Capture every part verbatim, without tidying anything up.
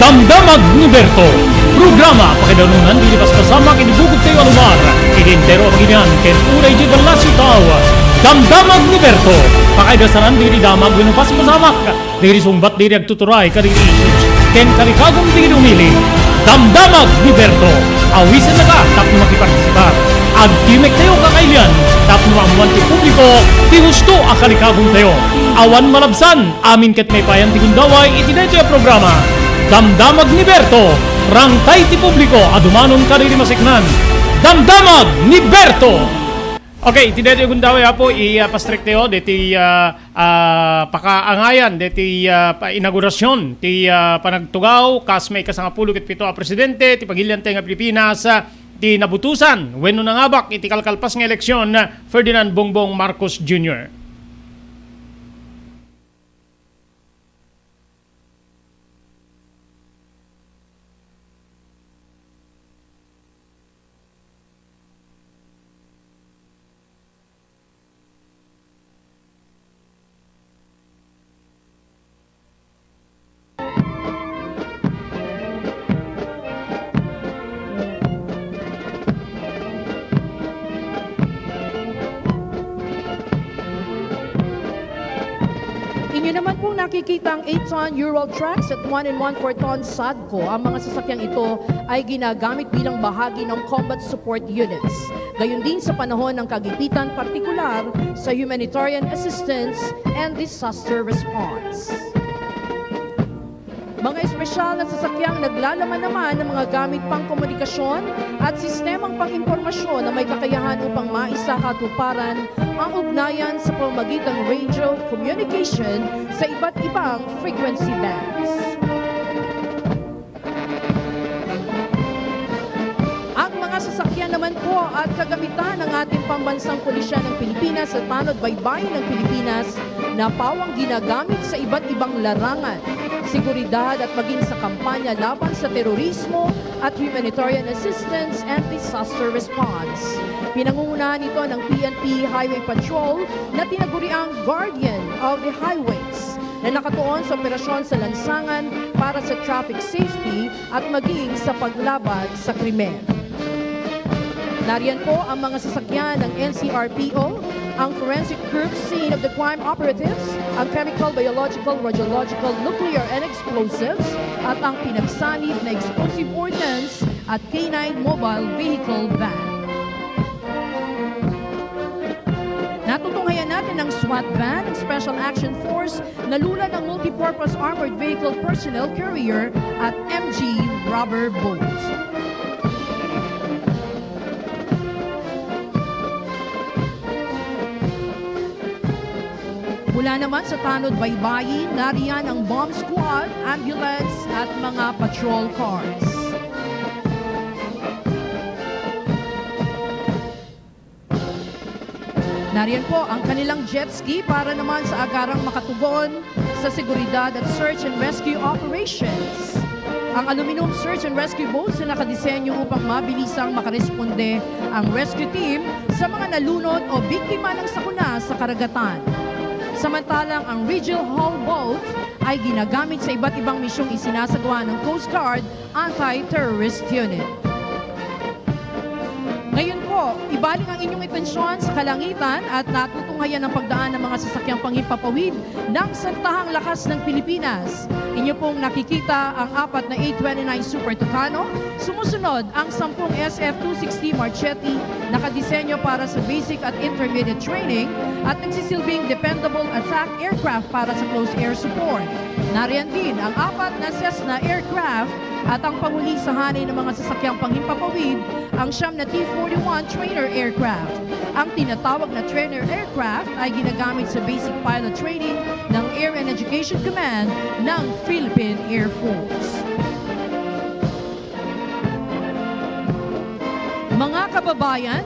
Damdamag ni Berto. Programa pakaidanunan dagiti paspasamak iti bukod tayo a lugar, iti entero a baginian ken uray idiay ballasiw tao. Damdamag ni Berto. Pakaidasanan dagiti damag wenno paspasamak, dagiti sungbat dagiti agtuturay kadagiti issues ken kalikagum dagiti umili. Damdamag ni Berto. Awisennaka tapno makipartisipar. Agtimek tayo kakailian tapno maammoan ti publiko ti husto a kalikagum tayo. Awan malabsan. Amin ket maipayan ti gundaway iti daytoy a programa. Damdamag ni Berto, rangtay ti publiko a dumanon kadagiti masiknan. Damdamag ni Berto! Okay, iti daytoy a gundaway, Apo, i-, ah, pastrek tayo, daytoy, ah, ah, pakaangayan, daytoy, ah, pa-, inaugurasyon, ti, ah, panagtugaw, kas maikasangapulo ket pito a presidente, ti pagilian tayo nga Pilipinas, ah, ti nabutusan, wenno nangabak iti kalkalpas nga eleksyon, ah, Ferdinand Bongbong Marcos Junior. Inyo naman pong nakikita ang eight-ton Ural trucks at one and one-fourth ton SADCO. Ang mga sasakyang ito ay ginagamit bilang bahagi ng combat support units. Gayon din sa panahon ng kagipitan, partikular sa humanitarian assistance and disaster response. Mga espesyal na sasakyang naglalaman naman ng mga gamit pangkomunikasyon at sistemang pang-impormasyon na may kakayahan upang maisakatuparan ang ugnayan sa pamamagitan ng radio communication sa iba't ibang frequency bands. Ang mga sasakyan naman po at kagamitan ng ating pambansang pulisya ng Pilipinas at Tanod Baybayin ng Pilipinas na pawang ginagamit sa iba't ibang larangan, seguridad at maging sa kampanya laban sa terorismo at humanitarian assistance and disaster response. Pinangungunahan ito ng P N P Highway Patrol na tinaguriang Guardian of the Highways na nakatuon sa operasyon sa lansangan para sa traffic safety at maging sa paglaban sa krimen. Nariyan po ang mga sasakyan ng N C R P O, ang Forensic Group Scene of the Crime Operatives, ang Chemical, Biological, Radiological, Nuclear, and Explosives, at ang pinagsanib na Explosive Ordnance at K nine Mobile Vehicle Van. Natutunghayan natin ng SWAT van, ng Special Action Force, nalulan ng Multipurpose Armored Vehicle Personnel Carrier at M G Rubber Boat. Mula naman sa Tanod Baybayin, nariyan ang bomb squad, ambulance at mga patrol cars. Nariyan po ang kanilang jet ski para naman sa agarang makatugon sa seguridad at search and rescue operations. Ang aluminum search and rescue boats na nakadesenyo upang mabilisang makaresponde ang rescue team sa mga nalunod o biktima ng sakuna sa karagatan. Samantalang ang Rigel Hull boat ay ginagamit sa iba't ibang misyong isinasagawa ng Coast Guard Anti-Terrorist Unit. Ngayon po, ibalik ang inyong atensyon sa kalangitan at natutunghayan ang pagdaan ng mga sasakyang panghimpapawid ng Santahang Lakas ng Pilipinas. Inyo pong nakikita ang apat na A twenty-nine Super Tucano, sumusunod ang sampung S F two sixty Marchetti, nakadesenyo para sa basic at intermediate training at nagsisilbing dependable attack aircraft para sa close air support. Nariyan din ang apat na Cessna aircraft at ang panguli sa hanay ng mga sasakyang panghimpapawid, ang siyam na T forty-one trainer aircraft. Ang tinatawag na trainer aircraft ay ginagamit sa basic pilot training ng Air and Education Command ng Philippine Air Force. Mga kababayan,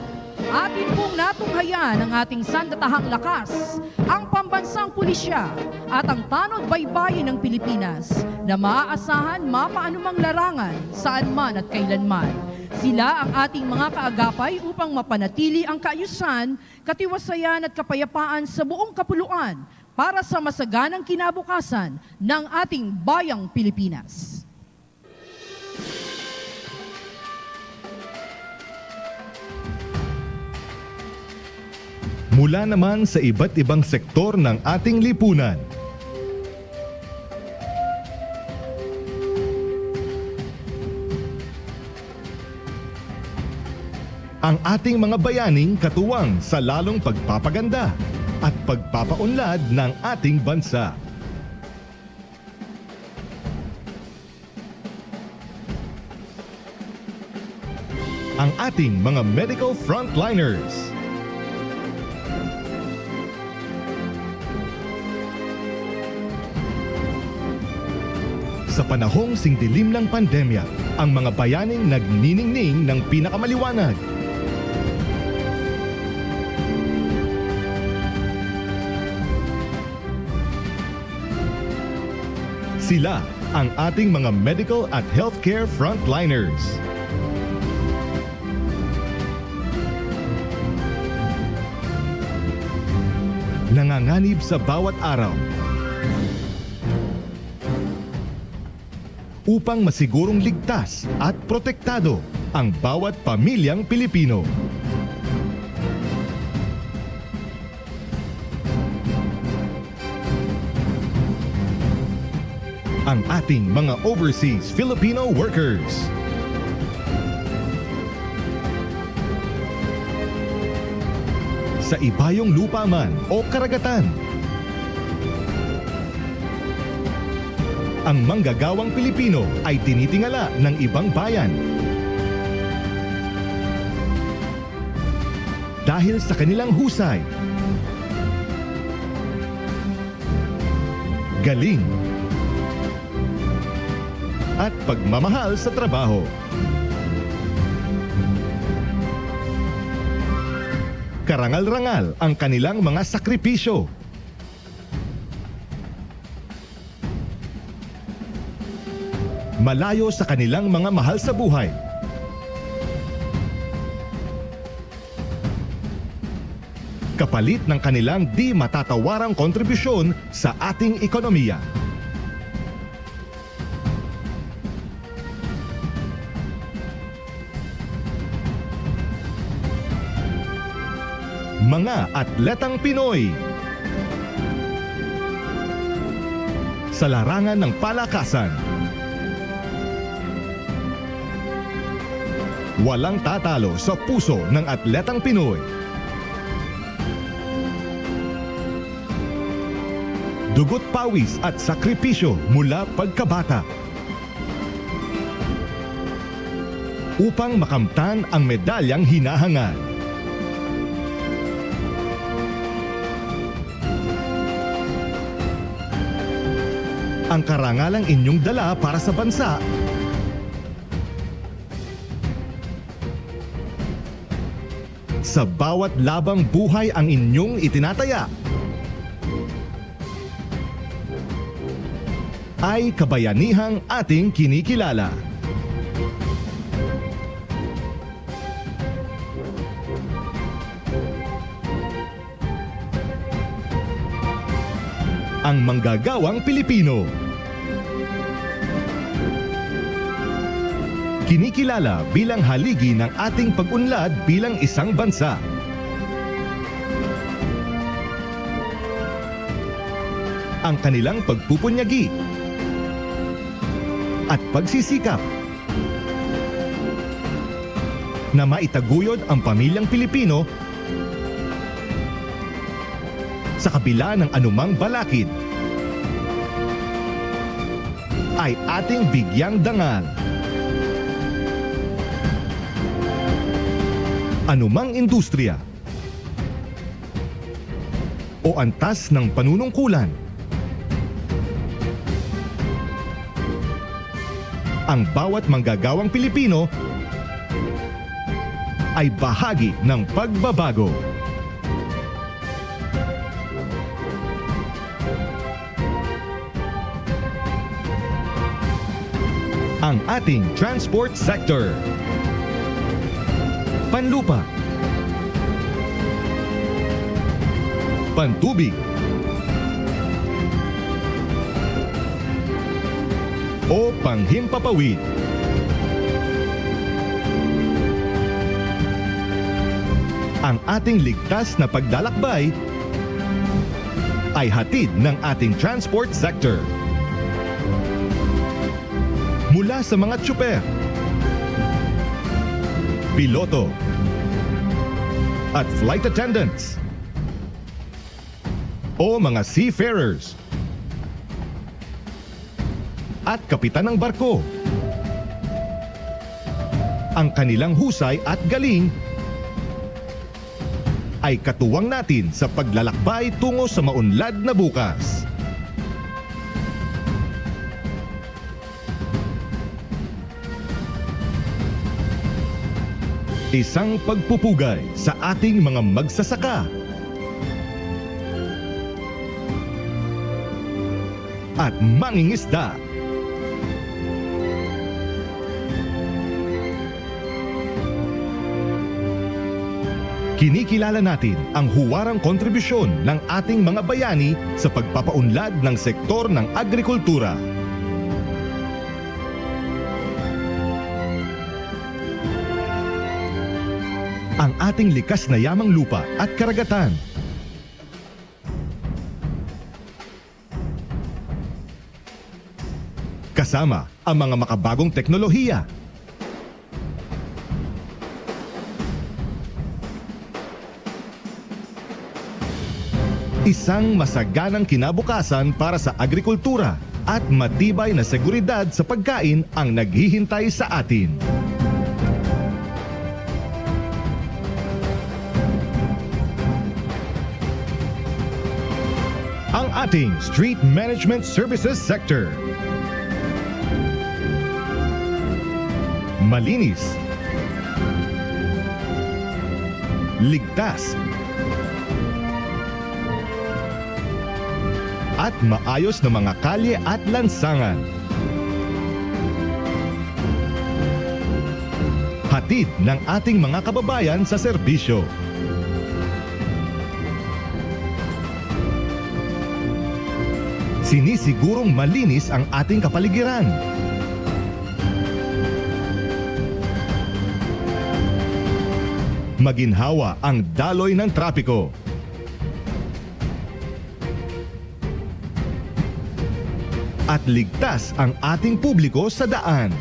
atin pong natunghayan ang ating sandatahang lakas, ang pambansang pulisya at ang tanod baybayin ng Pilipinas na maaasahan mapaanumang larangan, saan man at kailanman. Sila ang ating mga kaagapay upang mapanatili ang kaayusan, katiwasayan at kapayapaan sa buong kapuluan para sa masaganang kinabukasan ng ating bayang Pilipinas. Mula naman sa iba't ibang sektor ng ating lipunan. Ang ating mga bayaning katuwang sa lalong pagpapaganda at pagpapaunlad ng ating bansa. Ang ating mga medical frontliners. Sa panahong singdilim ng pandemya, ang mga bayaning nagniningning ng pinakamaliwanag. Sila ang ating mga medical at healthcare frontliners. Nanganganib sa bawat araw upang masigurong ligtas at protektado ang bawat pamilyang Pilipino. Ang ating mga overseas Filipino workers. Sa ibayong lupa man o karagatan, ang manggagawang Pilipino ay tinitingala ng ibang bayan. Dahil sa kanilang husay, galing, at pagmamahal sa trabaho. Karangal-rangal ang kanilang mga sakripisyo. Malayo sa kanilang mga mahal sa buhay. Kapalit ng kanilang di matatawarang kontribusyon sa ating ekonomiya. Mga atletang Pinoy sa larangan ng palakasan. Walang tatalo sa puso ng atletang Pinoy. Dugo't pawis at sakripisyo mula pagkabata upang makamtan ang medalyang hinahangad. Ang karangalang inyong dala para sa bansa. Sa bawat labang buhay ang inyong itinataya, ay kabayanihang ating kinikilala. Ang manggagawang Pilipino. Kinikilala bilang haligi ng ating pag-unlad bilang isang bansa. Ang kanilang pagpupunyagi at pagsisikap na maitaguyod ang pamilyang Pilipino sa kabila ng anumang balakid ay ating bigyang dangal. Anumang industriya o antas ng panunungkulan, ang bawat manggagawang Pilipino ay bahagi ng pagbabago. Ang ating transport sector. Panlupa. Pantubig. O panghimpapawid. Ang ating ligtas na paglalakbay ay hatid ng ating transport sector. Mula sa mga tsuper, piloto, at flight attendants, o mga seafarers at kapitan ng barko. Ang kanilang husay at galing ay katuwang natin sa paglalakbay tungo sa maunlad na bukas. Isang pagpupugay sa ating mga magsasaka at mangingisda. Kinikilala natin ang huwarang kontribusyon ng ating mga bayani sa pagpapaunlad ng sektor ng agrikultura. Ang ating likas na yamang lupa at karagatan, kasama ang mga makabagong teknolohiya, isang masaganang kinabukasan para sa agrikultura at matibay na seguridad sa pagkain ang naghihintay sa atin. Ang ating street management services sector. Malinis, ligtas, at maayos na mga kalye at lansangan. Hatid ng ating mga kababayan sa serbisyo. Sinisigurong malinis ang ating kapaligiran. Maginhawa ang daloy ng trapiko. At ligtas ang ating publiko sa daan.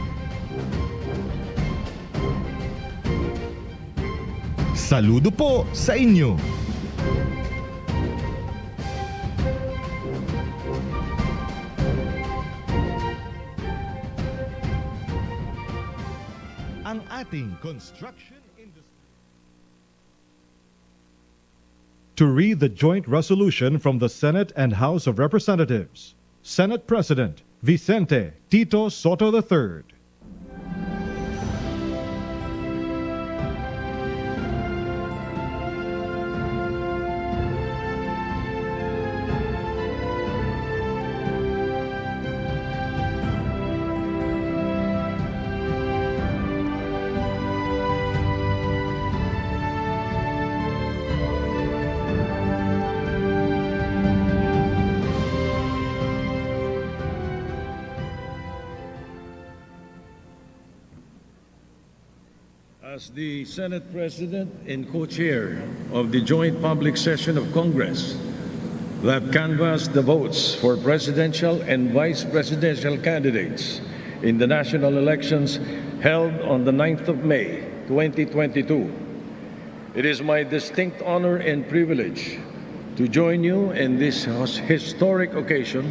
Saludo po sa inyo. Ang ating construction industry. To read the joint resolution from the Senate and House of Representatives, Senate President Vicente Tito Sotto the third. As the Senate President and co-chair of the joint public session of Congress that canvassed the votes for presidential and vice presidential candidates in the national elections held on the ninth of May, twenty twenty-two, it is my distinct honor and privilege to join you in this his-, historic occasion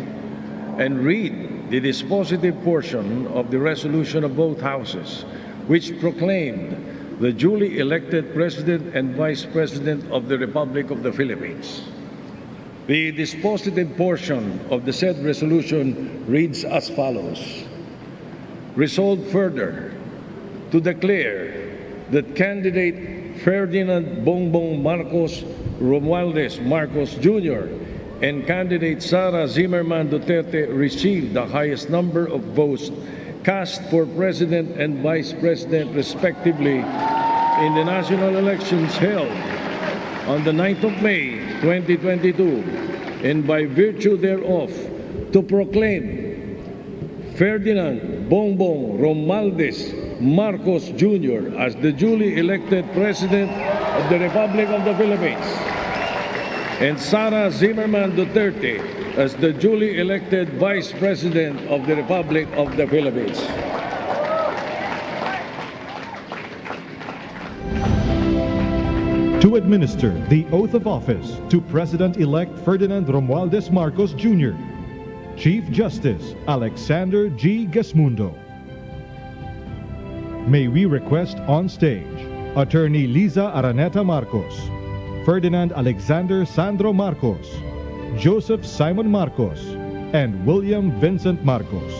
and read the dispositive portion of the resolution of both houses, which proclaimed the duly elected President and Vice President of the Republic of the Philippines. The dispositive portion of the said resolution reads as follows. Resolved further to declare that candidate Ferdinand Bongbong Marcos Romualdez Marcos Junior and candidate Sara Zimmerman Duterte received the highest number of votes cast for President and Vice President respectively in the national elections held on the ninth of May, twenty twenty-two, and by virtue thereof, to proclaim Ferdinand Bongbong Romualdez Marcos Junior as the duly elected President of the Republic of the Philippines, and Sara Zimmerman Duterte as the duly elected Vice President of the Republic of the Philippines. To administer the oath of office to President-elect Ferdinand Romualdez Marcos Junior, Chief Justice Alexander G. Gesmundo. May we request on stage Attorney Liza Araneta Marcos, Ferdinand Alexander Sandro Marcos, Joseph Simon Marcos, and William Vincent Marcos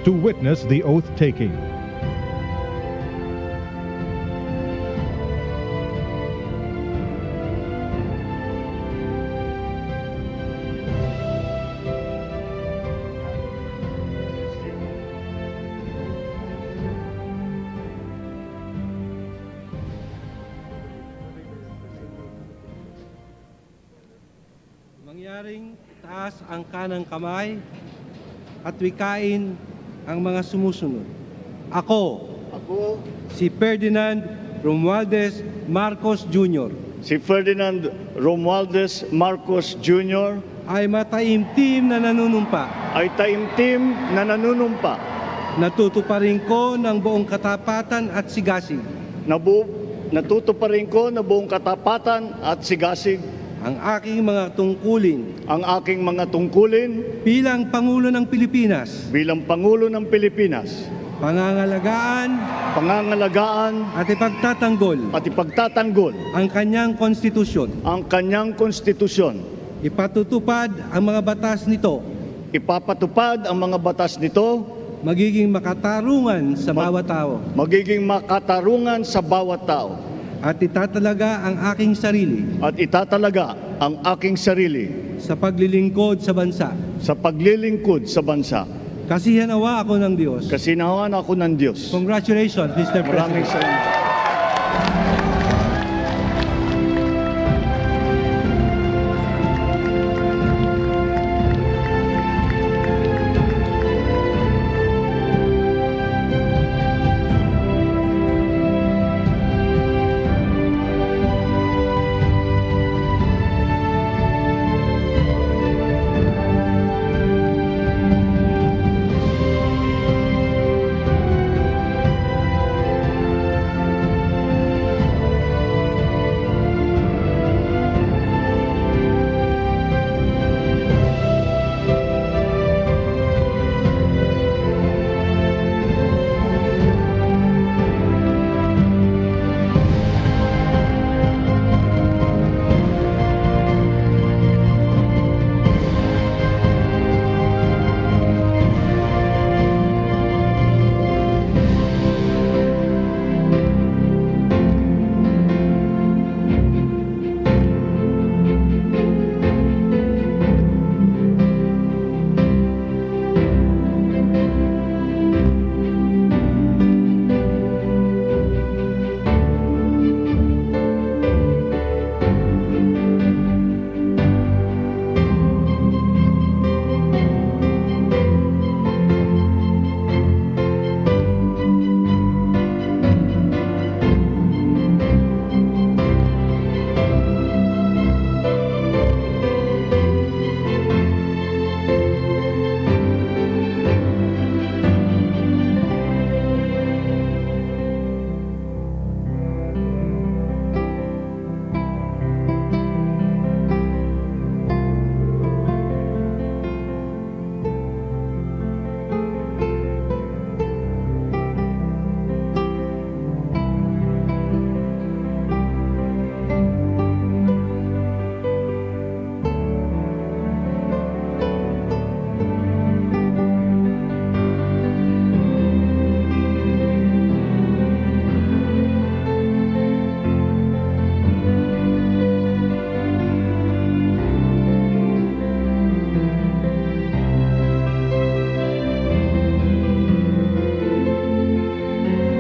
to witness the oath taking. Mangyaring itaas ang kanang kamay at wikain ang mga sumusunod. Ako, Ako, si Ferdinand Romualdez Marcos Junior, si Ferdinand Romualdez Marcos Junior, ay mataimtim na nanunumpa, ay taimtim na nanunumpa, natutuparin ko ng buong katapatan at sigasig, nabu-, natutuparin ko na buong katapatan at sigasig ang aking mga tungkulin, ang aking mga tungkulin bilang Pangulo ng Pilipinas, bilang Pangulo ng Pilipinas, pangangalagaan, pangangalagaan at ipagtatanggol at ipagtatanggol ang kanyang konstitusyon, ang kanyang konstitusyon, ipatutupad ang mga batas nito, ipapatupad ang mga batas nito, magiging makatarungan sa mag-, bawat tao, magiging makatarungan sa bawat tao, at itatalaga ang aking sarili, at itatalaga ang aking sarili sa paglilingkod sa bansa, sa paglilingkod sa bansa. Kasihan awa ako ng Diyos. Kasihan awa ako ng Diyos. Congratulations, Mister President. Maraming salamat.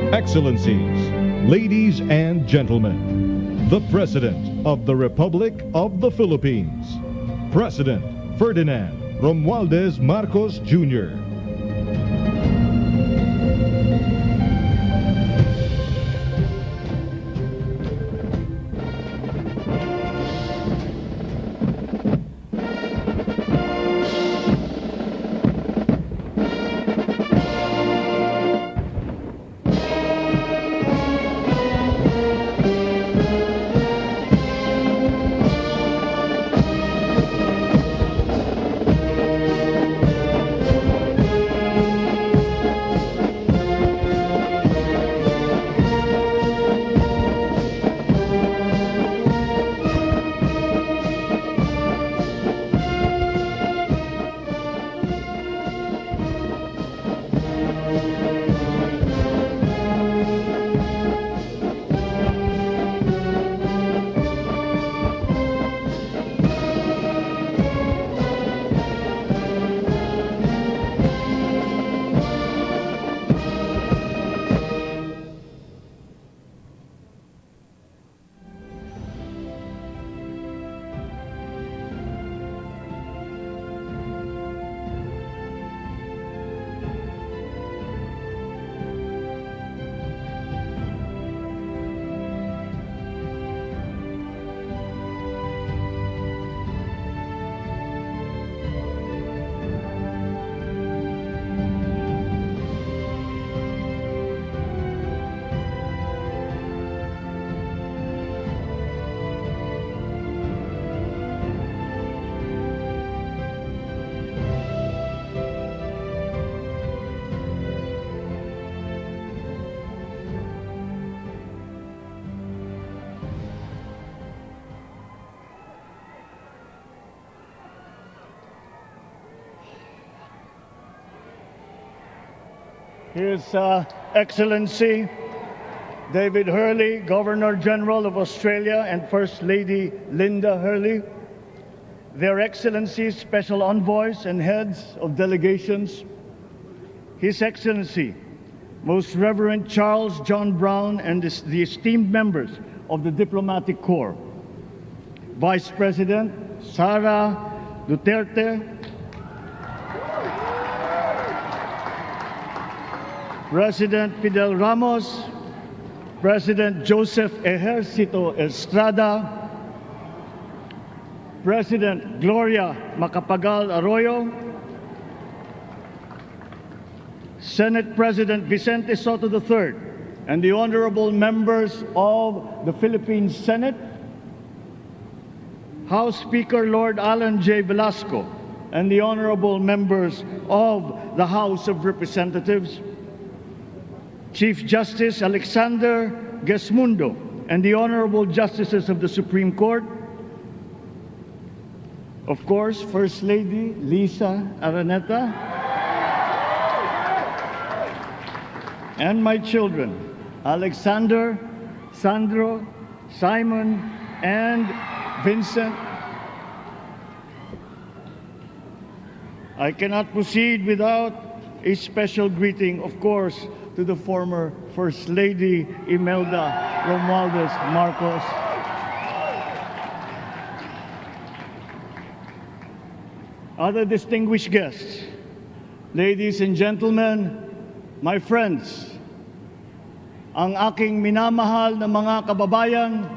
Excellencies, ladies and gentlemen, the President of the Republic of the Philippines, President Ferdinand Romualdez Marcos Junior. His uh, Excellency David Hurley, Governor General of Australia, and First Lady Linda Hurley, Their Excellencies, Special Envoys, and Heads of Delegations, His Excellency Most Reverend Charles John Brown, and the esteemed members of the Diplomatic Corps, Vice President Sara Duterte, President Fidel Ramos, President Joseph Ejercito Estrada, President Gloria Macapagal Arroyo, Senate President Vicente Sotto the third, and the honorable members of the Philippine Senate, House Speaker Lord Alan J. Velasco, and the honorable members of the House of Representatives, Chief Justice Alexander Gesmundo, and the honorable justices of the Supreme Court, of course, First Lady Lisa Araneta, and my children, Alexander, Sandro, Simon, and Vincent. I cannot proceed without a special greeting, of course, to the former First Lady Imelda Romualdez Marcos. Other distinguished guests, ladies and gentlemen, my friends, ang aking minamahal na mga kababayan,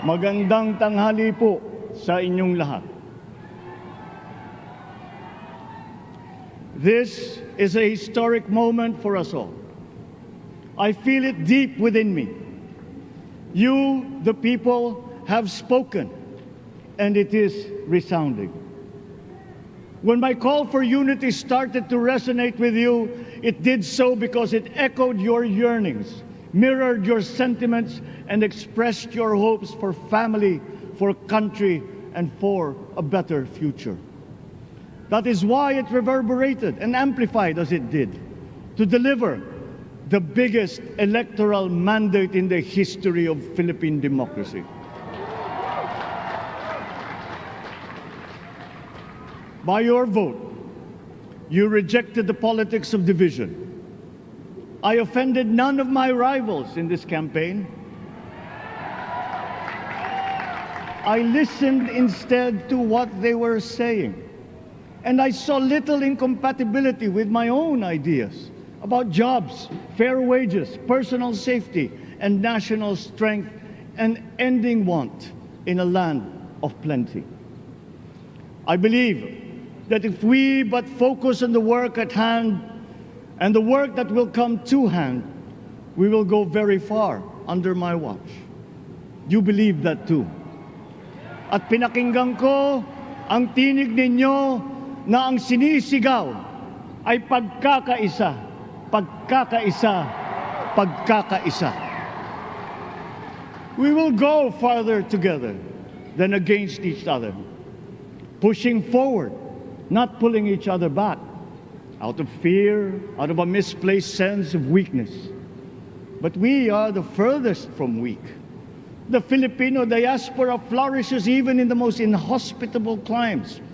magandang tanghali po sa inyong lahat. This is a historic moment for us all. I feel it deep within me. You, the people, have spoken, and it is resounding. When my call for unity started to resonate with you, it did so because it echoed your yearnings, mirrored your sentiments, and expressed your hopes for family, for country, and for a better future. That is why it reverberated and amplified as it did to deliver the biggest electoral mandate in the history of Philippine democracy. By your vote, you rejected the politics of division. I offended none of my rivals in this campaign. I listened instead to what they were saying. And I saw little incompatibility with my own ideas about jobs, fair wages, personal safety, and national strength, and ending want in a land of plenty. I believe that if we but focus on the work at hand and the work that will come to hand, we will go very far under my watch. You believe that too. At pinakinggan ko ang tinig ninyo na ang sinisigaw ay pagkakaisa, pagkakaisa, pagkakaisa. We will go farther together than against each other, pushing forward, not pulling each other back, out of fear, out of a misplaced sense of weakness. But we are the furthest from weak. The Filipino diaspora flourishes even in the most inhospitable climes,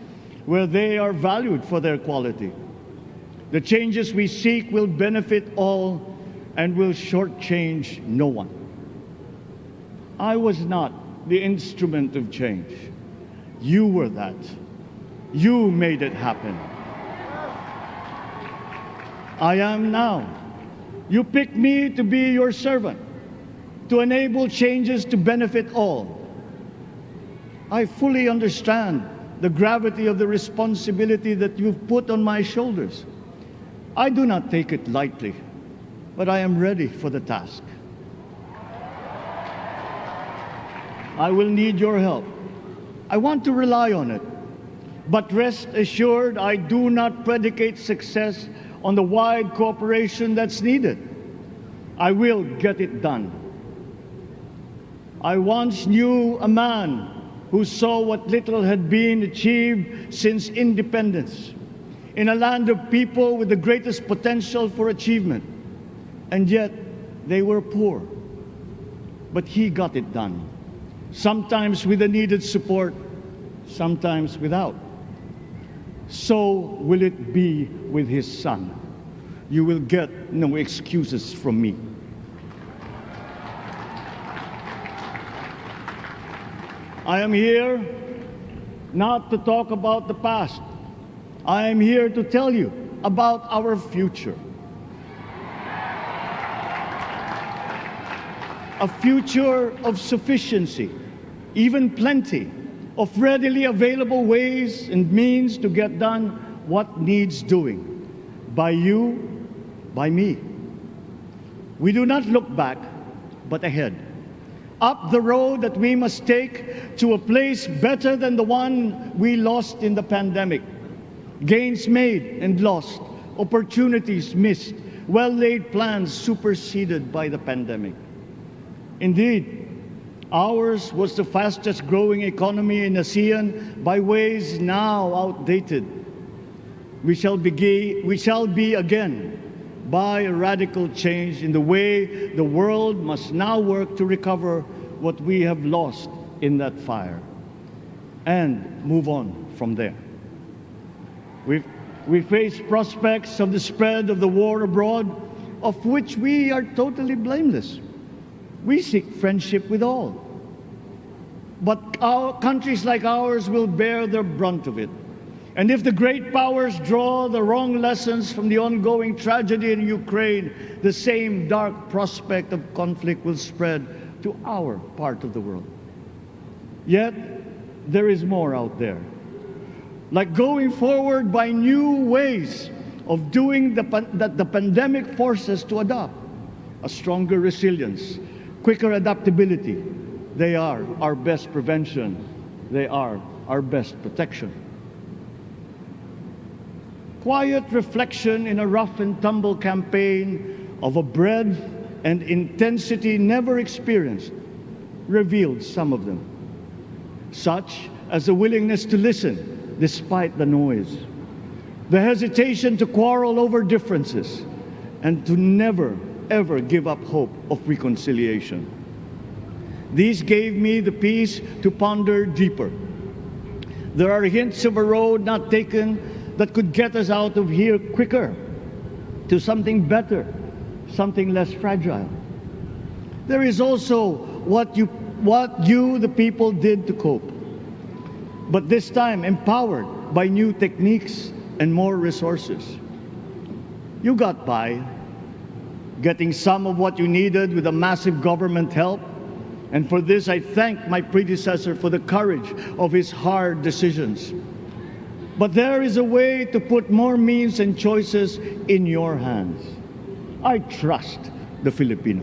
where they are valued for their quality. The changes we seek will benefit all and will shortchange no one. I was not the instrument of change. You were that. You made it happen. I am now. You picked me to be your servant, to enable changes to benefit all. I fully understand the gravity of the responsibility that you've put on my shoulders. I do not take it lightly, but I am ready for the task. I will need your help. I want to rely on it. But rest assured, I do not predicate success on the wide cooperation that's needed. I will get it done. I once knew a man who saw what little had been achieved since independence in a land of people with the greatest potential for achievement, and yet they were poor. But he got it done, sometimes with the needed support, sometimes without. So will it be with his son. You will get no excuses from me. I am here not to talk about the past. I am here to tell you about our future. A future of sufficiency, even plenty, of readily available ways and means to get done what needs doing, by you, by me. We do not look back, but ahead. Up the road that we must take to a place better than the one we lost in the pandemic. Gains made and lost, opportunities missed, well-laid plans superseded by the pandemic. Indeed, ours was the fastest growing economy in ASEAN by ways now outdated. We shall be, we shall be again by a radical change in the way the world must now work to recover what we have lost in that fire and move on from there. We, we face prospects of the spread of the war abroad, of which we are totally blameless. We seek friendship with all. But our, countries like ours will bear the brunt of it. And if the great powers draw the wrong lessons from the ongoing tragedy in Ukraine, the same dark prospect of conflict will spread to our part of the world. Yet, there is more out there. Like going forward by new ways of doing the pan-, that the pandemic forces to adopt, a stronger resilience, quicker adaptability, they are our best prevention. They are our best protection. Quiet reflection in a rough and tumble campaign of a breadth and intensity never experienced revealed some of them, such as the willingness to listen despite the noise, the hesitation to quarrel over differences, and to never, ever give up hope of reconciliation. These gave me the peace to ponder deeper. There are hints of a road not taken that could get us out of here quicker to something better, something less fragile. There is also what you, what you, the people, did to cope, but this time empowered by new techniques and more resources. You got by, getting some of what you needed with a massive government help, and for this I thank my predecessor for the courage of his hard decisions. But there is a way to put more means and choices in your hands. I trust the Filipino.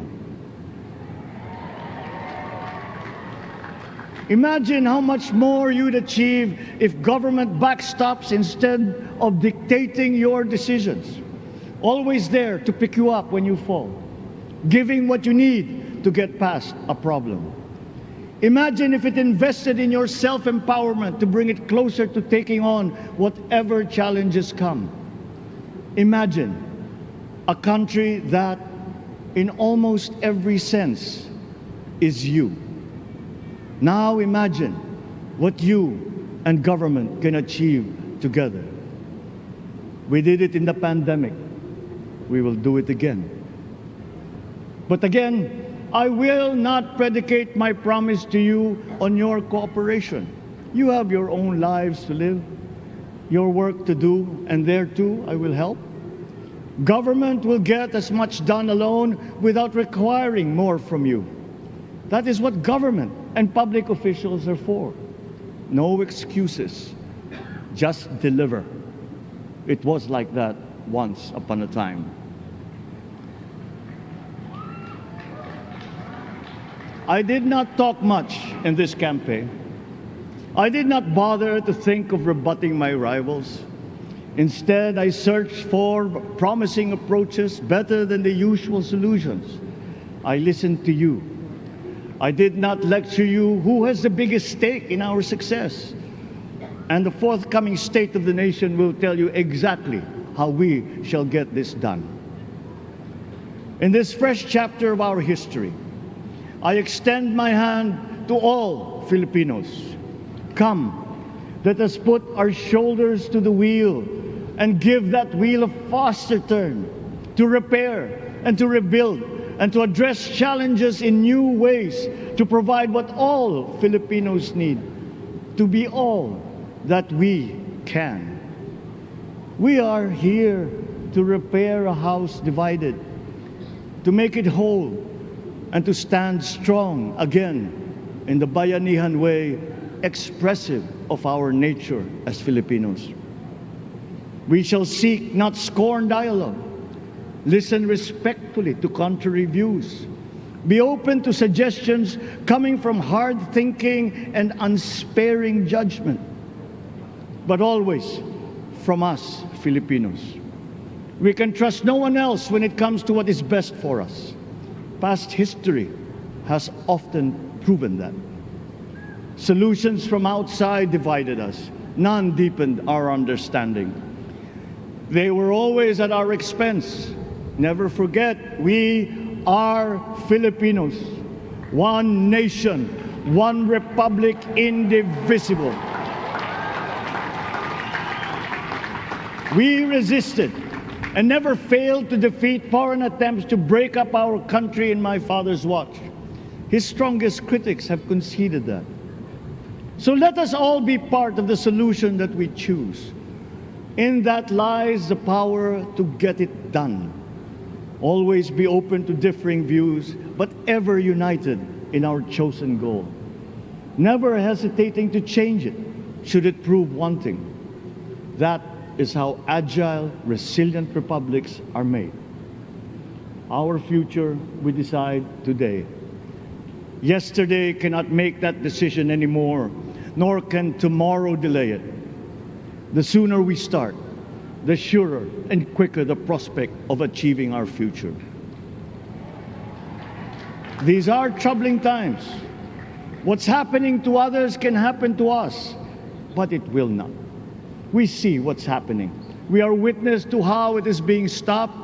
Imagine how much more you'd achieve if government backstops instead of dictating your decisions. Always there to pick you up when you fall, giving what you need to get past a problem. Imagine if it invested in your self-empowerment to bring it closer to taking on whatever challenges come. Imagine a country that, in almost every sense, is you. Now imagine what you and government can achieve together. We did it in the pandemic. We will do it again. But again, I will not predicate my promise to you on your cooperation. You have your own lives to live, your work to do, and there too I will help. Government will get as much done alone without requiring more from you. That is what government and public officials are for. No excuses. Just deliver. It was like that once upon a time. I did not talk much in this campaign. I did not bother to think of rebutting my rivals. Instead, I searched for promising approaches better than the usual solutions. I listened to you. I did not lecture you who has the biggest stake in our success. And the forthcoming State of the Nation will tell you exactly how we shall get this done. In this fresh chapter of our history, I extend my hand to all Filipinos. Come, let us put our shoulders to the wheel and give that wheel a faster turn to repair and to rebuild and to address challenges in new ways to provide what all Filipinos need to be all that we can. We are here to repair a house divided, to make it whole, and to stand strong again in the bayanihan way expressive of our nature as Filipinos. We shall seek, not scorn, dialogue. Listen respectfully to contrary views. Be open to suggestions coming from hard thinking and unsparing judgment, but always from us Filipinos. We can trust no one else when it comes to what is best for us. Past history has often proven that. Solutions from outside divided us. None deepened our understanding. They were always at our expense. Never forget, we are Filipinos. One nation, one republic, indivisible. We resisted and never failed to defeat foreign attempts to break up our country in my father's watch. His strongest critics have conceded that. So let us all be part of the solution that we choose. In that lies the power to get it done. Always be open to differing views, but ever united in our chosen goal. Never hesitating to change it should it prove wanting. That is how agile, resilient republics are made. Our future we decide today. Yesterday cannot make that decision anymore, nor can tomorrow delay it. The sooner we start, the surer and quicker the prospect of achieving our future. These are troubling times. What's happening to others can happen to us, but it will not. We see what's happening. We are witness to how it is being stopped,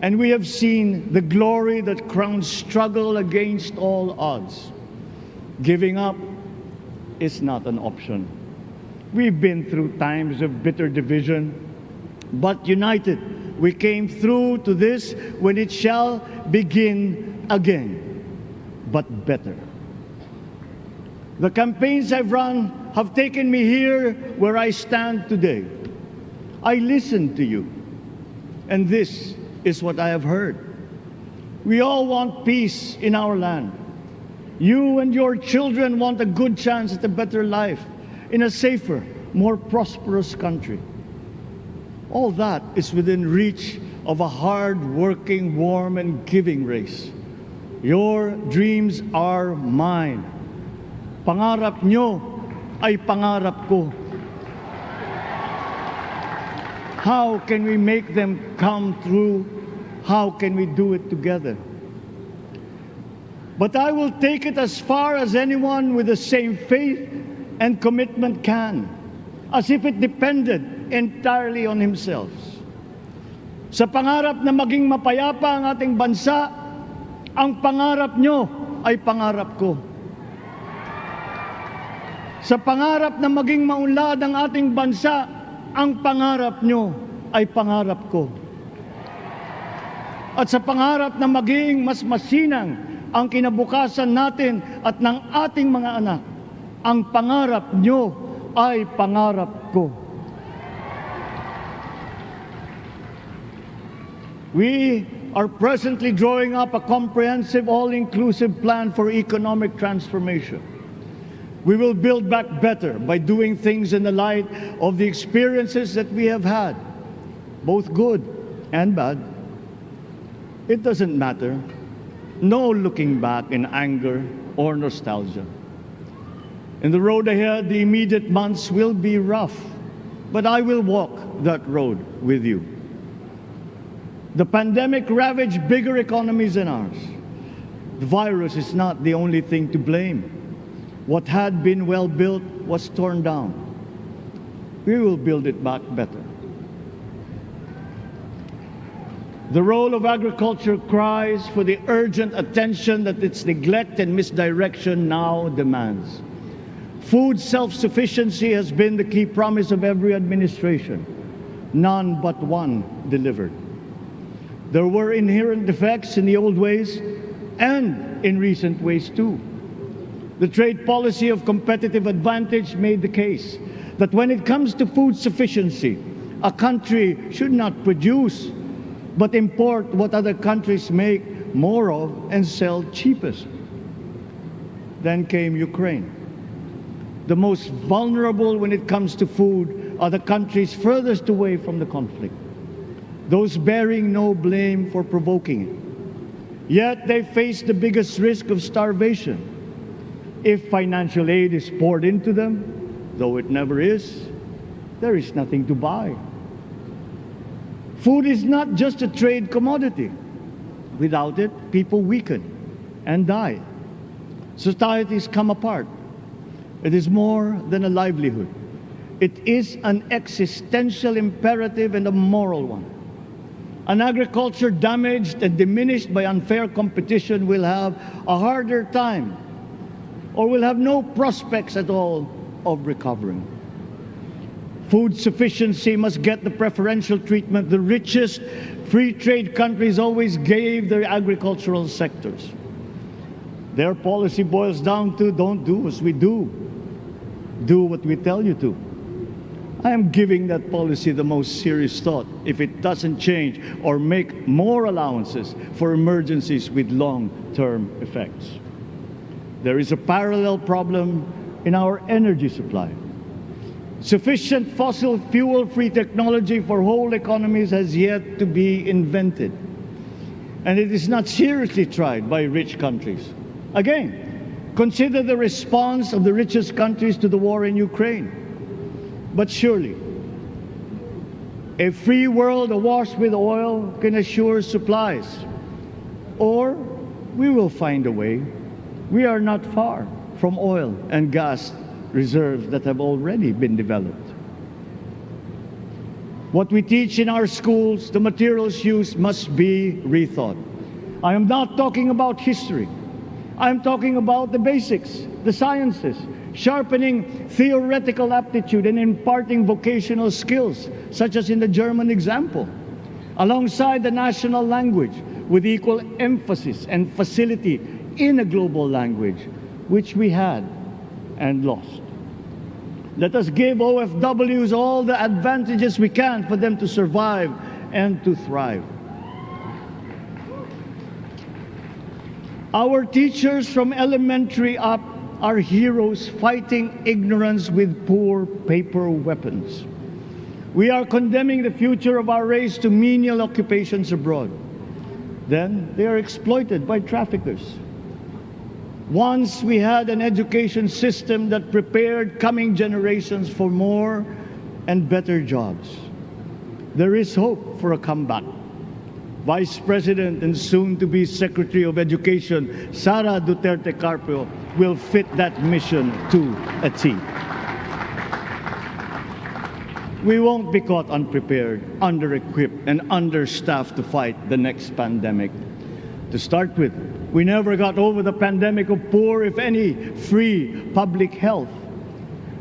and we have seen the glory that crowns struggle against all odds. Giving up is not an option. We've been through times of bitter division, but united, we came through to this when it shall begin again, but better. The campaigns I've run have taken me here where I stand today. I listened to you, and this is what I have heard. We all want peace in our land. You and your children want a good chance at a better life in a safer, more prosperous country. All that is within reach of a hard-working, warm, and giving race. Your dreams are mine. Pangarap nyo ay pangarap ko. How can we make them come true? How can we do it together? But I will take it as far as anyone with the same faith and commitment can, as if it depended entirely on himself. Sa pangarap na maging mapayapa ang ating bansa, ang pangarap nyo ay pangarap ko. Sa pangarap na maging maunlad ang ating bansa, ang pangarap nyo ay pangarap ko. At sa pangarap na maging mas masinang ang kinabukasan natin at ng ating mga anak, ang pangarap nyo ay pangarap ko. We are presently drawing up a comprehensive, all-inclusive plan for economic transformation. We will build back better by doing things in the light of the experiences that we have had, both good and bad. It doesn't matter. No looking back in anger or nostalgia. In the road ahead, the immediate months will be rough, but I will walk that road with you. The pandemic ravaged bigger economies than ours. The virus is not the only thing to blame. What had been well built was torn down. We will build it back better. The role of agriculture cries for the urgent attention that its neglect and misdirection now demands. Food self-sufficiency has been the key promise of every administration. None but one delivered. There were inherent defects in the old ways and in recent ways too. The trade policy of competitive advantage made the case that when it comes to food sufficiency, a country should not produce but import what other countries make more of and sell cheapest. Then came Ukraine. The most vulnerable when it comes to food are the countries furthest away from the conflict, those bearing no blame for provoking it. Yet they face the biggest risk of starvation. If financial aid is poured into them, though it never is, there is nothing to buy. Food is not just a trade commodity. Without it, people weaken and die. Societies come apart. It is more than a livelihood. It is an existential imperative and a moral one. An agriculture damaged and diminished by unfair competition will have a harder time or will have no prospects at all of recovering. Food sufficiency must get the preferential treatment the richest free trade countries always gave their agricultural sectors. Their policy boils down to don't do as we do, do what we tell you to. I am giving that policy the most serious thought if it doesn't change or make more allowances for emergencies with long-term effects. There is a parallel problem in our energy supply. Sufficient fossil fuel-free technology for whole economies has yet to be invented, and it is not seriously tried by rich countries. Again, consider the response of the richest countries to the war in Ukraine. But surely, a free world awash with oil can assure supplies. Or we will find a way. We are not far from oil and gas reserves that have already been developed. What we teach in our schools, the materials used must be rethought. I am not talking about history. I am talking about the basics, the sciences, sharpening theoretical aptitude and imparting vocational skills, such as in the German example, alongside the national language with equal emphasis and facility in a global language, which we had and lost. Let us give O F Ws all the advantages we can for them to survive and to thrive. Our teachers from elementary up are heroes fighting ignorance with poor paper weapons. We are condemning the future of our race to menial occupations abroad. Then they are exploited by traffickers. Once we had an education system that prepared coming generations for more and better jobs. There is hope for a comeback. Vice President and soon-to-be Secretary of Education, Sara Duterte Carpio, will fit that mission to a T. We won't be caught unprepared, under-equipped, and understaffed to fight the next pandemic. To start with, we never got over the pandemic of poor, if any, free public health.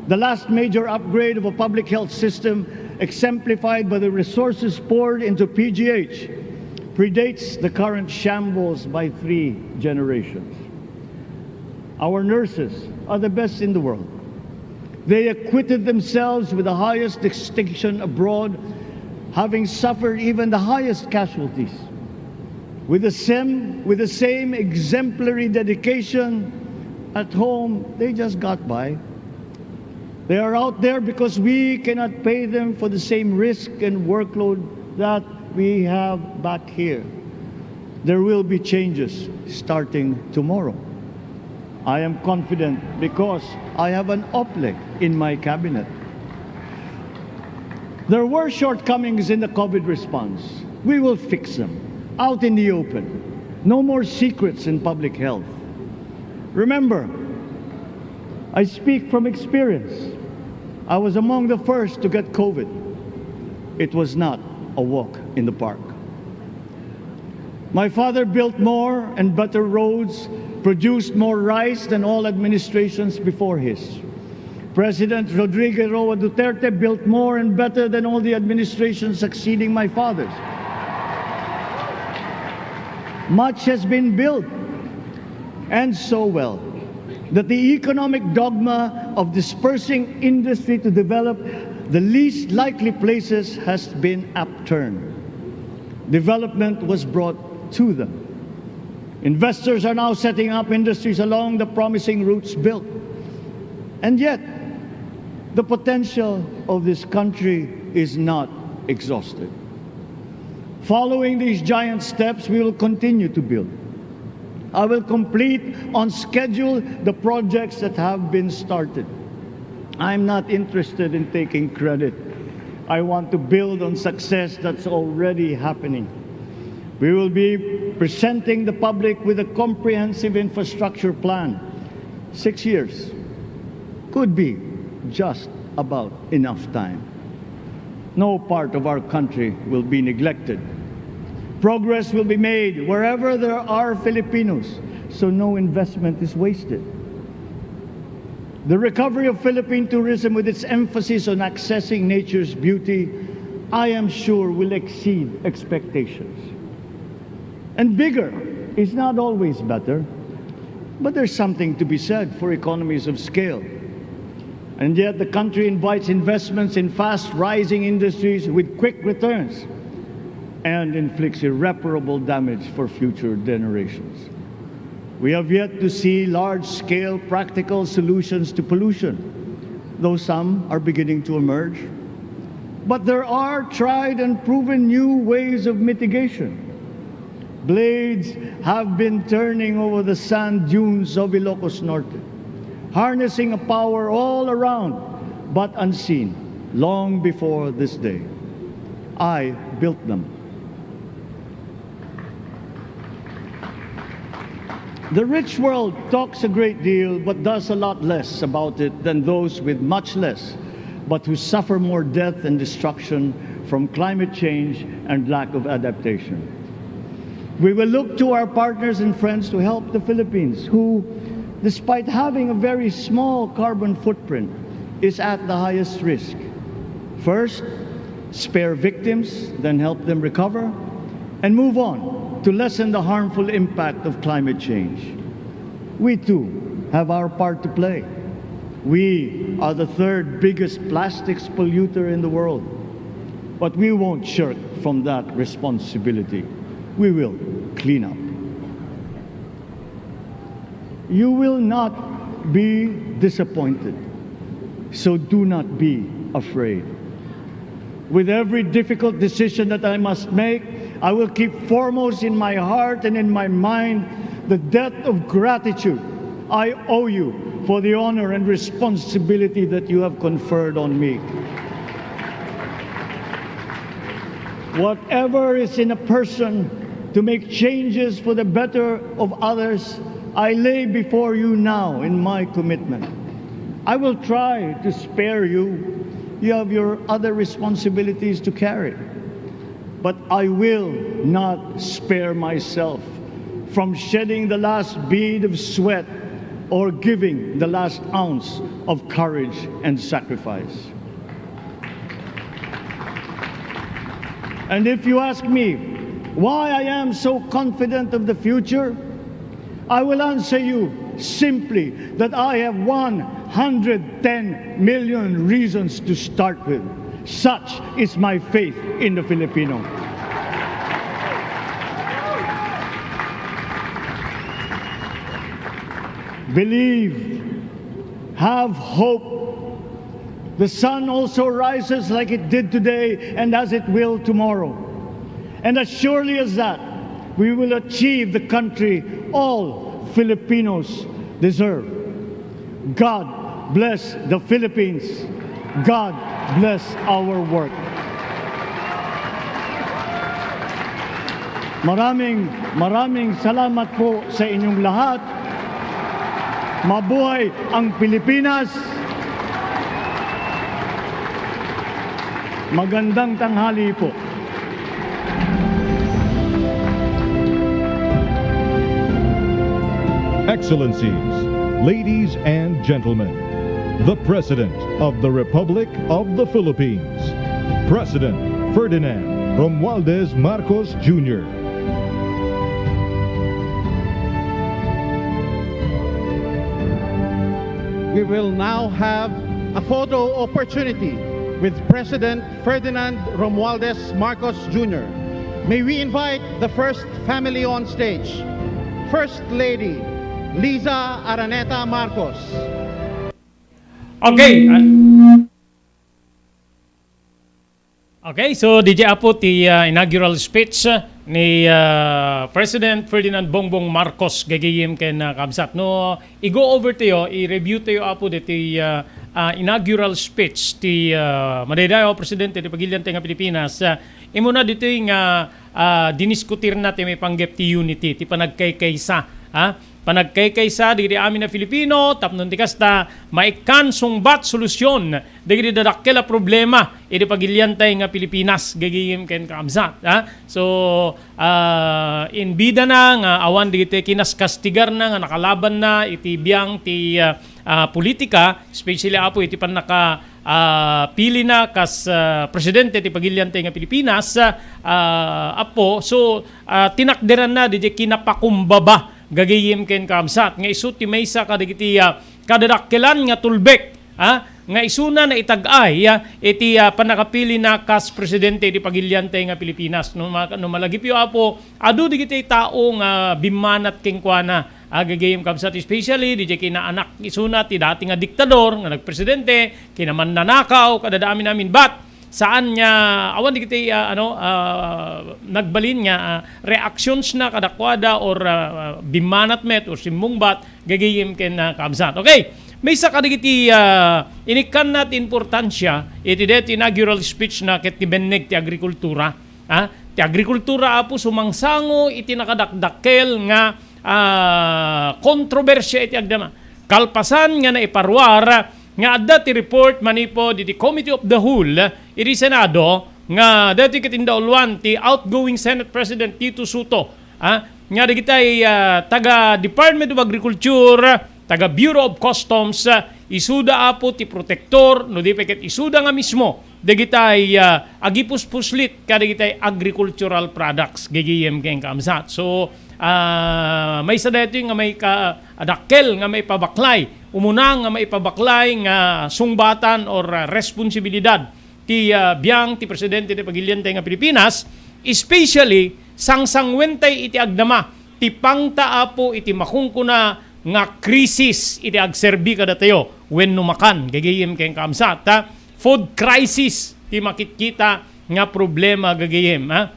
The last major upgrade of a public health system, exemplified by the resources poured into P G H, predates the current shambles by three generations. Our nurses are the best in the world. They acquitted themselves with the highest distinction abroad, having suffered even the highest casualties. With the same, with the same exemplary dedication at home, they just got by. They are out there because we cannot pay them for the same risk and workload that we have back here. There will be changes starting tomorrow. I am confident because I have an Ople in my cabinet. There were shortcomings in the COVID response. We will fix them out in the open. No more secrets in public health. Remember, I speak from experience. I was among the first to get COVID. It was not a walk in the park. My father built more and better roads, produced more rice than all administrations before his. President Rodrigo Roa Duterte built more and better than all the administrations succeeding my father's. Much has been built, and so well, that the economic dogma of dispersing industry to develop the least likely places has been upturned. Development was brought to them. Investors are now setting up industries along the promising routes built. And yet, the potential of this country is not exhausted. Following these giant steps, we will continue to build. I will complete on schedule the projects that have been started. I'm not interested in taking credit. I want to build on success that's already happening. We will be presenting the public with a comprehensive infrastructure plan. Six years could be just about enough time. No part of our country will be neglected. Progress will be made wherever there are Filipinos, so no investment is wasted. The recovery of Philippine tourism, with its emphasis on accessing nature's beauty, I am sure will exceed expectations. And bigger is not always better, but there's something to be said for economies of scale. And yet, the country invites investments in fast rising industries with quick returns and inflicts irreparable damage for future generations. We have yet to see large scale practical solutions to pollution, though some are beginning to emerge. But there are tried and proven new ways of mitigation. Blades have been turning over the sand dunes of Ilocos Norte, harnessing a power all around but unseen long before this day. I built them. The rich world talks a great deal but does a lot less about it than those with much less, but who suffer more death and destruction from climate change and lack of adaptation. We will look to our partners and friends to help the Philippines, who, despite having a very small carbon footprint, is at the highest risk. First, spare victims, then help them recover, and move on to lessen the harmful impact of climate change. We too have our part to play. We are the third biggest plastics polluter in the world, but we won't shirk from that responsibility. We will clean up. You will not be disappointed, so do not be afraid. With every difficult decision that I must make, I will keep foremost in my heart and in my mind the debt of gratitude I owe you for the honor and responsibility that you have conferred on me. Whatever is in a person to make changes for the better of others, I lay before you now in my commitment. I will try to spare you. You have your other responsibilities to carry. But I will not spare myself from shedding the last bead of sweat or giving the last ounce of courage and sacrifice. And if you ask me why I am so confident of the future, I will answer you simply that I have one hundred ten million reasons to start with. Such is my faith in the Filipino. Believe, have hope. The sun also rises like it did today and as it will tomorrow. And as surely as that, we will achieve the country all Filipinos deserve. God bless the Philippines. God bless our work. Maraming, maraming salamat po sa inyong lahat. Mabuhay ang Pilipinas! Magandang tanghali po. Excellencies, ladies and gentlemen, the President of the Republic of the Philippines, President Ferdinand Romualdez Marcos Junior We will now have a photo opportunity with President Ferdinand Romualdez Marcos Junior May we invite the first family on stage, First Lady Liza Araneta Marcos. Okay. Ah, okay, so D J Apo ti ah, inaugural speech ah, ni ah, President Ferdinand Bongbong Marcos gagayem ken ah, kabsat. No, i-go over tayo, i-review tayo Apo diti ah, ah, inaugural speech ti ah, madaydayaw a presidente ti pagilian tayo nga Pilipinas. Ah, imuna ditoy nga ah, diniskutirna ti maipanggep ti unity, ti panagkaykaysa, ah, panagkaykaysa dagiti amin a Filipino tapno ti kasta maikkan sungbat solusion dagiti dadakkel a problema iti pagiliantay nga Pilipinas gagayem ken kaabsat, ah. So, ah, inbidana nga awan dagiti kinaskastigarna nga nakalabanna iti biang ti ah, ah, politika, especially Apo iti pannaka ah, pilina kas ah, presidente ti pagiliantay nga Pilipinas, ah, Apo. So, ah, tinakderanna didiay kinapakumbaba gagayem ken kaabsat nga isu ti maysa kadagiti ah, kadadakkelan nga tulbek, ah, nga isuna naitag-ay ah, iti ah, pannakapilina kas presidente ti pagiliantay nga Pilipinas. No, ma- no malagipyo Apo, adu dagiti tao nga bimmanat kenkuana. Agagayem kabsat, especially didiay kinaanak isuna ti dati nga diktador nga nagpresidente, kinamannanakaw, kadada amin-amin. But saan nga awan dagiti ah, ano ah, nagbalin nga ah, reactions na kadakuada or ah, bimmanat met or simmungbat gagayem ken ah, kabsat. Okay. Maysa kadagiti ah, inikkanna ti importansia iti daytoy inaugural speech na ket ti benneg ti agrikultura. Ah, ti agrikultura Apo sumangsango iti nakadakdakkel nga ah, kontrobersia iti agdama. Kalpasan nga naiparuar nga adda ti report manipud iti Committee of the Whole iti Senado nga daytoy ket indauluan ti outgoing Senate President Tito Soto, ah, nga dagitay ah, taga Department of Agriculture, taga Bureau of Customs, ah, isuda Apo ti protektor no di pay ket isuda nga mismo dagitay ah, agipuspuslit kadagitay agricultural products gagayem ken kaabsat. So ah, maysa daytoy nga maika- dakkel nga maipabaklay, umuna nga maipabaklay nga sungbatan or ah, responsibilidad ti ah, biang ti presidente ti pagiliantay nga Pilipinas, especially sangsanguentay iti agdama ti pangta Apo iti makunkuna nga krisis iti agserbi kadatayo wenno makan gagayem ken kaabsat, ha? Food crisis ti makitkita nga problema gagayem, ha?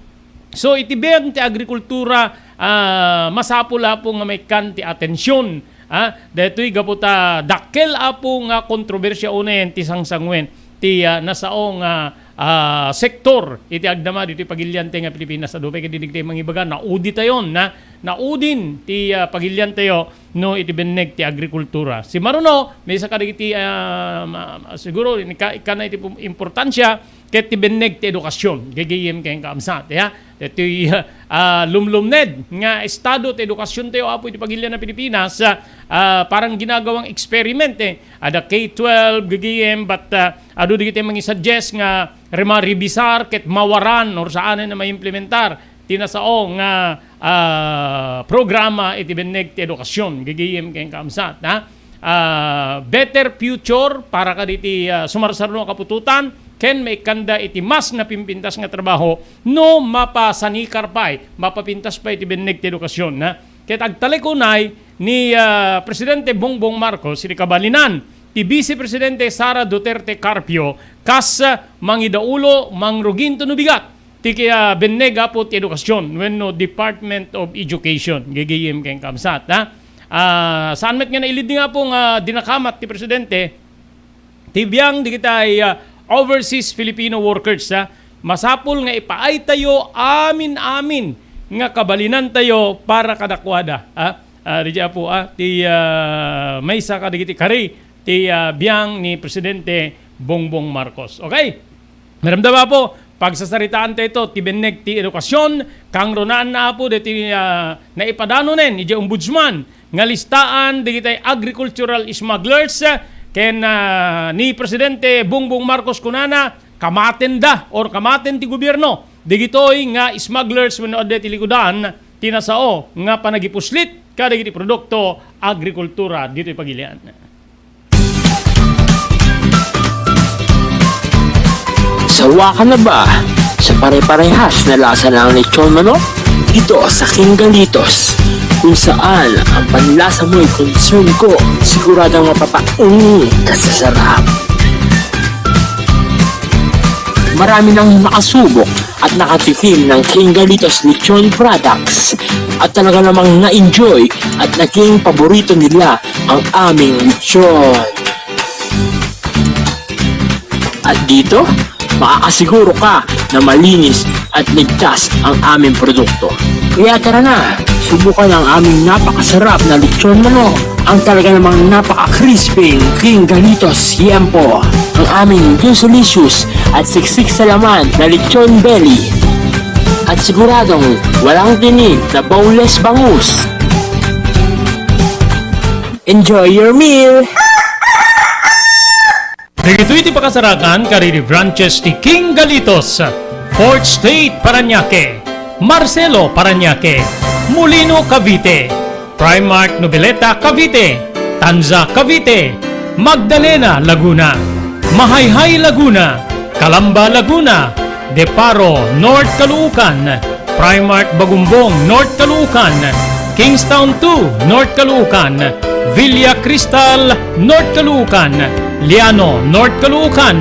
So iti biang ti agrikultura, ah, masapul Apo nga maikkan ti atension, ha? Daytoy gapu ta dakkel Apo nga kontrobersia unayen ti sangsanguen ti ah, nasao nga ah, sektor iti agdama ditoy pagiliantay nga Pilipinas. Adu pay ket dagiti mangibaga nauditayon, na naudin ti ah, pagiliantayo no iti benneg ti agrikultura. Simmaruno, maysa kadagiti ah, ma- ma- siguro ikka- ikkana iti pum- importansia ket ti benneg ti edukasyon gagayem ken kaabsat, ya. Daytoy ah, lumlumned nga estado ti edukasyontayo Apo iti pagilian a Pilipinas, ah, parang ginagawang experiment, eh. Adda K twelve gagayem, but ah, adu dagiti mangisuggest nga rema- rebisar ket mawaran or saanen a maimplementar ti nasao nga ah, programa iti benneg ti edukasyon gagayem ken kaabsat, ha? Ah, better future para kaditi ah, sumarsarno a kaputotan ken maikkanda iti mas napimpintas nga trabaho no mapasanikar pay, mapapintas pay iti benneg ti edukasyon, ha? Ket agtalek unay ni ah, Presidente Bongbong Marcos iti kabalinan ti Vice Presidente Sara Duterte Carpio kas ah, mangidaulo, mangruginto no bigat ti kaya benneg Apo ti edukasyon wenno Department of Education gagayem ken kaabsat, ha? Ah, saan met nga nailid nga Apo nga dinakamat ti presidente ti biang digitay ah, overseas Filipino workers, ha? Masapul nga ipaaytayo amin-amin nga kabalinantayo para kadakuada, ha? Ah, didi Apo, ah, ti ah, maysa kadagiti kari ti ah, biang ni Presidente Bongbong Marcos. Okay? Maramdam, Apo, pagsasaritaan tayo ti benneg ti edukasyon, kangrunaanna, Apo, deti, ah, naipadanonen idiay Ombudsman nga listaan dagiti agricultural smugglers, ken, ah, ni Presidente Bongbong Marcos kunana, kamatenda or kamaten ti gobierno dagitoy nga smugglers wenno adda ti likudan ti nasao nga panagipuslit kadagiti produkto agrikultura ditoy Pagilian. Sawa ka na ba sa pare-parehas na lasa ng lechon manok? Dito sa King Galitos, kung saan ang panlasa mo'y concern ko, siguradong mapapaingi ka sa sarap. Marami nang nakasubok at nakatikim ng King Galitos Lechon Products at talaga namang na-enjoy at naging paborito nila ang aming lechon. At dito, makakasiguro ka na malinis at ligtas ang aming produkto. Kaya tara na, subukan ang aming napakasarap na lechon manok, ang talaga namang napaka-crispy King Galitos Yempo, ang aming delicious at siksik sa laman na lechon belly. At siguradong walang tinik na boneless bangus. Enjoy your meal! Dagitoy ti pakasarakan kadagiti branches ti King Galitos, Fourth Street, Parañaque, Marcelo, Parañaque, Molino, Cavite, Primark, Noveleta, Cavite, Tanza, Cavite, Magdalena, Laguna, Mahayhay, Laguna, Calamba, Laguna, Deparo, North Caloocan, Primark Bagumbong, North Caloocan, Kingstown two, North Caloocan, Villa Cristal, North Caloocan, Liano, North Caloocan,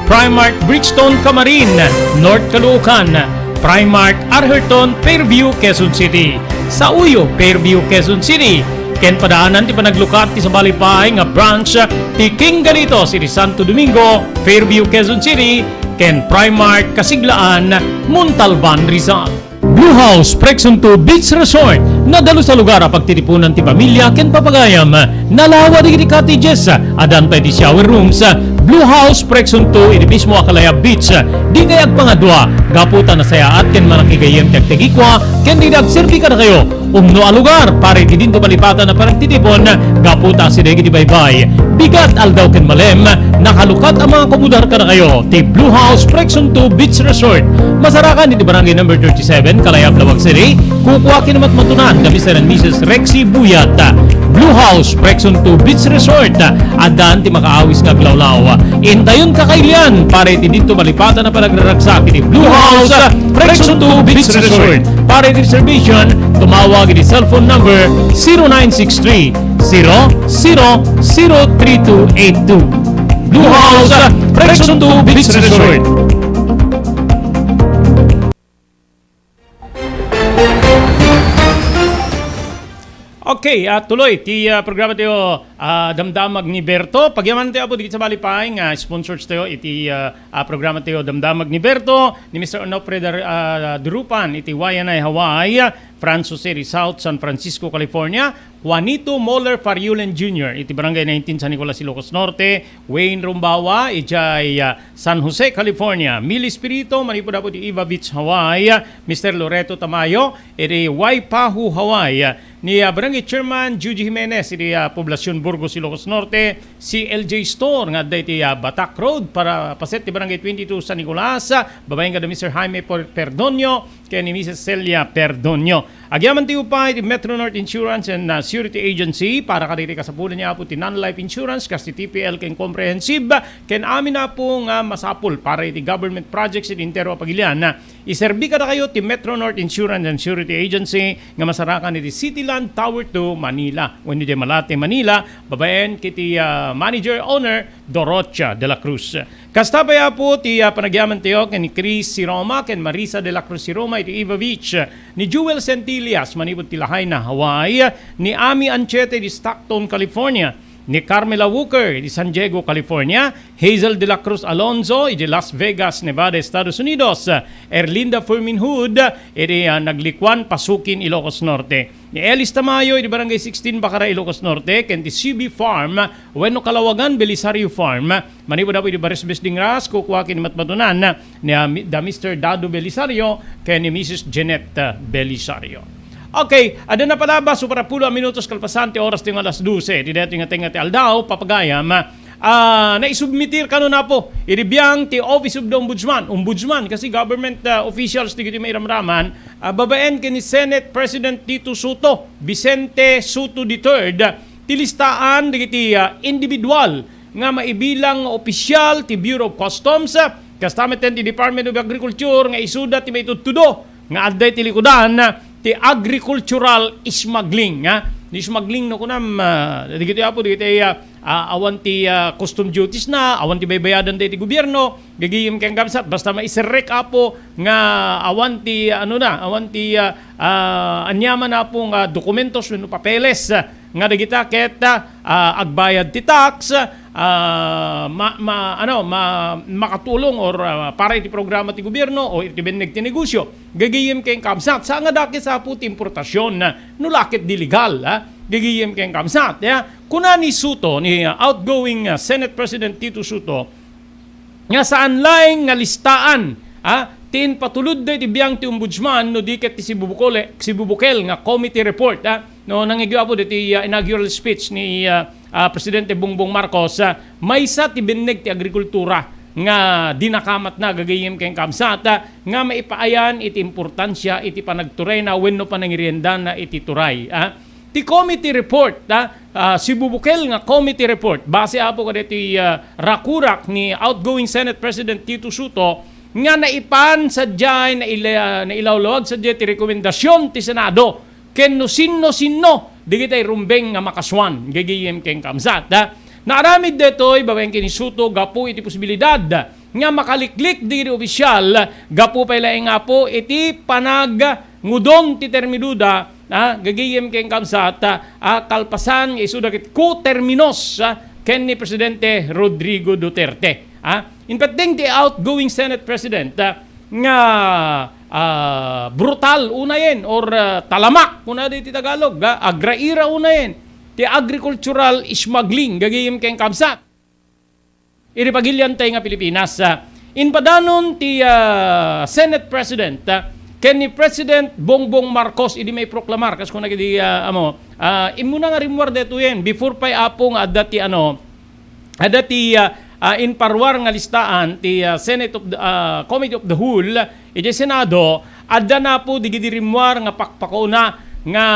Primark Brixton, Camarin, North Caloocan, Primark Arherton, Fairview, Quezon City, Sauyo, Fairview, Quezon City, ken padaanan ti panaglukat ti sabali pay nga branch ti King Galitos iti Santo Domingo, Fairview, Quezon City, ken Primark Kasiglaan, Montalban, Rizal. Blue House Presunto Beach Resort, nadalus a lugar a pagtitipunan ti pamilya ken papagayam. Nalawa dagiti cottages, addan pay ti shower rooms. Blue House Presunto iti mismo a Calaya Beach. Dikay agpangadua, gapu ta nasayaat ken manakigayyem ti agtagikua ken dagiti agserbi kadakayo. Umno a lugar para iti dinto malipatan a panagtitipon, gapu ta asideg iti baybay. Bigat, aldaw ken malem, nakalukat a makakomodar kadakayo ti Blue House Presunto Beach Resort. Masarakan iti Barangay Number thirty-seven, Calaya, Laoag City. Kukua ken matmatunan da Mister and Missus Rexy Buyat. Blue House Presunto Beach Resort. Addan ti makaawis nga aglawlaw. Intayon kakailian para iti dinto malipatan a panagraragsak iti Blue House Presunto Beach Resort. Para iti reservation, tumawag iti cellphone number zero nine six three, zero zero zero three two eight two. Blue House Presunto Beach Resort. Okay, ah, tuloy ti, ah, programa tayo, ah, Damdamag ni Berto. Pagyaman tayo, Apo, dikit sa balipay nga sponsors tayo iti, ah, ah, programa tayo Damdamag ni Berto, ni Mister Onofre Dar-, ah, Durupan iti Waianae, Hawaii, Franz Jose Rizal, San Francisco, California, Juanito Moller Fariulen Junior iti Barangay nineteen San Nicolas, Ilocos Norte, Wayne Rumbawa, ijay, ah, San Jose, California, Mil Espirito, manipud Apo ti Iva Beach, Hawaii, Mister Loreto Tamayo, iti Waipahu, Hawaii, ni, ah, Barangay Chairman Juji Jimenez, iti, ah, Poblacion Burgos, Ilocos Norte, C L J Store, nga adda iti, ah, Batak Road, para paset ti Barangay twenty-two San Nicolas, ah, babaen kada Mister Jaime Por-, Perdonio, ken ni Missus Celia Perdonio. Agyaman ti upay ti Metro North Insurance and, uh, Surety Agency para kadagiti kasapulan ni Apo ti non-life insurance, kas ti T P L ken comprehensive, ken amin, Apo, nga masapul para iti government projects iti entero a pagilian. Iserbi kadakayo ti Metro North Insurance and Surety Agency nga masarakan iti City Land Tower two, Manila, wenno idiay Malate, Manila, babaen kiti, uh, manager owner Dorocha de la Cruz. Kasta pay, Apo, ti, ah, panagyaman tayo ken ni Chris Siroma ken Marisa de la Cruz Siroma iti Iva Beach, ni Jewel Centillas manipud ti Lahaina, Hawaii, ni Ami Anchete di Stockton, California, ni Carmela Walker iti San Diego, California, Hazel de la Cruz Alonzo iti Las Vegas, Nevada, Estados Unidos, Erlinda Fermin Hood iti, ah, Naglikuan, Pasukin, Ilocos Norte. Ni Elis Tamayo iti Barangay sixteen, Bacara, Ilocos Norte, ken ti C B Farm wenno Kalawagan, Belisario Farm. Manipud apo iti Barisbis Dingras, kukua ken ni matmatunan ni, ah, mi-, da Mister Dado Belisario ken ni Missus Jeanette, ah, Belisario. Okay, adda napalabas, supra pulo a minutos kalpasan ti oras ti nga alas dose. Ti daytoy nga tengnga ti aldaw, papagayam, ah, naisubmitir kano napo iti biang ti Office of the Ombudsman. Ombudsman, kasi government, ah, officials ti giti mairamraman, ah, babaen ken ni Senate President Tito Soto, Vicente Soto the third, ti listaan dagiti, ah, individual nga maibilang nga opisyal ti Bureau of Customs, ah, kasta met ti Department of Agriculture nga isuda ti maitudtudo nga adda iti likudan ti agricultural smuggling, ha? Ni smuggling no kunam, ah, dagiti apo, dagiti, ah, ah, awan ti, ah, custom duties na, awan ti baybayadan dagiti gobierno, gagayem ken kabsat, basta maiserrek apo nga awan ti, ano na, awan ti, ah, ah, aniaman apo nga dokumentos wenno papeles, ah, nga dagita ket, ah, agbayad ti tax, ah, ma-, ma-, ano, ma-, makatulong or, ah, para iti programa ti gobierno o iti benneg ti negosyo. Gagayem ken kabsat, sa nga dakes apo ti importasyon, ah, no la ket di legal, ah. Gagayem ken kabsat, ya. Kuna ni Soto, ni, ah, outgoing, ah, Senate President Tito Soto, nga saan laeng nga listaan, ah, ti impatulod iti biang ti Ombudsman no di ket ti sibubukole-, sibubukel nga committee report, ah, no, nangigyo apo diti, ah, inaugural speech ni, ah, ah, Presidente Bongbong Marcos, ah, maysa ti benneg ti agrikultura nga dinakamatna gagayem ken kabsat, ah, nga maipaayan iti importansia iti panagturayna wenno panangiriendana iti turay, ah. Ti committee report, ah, ah, sibubukel nga committee report, base apo kadaytoy, ah, rakurak ni outgoing Senate President Tito Soto, nga naipan sadiay, naila-, nailawlawag sadiay ti rekomendasyon ti Senado ken no sinno-sinno dagiti rumbeng nga makasuan, gagayem ken kabsat, ah. Naaramid daytoy babaen ken ni Soto gapu iti posibilidad nga makaliklik dagiti opisyal gapu pay laeng apo iti panagngudon ti terminoda, ah, gagayem ken kabsat, ah, kalpasan nga isuda ket co-terminos, ah, ken ni Presidente Rodrigo Duterte, ah. Impatdeng ti outgoing Senate President, ah, nga, ah, brutal unayen or, ah, talamak, kuna dagiti Tagalog, ah, agraira unayen ti agricultural smuggling, gagayem ken kabsat. Iti pagiliantay nga Pilipinas, ah, impadanon ti, ah, Senate President, ah, ken ni President Bongbong Marcos idi maiproklamar, kas kuna iti, ah, amo, ah, immuna nga rimmuar daytoyen, before pay apo nga adda ti, ano, adda ti, ah, ah, inparuar nga listaan ti, ah, Senate of the, ah, Committee of the Whole, iti Senado, adda napo dagiti rimmuar nga pakpakauna nga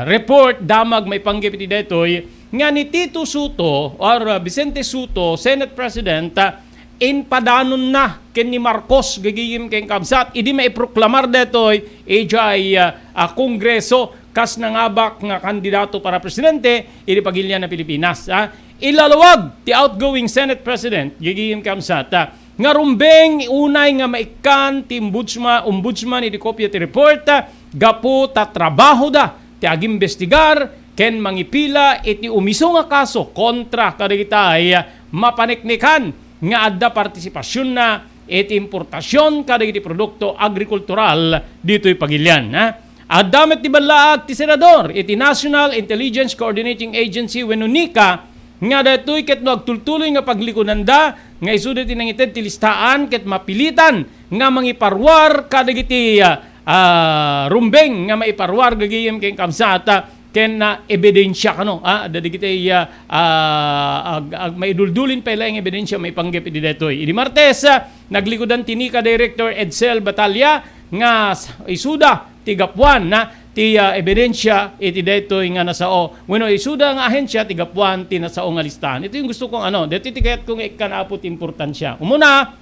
report, damag maipanggep iti daytoy, nga ni Tito Soto or, uh, Vicente Soto, Senate President, uh, impadanonna ken ni Marcos gagayem ken kabsat idi maiproklamar daytoy idiay, uh, uh, Kongreso kas nangabak nga kandidato para presidente iti pagilian a Pilipinas, ah. Ilalawag ti outgoing Senate President, gagayem ken kabsat, ah, nga rumbeng unay nga maikkan ti ombudsman, ombudsman iti kopia ti report, ah, gapu ta trabahoda ti agimbestigar ken mangipila iti umisu nga kaso kontra kadagitay mapaneknekan nga adda partisipasionna iti importasion kadagiti produkto agrikultural ditoy pagilian, ha? Adda met ti ballaag ti senador iti National Intelligence Coordinating Agency wenno nika nga daytoy ket no agtultuloy nga paglikudanda nga isuda ti nangited ti listaan ket mapilitan nga mangiparuar kadagiti, ah, ah, rumbeng nga maiparuar gagayem ken kabsat, ah, ken, ah, ebidensia kano, ah, adda dagiti, ah, ah, ag-, ag-, maiduldulin pay laeng ebidensia maipanggep idi daytoy. Idi Martes, ah, naglikudan ti nika Director Edsel Batalla nga s-, isuda ti gapuan, ah, ti, ah, ebidensia iti daytoy nga nasao. Wenno isuda nga ahensia ti gapuan ti nasao nga listahan. Ito yung gusto kong ano, daytoy ti kayat ko nga ikkan, Apo, ti importansia. Umuna,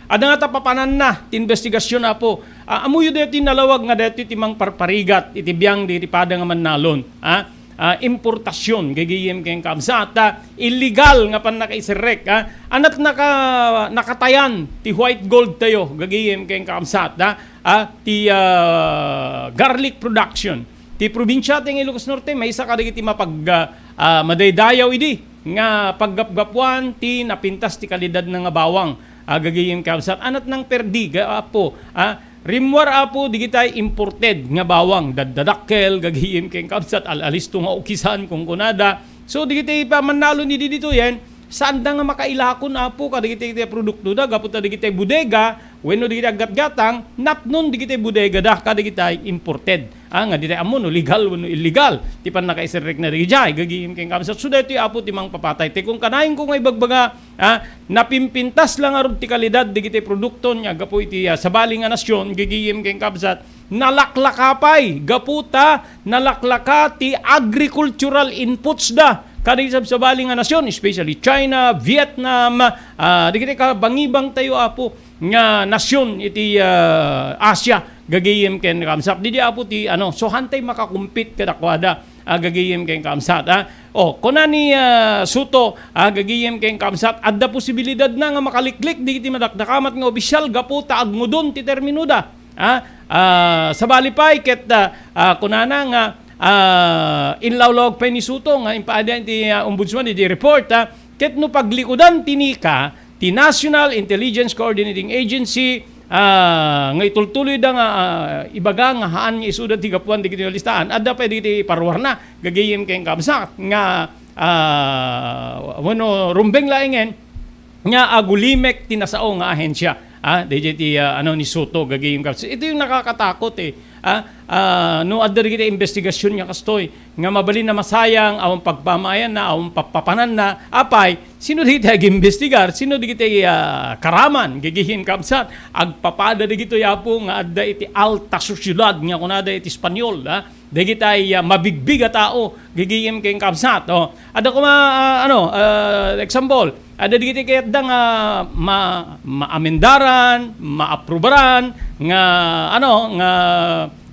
adda nga ta papananna ti investigasyon, Apo. Ah, ammoyo daytoy nalawag nga daytoy ti mangparparigat iti biang dagiti pada nga mannalon, ah, ah, importasyon gagayem ken kabsat, ah, illegal nga pannakaiserrek, ah, anat naka-, nakatayan ti white gold tayo gagayem ken kabsat, ah, ah, ti, ah, garlic production. Ti probinsia ti Ilocos Norte, maysa kadagiti mapag-, ah, ah, madaydayaw idi nga paggapgapuan ti napintas ti kalidadna nga bawang. Ah, gagayem ken kabsat, anat nang perdi, ga-, Apo, ah, rimmuar, Apo, digitay imported nga bawang, daddadakkel, gagayem ken kabsat, al-alisto nga ukisan, kunkunada. So, digitay pamannalon idi ditoyen, saanda nga makailakon, Apo, kadagitay, digitay produktoda, gapu ta digitay bodega, wenno digitay aggatgatang, napnon digitay bodegada, kadagitay imported. Ah, nga ditay ammo no legal wenno illegal ti pannakaiserrekna dagijay, gagayem ken kabsat. So, daytoy, Apo, ti mangpapatay. Ti kunkanayon ko nga ibagbaga, ah, napimpintas la ngarud ti kalidad dagiti produkto nga gapu iti, ah, sabali nga nasion, gagayem ken kabsat, nalaklaka pay gapu ta nalaklaka ti agricultural inputs da kadagiti sabsabali nga nasion, especially China, Vietnam, ah, dagiti kabangibang tayo, Apo, nga nasion iti, ah, Asia, gagayem ken kabsat. Didi, Apo, ti, ano, so, hantay makakumpit kadakuada, ah, gagayem ken kabsat, ah. O, kuna ni, ah, Soto, ah, gagayem ken kabsat, adda posibilidad na nga makaliklik digiti madakdakamat nga opisyal gapu ta agngudon ti terminoda. Ah, ah, sabali pay ket, ah, ah, kunana nga, ah, inlawlawag pay ni Soto nga impaada ti, ah, ombudsman iti report, ah, ket no paglikudan ti nika, ti National Intelligence Coordinating Agency, ah, nga itultuloyda nga, ah, ibaga nga haan nga isuda ti gapuan dagiti nalistaan, adda pay dagiti parwarna, gagayem ken kabsat, nga, ah, wenno rumbeng laengen nga agulimek ti nasao nga ahensya. Ah, dayjay ti, ah, ano, ni Soto, gagayem kabsat. Ito yung nakakatakot, eh. Ah, ah, no adda dagiti investigasyon nga kastoy, nga mabalin a masayang, awan pagpamayanna, awan papapananna, apay, sino dagiti agimbestigar? Sino dagiti, ah, karaman? Gagayem kabsat, agpapada dagitoy, Apo, nga adda iti alta sociedad nga kunada iti Espanyol, ah, dagitay, ah, mabigbig a tao, gagayem ken kabsat, oh. Adda koma, ah, ano, ah, example, adda dagiti kayatda nga ma-, maamendaran, maaprubaran, nga, ano, nga,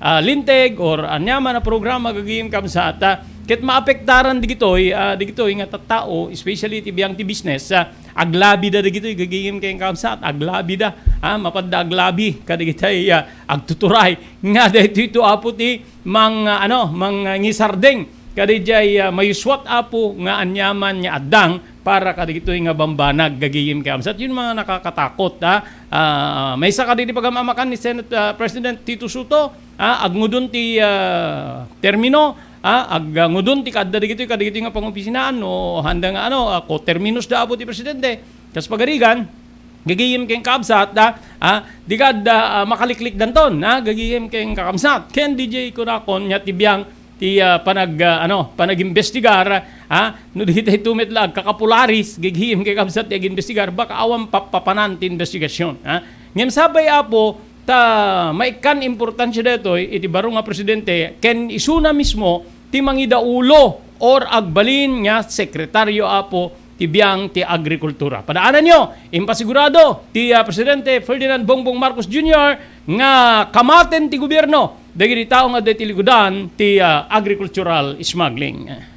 ah, linteg or aniaman a programa, gagayem kabsat, ah, ket maapektaran dagitoy, ah, dagitoy nga tattao, especially ti biang ti business, ah, aglabida dagitoy, gagayem ken kabsat, aglabida, ah, mapadda aglabi kadagitay, ah, agtuturay nga daytoy to, Apo, ti mang, ah, ano, mangisardeng kadayjay, ah, mayuswat, Apo, nga aniaman nga addang para kadagitoy nga bambanag, gagayem ken kabsat. Yun mga nakakatakot, ha? Ah, maysa kadagiti pagam-amakan ni Senate, ah, President Tito Soto, ah, agngudon ti, ah, termino, ah, agngudon ti kaadda dagitoy, kadagitoy nga pangopisinaan, no, handa nga, ano, ah, ko terminos da, Apo, ti Presidente. Kas pagarigan, gagayem ken kabsat, ah, ah, di kad, ah, makaliklik danton, ah, gagayem ken kakabsat. Ken D J kunakon, nya ti biang ti, ah, panag-, ah, ano, panag-imbestigar, ah, no dagitoy met la agkakapularis, gagayem ken kabsat ti ag-imbestigar, baka awan papapanan ti investigasyon, ah. Ngem sapay, Apo, ta maikkan importansia daytoy iti baro nga presidente, ken isuna mismo ti mangidaulo or agbalin nga sekretaryo, Apo, ti biang ti agrikultura. Padaananyo, impasigurado ti, ah, Presidente Ferdinand Bongbong Marcos Junior nga kamaten ti gobierno dagiti tao nga adda iti likudan ti, ah, agricultural smuggling.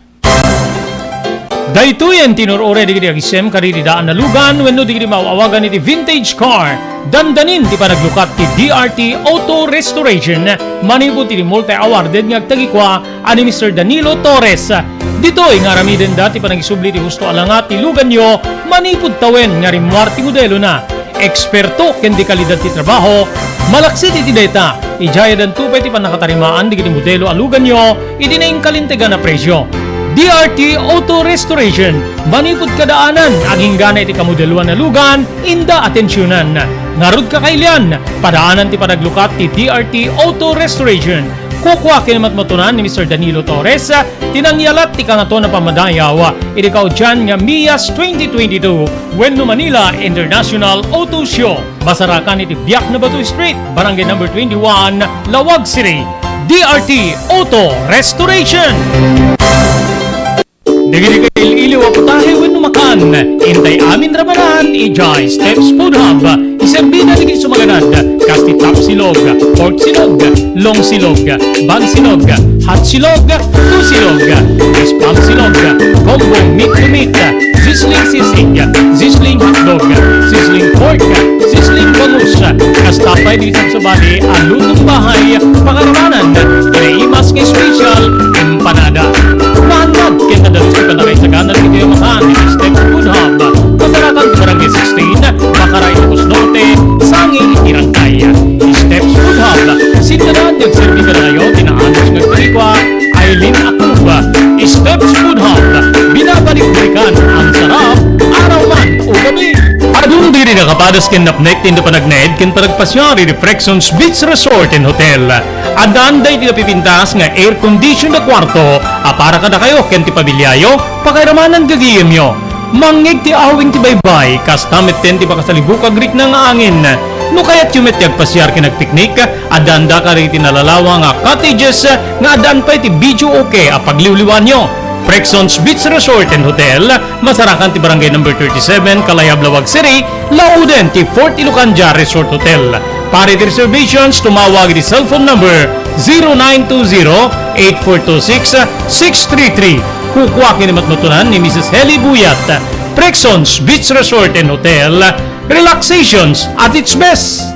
Daytoyen ti nur-uray dagiti agisem kadagiti daan a lugan wenno dagiti maaw-awagan iti vintage car. Dandanin ti panaglukat ti D R T Auto Restoration manipud iti multi-awarded nga agtagikua a ni Mister Danilo Torres. Ditoy nga aramidenda ti panagisubli ti husto a langat ti luganyo manipud tawen nga rimmuar ti modelona. Eksperto ken di kalidad ti trabaho, malaksid iti dayta, idiayadanto pay ti pannakatarimaan dagiti modelo a luganyo iti nainkalintegan a presio. D R T Auto Restoration, manipud kadaanan, aginggana iti kamodeloan a lugan, inda atensionan. Ngarud, kakailian, padaanan ti panaglukat ti D R T Auto Restoration. Kukua ken matmatunan ni Mister Danilo Torres ti nangyalat ti Kangatoan a Pammadayaw iti kaudian nga MIAS twenty twenty-two wenno Manila International Auto Show. Masarakan iti Biak na Bato Street, Barangay Number twenty-one, Laoag City. D R T Auto Restoration. Dagiti kail-iliw a putahe wenno makan, intay amin ramanan idiay Steps Food Hub. Iserbida dagiti sumaganad, kas ti tapsilog, pork silog, long silog, bang silog, hot silog, two silog, spam silog, combo meat to meat, sizzling sisig, sizzling hotdog, sizzling pork, sizzling bangus, kasta pay dagiti sabsabali a lutong bahay, pakaramanan, iti imas nga special, empanada. Mahannad ken nadalus ti Adas ken napnek ti inda panagnaed ken panagpasiar iti Frexons Beach Resort and Hotel. Addaanda iti napipintas nga air condition a kuarto a para kadakayo ken ti pamiliayo, pakairamanan gagayemyo. Mangngeg ti awing ti baybay, kasta metten ti makasalibuk a rikna nga angin. No kayatyo met ti agpasiar ken agpiknik, addaanda kadagiti nalalawa nga cottages nga addaan pay ti video okay a pagliwliwaanyo. Frexons Beach Resort and Hotel, masarakan ti Barangay Number thirty-seven, Kalayab, Laoag City, lauden ti Fort Ilocandia Resort Hotel. Para iti reservations, tumawag iti cellphone number zero nine two zero, eight four two six, six three three. Kukua ken ni matmutunan ni Missus Heli Buyat. Frexons Beach Resort and Hotel, relaxations at its best.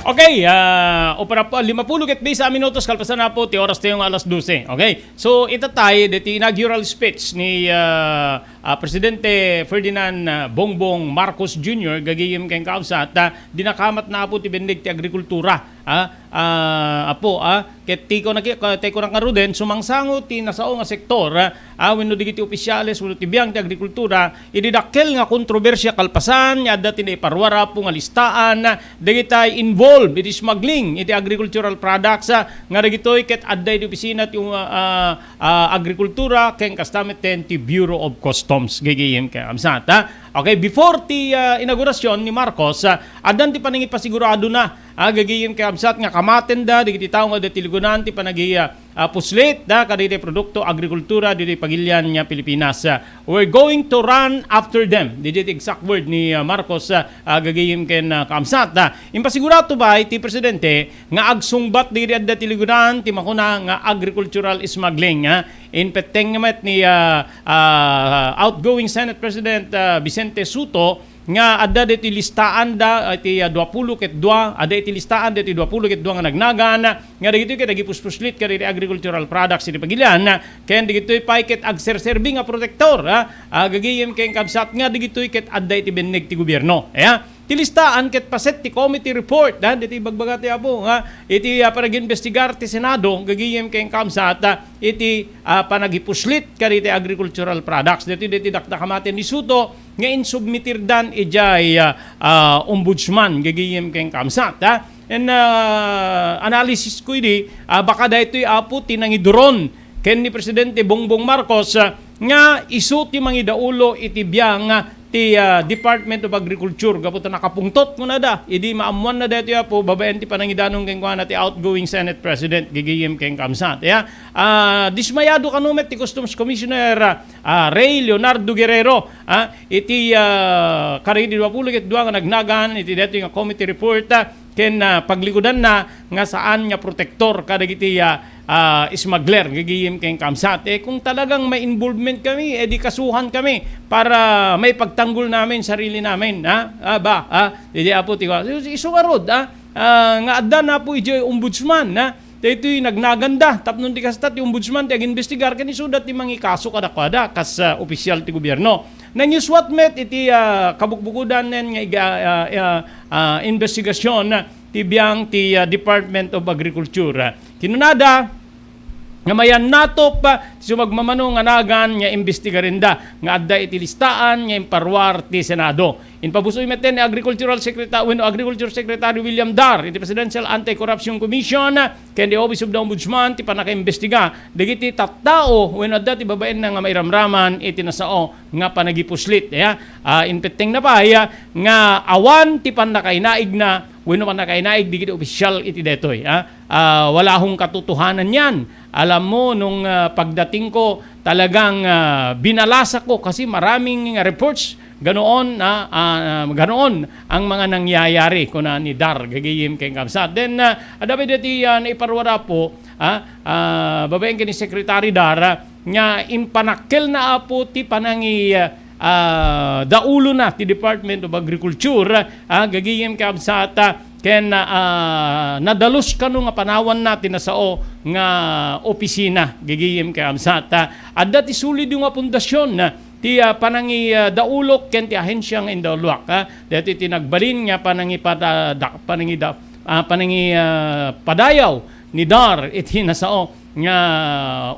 Okay, ah, opera po, limapulo ket bisa minutos kalpasan na po ti oras tayo nga alas dose. Okay, so itatay deti inaugural speech ni ah, ah, Presidente Ferdinand ah, Bongbong Marcos Junior gagayem ken kaabsat, ah, dinakamat na po ti benneg ti agrikultura. Ah, ah, apo, ah, ket ti kunaki-, ka-, ti kunak ngaruden, sumangsango ti nasao nga sektor, ah, ah, wenno dagiti opisyales, wenno ti biang ti agrikultura, idi dakkel nga kontrobersia kalpasan nga adda ti naiparuar, apo, nga listaan, ah, dagiti involved iti smuggling iti agricultural products, ah, nga dagitoy ket adda iti opisina ti, ah, ah, ah, agrikultura ken kasta metten ti Bureau of Customs, gagayem ken kaabsat, ah. Okay, before ti, ah, inaugurasyon ni Marcos, ah, addan ti panangipasiguradona, ah, gagayem ken kaabsat nga kamatenda dagiti tao nga adda ti lugurna ti panagi-, ah, ah, puslit, da, kadagiti produkto agrikultura ditoy pagilian nga Pilipinas. Ah, "We're going to run after them." Ditoy ti exact word ni, ah, Marcos, ah, ah, gagayem ken, ah, kaabsat. Ah, impasigurado pay ti Presidente nga agsungbat dagiti adda ti lugurna ti makuna nga agricultural smuggling, ah. Impetteng met ni, ah, ah, outgoing Senate President, ah, Vicente Sotto, nga adda ditoy listaan da, iti, ah, duapulo ket dua, adda iti listaan ditoy duapulo ket dua nga nagnagan, nga dagitoy ket agipuspuslit kadagiti agricultural products iti pagilian, ken dagitoy pay ket agserserbi nga protektor, ah, ah, gagayem ken kaabsat nga dagitoy ket adda iti benneg ti gobierno. Aya, ti listaan ket paset ti committee report, ah, ditoy ibagbaga ti Apo, nga iti, ah, panagimbestigar ti Senado, gagayem ken kaabsat, ah, iti, ah, panagipuslit kadagiti agricultural products. Ditoy, ditoy dakdakamaten ni Sotto, nga insubmitirdan idiay, ah, ah, ombudsman, gagayem ken kaabsat, ha? En, ah, analysis ko idi, ah, baka daytoy, Apo, ti nangiduron ken ni Presidente Bongbong Marcos, ah, nga isu ti mangidaulo iti biang, ah, ti, ah, Department of Agriculture gapu ta nakapungtot kunada idi maammoanna daytoy, Apo, babaen ti panangidanon kenkuana ti outgoing Senate President, gagayem ken kaabsat, ya. Ah, dismayado kano met ti Customs Commissioner, ah, ah, Rey Leonardo Guerrero, ah, iti, ah, kadagiti duapulo ket dua nga nagnagan iti daytoy nga committee report, ah, ken, ah, paglikudanna nga saan nga protektor kadagiti, ah, ah, smuggler, gagayem ken kaabsat. Eh, kung talagang may involvement kami, eh, di kasuhan kami para maipagtanggol namin sarili namin, ha? Ah, ba, ha? Didi, Apo, ti, isu ngarud, ha? Ah, nga adda na po idiay ombudsman, ha? Daytoy nagnaganda, tapno di kasta ti ombudsman ti agimbestigar ken isuda ti mangikaso kadakuada kas, ah, opisyal ti gobierno. Nangisuat met iti, ah, kabukbukodan nen nga iga-, ah, ah, ah, investigasyon ti biang ti, ah, Department of Agriculture. Kinunada nga mayannatop, ah, ti sumagmamano nga nagan nga imbestigarenda nga adda iti listaan nga imparuar ti Senado. Impabusoy metten ni Agricultural Secretary wenno Agriculture Secretary William Dar iti Presidential Anti-Corruption Commission ken the Office of the Ombudsman ti pannakaimbestiga dagiti tattao wenno adda ti babaenna nga mairamraman iti nasao nga panagipuslit. Ya, ah, impettengna pay, ah, nga awan ti pannakainaigna wenno pannakainaig dagiti opisyal iti daytoy. Ah, ah, wala akong katotohanan yan. Alam mo, nung, ah, pagdating ko, talagang, ah, binalasako kasi maraming reports ganoon, ah, ah, ganoon ang mga nangyayari, kuna ni Dar, gagayem ken kaabsat. Then, ah, adda pay daytoy, ah, naiparuar, Apo, ah, ah, babaen ken ni Secretary Dar, ah, nga impanakkelna, Apo, ti panangi-, ah, ah, daulona ti Department of Agriculture, ah, gagayem ken kaabsat, ah, ken, ah, nadalus kano nga panawanna ti nasao nga opisina, gagayem ken kaabsat, ah. Adda ti solid nga pundasyon, ah, ti, ah, panangi-, ah, daulok ken ti ahensia nga indauluak, ah. Daytoy ti nagbalin nga panangipada-, da-, panangida-, ah, panangi-, ah, padayaw ni Dar iti nasao nga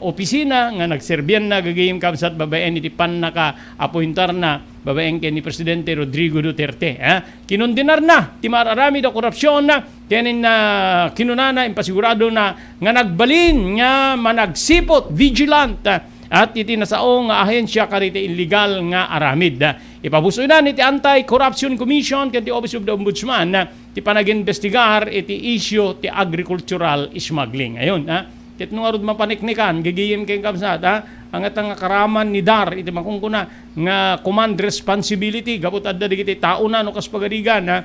opisina nga nagserbianna gagayem kabsat babaen iti pannakaapointarna babaen ken ni Presidente Rodrigo Duterte, ha? Kinondenarna ti maaramid a korupsion ken in, ah, kinunana, impasiguradona nga nagbalin nga managsiput, vigilant, ah, at iti nasao nga ahensia kadagiti illegal nga aramid. Ipabusoynan iti Anti-Corruption Commission ken ti Office of the Ombudsman, ah, ti panagimbestigar iti isyu ti agricultural smuggling. Ayon, ha? Ket no ngarud mapaniknikan, gagayem ken kabsat, ha? Ang atang nga karaman ni Dar, iti makunkuna nga command responsibility, gapu ta adda dagiti taona no kas pagarigan, ha?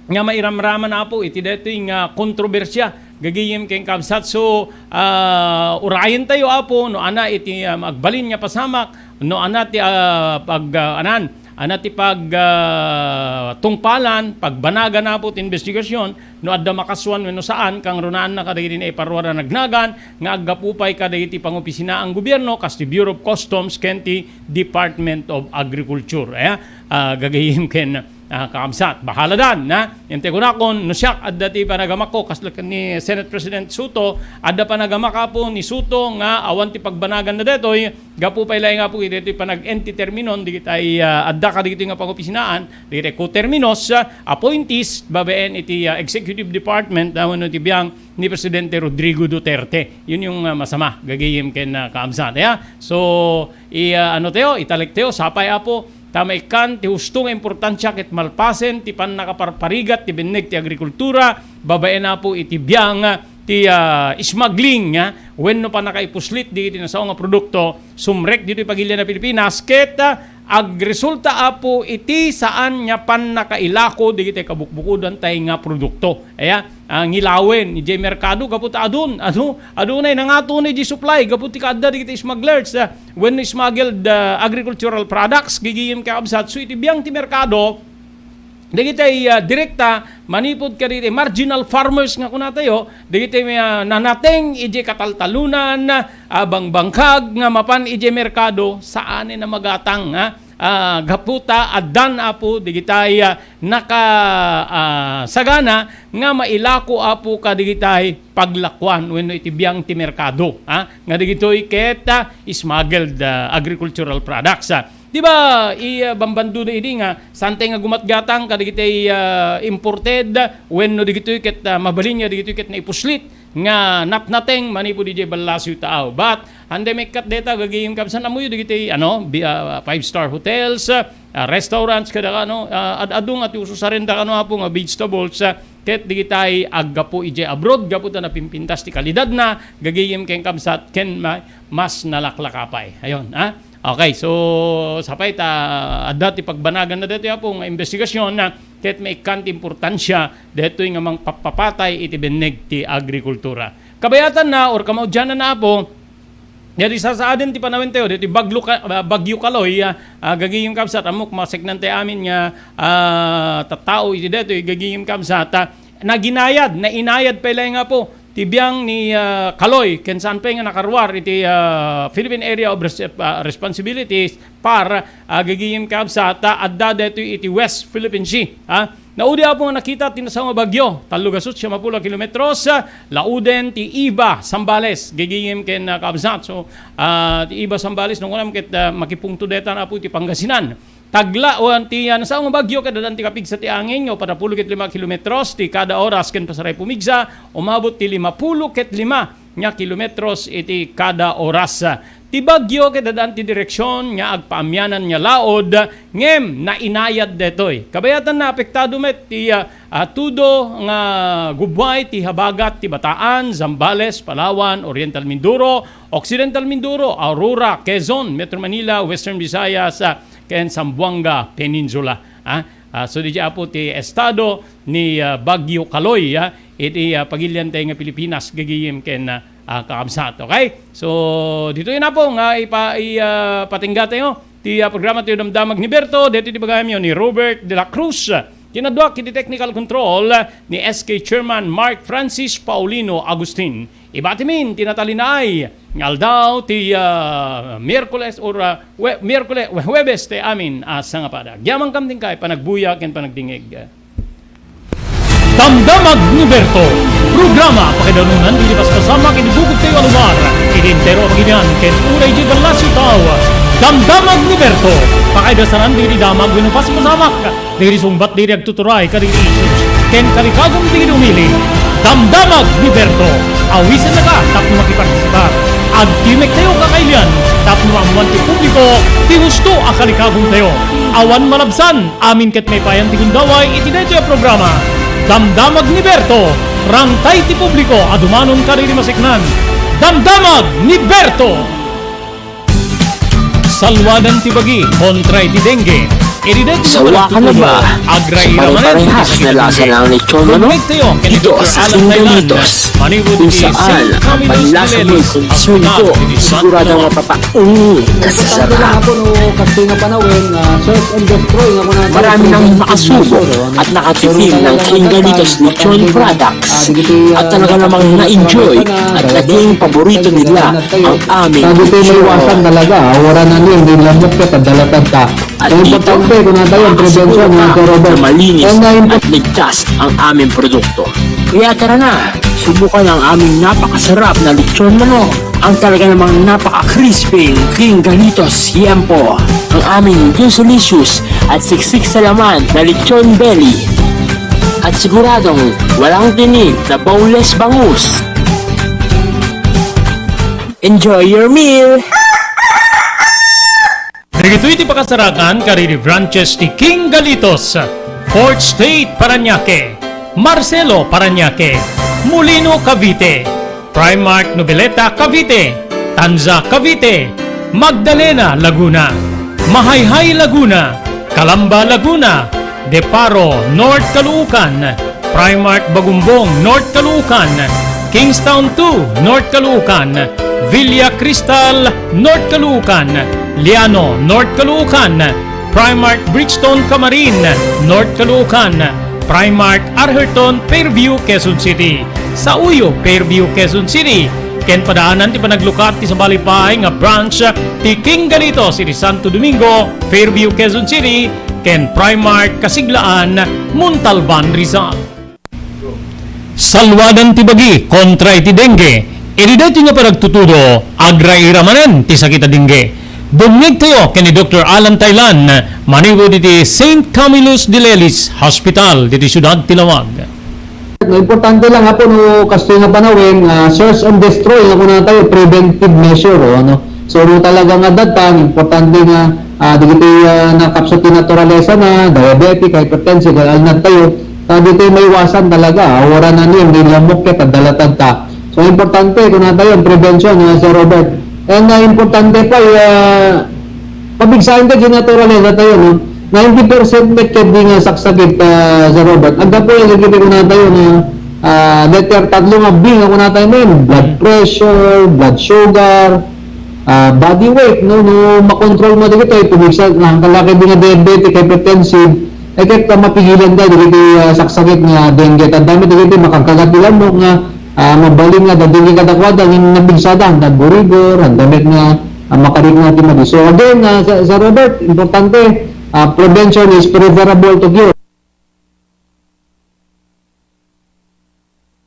Nga mairamraman, Apo, iti daytoy nga kontrobersia, gagayem ken kabsat. So, ah, urayentayo, Apo, no ana iti, ah, agbalin nga pasamak, no ana ti, ah, pag, ah, anan, ana ti pag, ah, tungpalan, pagbanagan, Apo, ti investigasyon, no adda makasuan wenno saan, kangrunaanna kadagiti naiparuar a nagnagan, nga aggapu pay kadagiti pangopisinaan gobierno, kas ti Bureau of Customs, ken ti Department of Agriculture. Aya, ah, gagayem ken, ah, kakabsat. Bahala dan, na? Yan ti kunakon, no siak, adda ti panagamakko, kas ni Senate President Soto, adda panagamak, Apo, ni Soto, nga awan ti pagbanagan na detoy, gapu pay laeng, Apo, iti, iti panag-enti terminon, digitay, ah, adda kadagitoy nga pangopisinaan, digitay co-terminos, ah, appointees, babaen iti, ah, executive department, ah, wenno ti biang ni Presidente Rodrigo Duterte. Yun yung, ah, masama, gagayem ken, ah, kaabsat. Ya? So, i, ah, ano tayo, italik tayo, sapay, Apo, ta maikkan ti husto nga importansia ket malpasen ti pannakaparparigat ti binneg ti agrikultura, babaen, Apo, iti biang, ah, ti, ah, smuggling, ah, wenno pannakaipuslit dagiti nasao nga produkto, sumrek ditoy pagilian a Pilipinas, ket, ah, agresulta, Apo, iti saan nga pannakailako dagiti kabukbukodan tay nga produkto. Aya, ah, ngilawen, idiay merkado, gapu ta adun, adu, adunay nangato na idiay supply, gapu ti kaadda dagiti smugglers, ah, wenno smuggled, ah, agricultural products, gagayem kakabsat. So, iti biang ti merkado, dagiti, ah, direkta manipud kadagiti marginal farmers nga kunatayo, dagiti, ah, nanateng idiay kataltalunan, ah, bangbangkag nga mapan idiay merkado, saanen a magatang, ha? Ah, gapu ta addan, Apo, digitay, ah, naka, ah, sagana nga mailako, Apo, kadigitay paglakuan wenno iti biang ti merkado, ha? Nga digitoy ket, ah, smuggled, ah, agricultural products, ah. Di ba, i, ah, bambandoda idi nga santay nga gumatgatang kadigitay, ah, imported, wenno digitoy ket, ah, mabalin nga digitoy ket naipuslit nga natnateng manipud idiay ballasiw taaw. But, handa maikkat deta, gagayem kabsat, ammoyo dagiti, ano, bi-, ah, five-star hotels, ah, restaurants, kada kano, ah, ad-adu nga ti ususaren da kano, Apo, nga vegetables, ah, ket digitay aggapu idiay abroad, gapu ta napimpintas ti kalidadna, gagayem ken kabsat, ken ma-, mas nalaklaka pay. Ayon, ha? Okay, so, sapay ta adda ti pagbanagan na daytoy, Apo, nga investigasyon na ket maikkan ti importansia daytoy nga mangpapapatay iti binneg ti agrikultura. Kabayatanna or kamaudiananna, Apo, daytoy sasaaden ti panawentayo, daytoy baglo ka-, ah, Bagyo Kaloy, ah, ah, gagayem kabsat, ammok maseknantay amin nga, ah, tattao iti daytoy, gagayem kabsat, ah, naginayad, nainayad pay laeng, Apo, ti biang ni, ah, Kaloy, ken saan pay nga nakaruar iti, ah, Philippine Area of Res-, ah, Responsibilities, PAR, ah, gagayem kabsat, ta adda daytoy iti West Philippine Sea, ha? Naudi, Apo, nga nakita ti nasao nga bagyo, tallo gas siam a pul a kilometros, ah, lauden ti Iba, Zambales, gagayem ken, ah, kabsat. So, ah, ti Iba, Zambales, no kunam ket, ah, makipungto dayta, Apo, ti Pangasinan. Tagla-, o, ti, ah, nasao nga bagyo ket addan ti kapigsa ti angin nga upat a pul ket lima kilometros ti kada oras ken pasaray pumigsa, umabot ti lima pul ket lima nga kilometros iti kada oras. Ti bagyo ket addan ti direksion nga agpaamianan nga laod, ngem nainayad daytoy. Kabayatan, naapektado met ti, ah, ah, tudo nga gubbuay ti habagat ti Bataan, Zambales, Palawan, Oriental Mindoro, Occidental Mindoro, Aurora, Quezon, Metro Manila, Western Visayas, ah, ken Zamboanga Peninsula. Ah, ah, so, diay, Apo, ti estado ni, ah, Bagyo Kaloy, ah, iti, ah, pagilian tayo nga Pilipinas, gagayem ken, ah, ah, kakabsat. Okay? So, ditoy na, Apo, nga ipa-, i-, ah, patingga tayo ti, ah, programa tayo Damdamag ni Berto, dito ti bagayam yun ni Robert de la Cruz. Kinaduak iti technical control, ah, ni S K Chairman Mark Francis Paulino Agustin. Ibatimin ti natalinaay nga aldaw ti, ah, Miyerkules or, ah, we-, Miyerkules, we-, Huwebes ti amin a sangapada. Agyamankam ti inkay panagbuya ken panagdingeg. Damdamag ni Berto. Programa pakaidanunan dagiti paspasamak iti bugogtayo a lugar, iti entero a pagilian ken uray idiay ballasiw tao. Damdamag ni Berto, pakaidasanan dagiti damag wenno paspasamak dagiti sungbat dagiti agtuturay kadagiti issues ken kalikagum dagiti umili. Damdamag ni Berto, awisennaka tapno makipartisipar. Agtimek tayo kakailian tapno maammuan ti publiko ti husto a kalikagumtayo. Awan malabsan, amin ket maipayan ti gundaway iti daytoy a programa. Damdamag ni Berto, rangtay ti publiko a dumanon kadagiti maseknan. Damdamag ni Berto! Salwadan ti bagi kontra iti dengue. Iti daytoy a Sawa ka na ba sa pare-parehas na lasa ng lechon manok? Dito sa King Galitos, kung saan ang panlasa mo'y konserniko, siguradong mapapaungi ka sa sarap. Marami nang nakasubo at nakatikim ng King Galitos Lechon Products at talaga namang na-enjoy at naging paborito nila ang aming lechon. Talaga, wala na niya, hindi lamok ka, padala ka. At dito, importante, kung natayo ang prevention, mga Sir Robert. Na malinis at ligtas ang aming produkto. Kaya tara na, subukan ang aming napakasarap na lechon manok. Ang talaga namang napaka-crispy, King Galitos Siempo. Ang aming juicy-licious at siksik sa laman na lechon belly. At siguradong walang tinik na boneless bangus. Enjoy your meal! Dagitoy ti pakasarakan kadagiti branches ti King Galitos, Fourth Street, Parañaque, Marcelo, Parañaque, Molino, Cavite, Primark, Noveleta, Cavite, Tanza, Cavite, Magdalena, Laguna, Mahayhay, Laguna, Calamba, Laguna, Deparo, North Caloocan, Primark Bagumbong, North Caloocan, Kingstown two, North Caloocan, Villa Cristal, North Caloocan, Liano, North Caloocan, Primark Brixton, Camarin, North Caloocan, Primark Arherton, Fairview, Quezon City, Sauyo, Fairview, Quezon City, ken padaanan ti panaglukat ti sabali pay nga branch ti King Galitos iti Santo Domingo, Fairview, Quezon City, ken Primark Kasiglaan, Montalban, Rizal. Salwadan ti bagi kontra iti dengue. Iti daytoy nga panagtutudo, agraira manen ti sakit a dengue. Dumngegtayo ken ni Doktor Alan Taylan, manipud iti Saint Camillus de Lelis Hospital, ditoy siudad ti Laoag. No, importante lang, Apo, no, kastoy nga panawen, ah, search and destroy nga kunatayo, preventive measure, o, ano. So, no, talaga nga datang, importante nga, ah, dagiti, ah, nakapsut ti naturalesa na, diabetic, hypertensive, kay alnad tayo, ta ditoy maiwasan talaga, ah, wala na niya, may lamok ya, kadalatan ta. So, importante, kunatayo, ang prevention, ah, Sir Robert. And, ah, importante pa, ah, Pabigsaen ta, Gina, naturalesa tayo, no? Ninety percent met ket di nga saksakit, ah, Sir Robert. Aggapu iti kunatayo nga, ah, letter tatlo nga B nga kunatayo men, blood pressure, blood sugar, ah, body weight, no? No makontrol mo dagitoy, pabigsa, na, kalaki di nga diabetic, hypertensive, e ket, ah, mapigilan da dagiti, ah, saksakit nga dengue. Tanda met dagiti makagkagat ti lamok nga, ah, mabalin nga adda dengue kadakuada, ngem napigsada, anda borigor, anda met nga, ah, makarikna ti madi. So again, ah, Sir, Sir Robert, importante, ah, prevention is preferable to cure.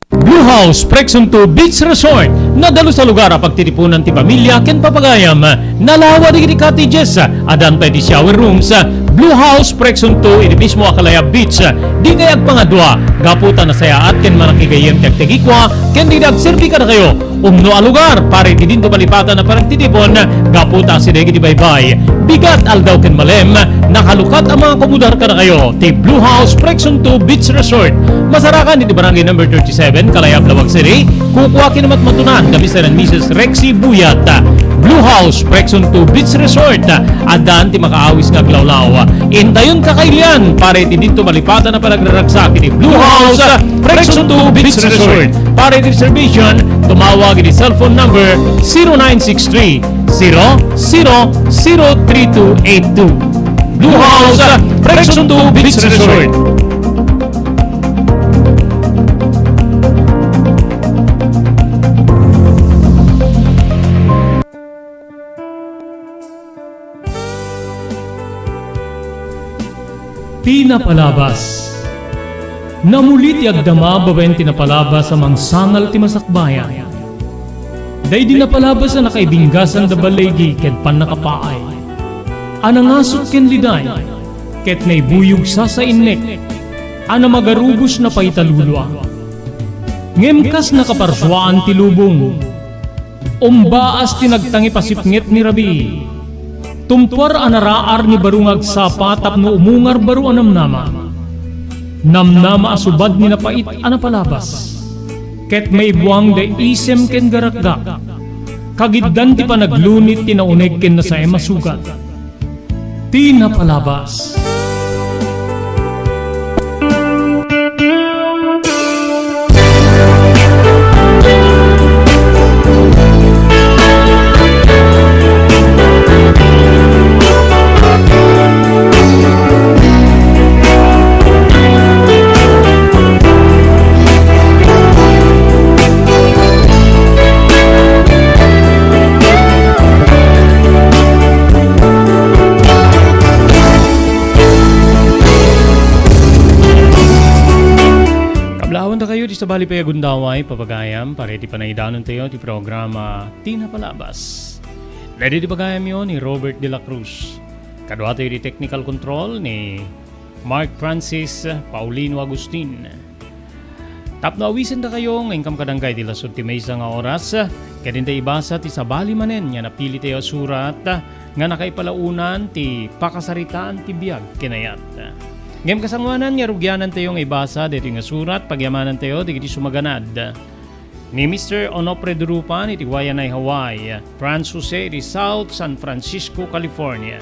Blue House Prexon two Beach Resort, nadalus a lugar a pagtitipunan ti pamilia ken papagayam. Nalawa dagiti cottages, addan pay ti shower rooms. Blue House Prexon two iti mismo a Calaya Beach. Dikay agpangadua, gapu ta nasayaat ken manakigayyem ti agtegikua ken dida agserbi kadakayo. Umno a lugar para iti dinto malipatan a panagtitipon, gapu ta asideg iti baybay, bigat, aldaw ken malem, nakalukat a mangakomodar kadakayo ti Blue House Prexon two Beach Resort. Masarakan iti Barangay Number thirty-seven, Calaya, Laoag City. Kukua ken matmatunan da Mister and Missus Rexy Buyat. Blue House Prexon two Beach Resort. Addan ti makaawis nga aglawlaw. Intayon kakailian para iti dinto malipatan a panagraragsak iti Blue House Prexon two Beach Resort. Para iti reservation, tumawag iti cellphone number zero nine six three, zero zero zero three two eight two. Blue House Prexon two Beach Resort. Pinapalabas. Namuli ti agdama babaen ti napalabas a mangsangal ti masakbayan. Daydi napalabas a nakaibinggasan da baligi ken pannakapaay, a nangasut ken liday, ket naibuyog sasainnek, a namagarubos napaita lulua. Ngem kas nakaparsuaan ti lubong, umbaas ti nagtangipasipnget ni rabii. Tumpuar a naraar ni baro nga agsapa tapno umungar baro a namnama. Namnama a subad ni napait a napalabas. Ket maibuang da isem ken garakgak. Kagiddan ti panaglunit ti nauneg ken nasaem a sugat. Ti napalabas. Kablaawan dakayo ti sabali pay a gundaway, papagayam, para iti panaidanontayo ti programa Ti Napalabas. Daydi ti pagayamyo ni Robert de la Cruz. Kaduatayo ti technical control ni Mark Francis Paulino Agustin. Tapno awisendakayo nga inkam kadangkay ti lasud ti maysa nga oras, ket inta ibasa ti sabali manen nga napilitayo a surat nga nakaipalaonan ti pakasaritaan ti biag ken ayat. Ngem kasangoanan nga rugianantayo nga ibasa daytoy nga surat, pagyamanantayo dagiti sumaganad. Ni Mister Onofre Durupan iti Waianae, Hawaii, Franz Jose iti South San Francisco, California,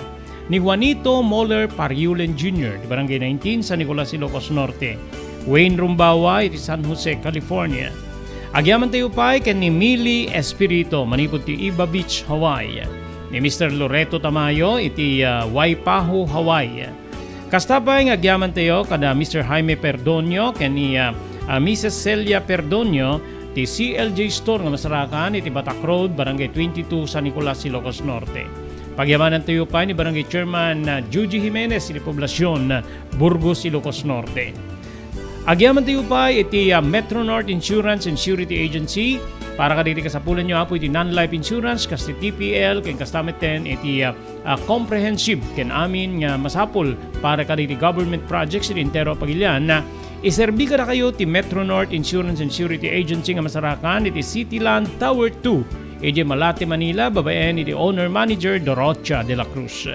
ni Juanito Moller Pariulen Junior ti Barangay nineteen, San Nicolas, Ilocos Norte, Wayne Rumbawa iti San Jose, California. Agyamantayo pay ken ni Millie Espirito manipud ti Iba Beach, Hawaii, ni Mister Loreto Tamayo iti, ah, Waipahu, Hawaii. Kasta pay nga agyamantayo kada Mister Jaime Perdonio ken ni, ah, ah, Missus Celia Perdonio ti C L J Store nga masarakan iti Batak Road, Barangay twenty-two, San Nicolas, Ilocos Norte. Pagyamanantayo pay ni Barangay Chairman, ah, Juji Jimenez iti Poblacion, Burgos, Ilocos Norte. Agyamantayo pay iti, ah, Metro North Insurance and Surety Agency para kadagiti kasapulanyo, Apo, iti non-life insurance, kas ti T P L, ken kasta metten iti, ah, ah, comprehensive ken amin nga masapul para kadagiti government projects iti entero a pagilian. Iserbi kadakayo ti Metro North Insurance and Surety Agency nga masarakan iti City Land Tower two, idiay Malate, Manila, babaen iti owner manager Dorocha de la Cruz.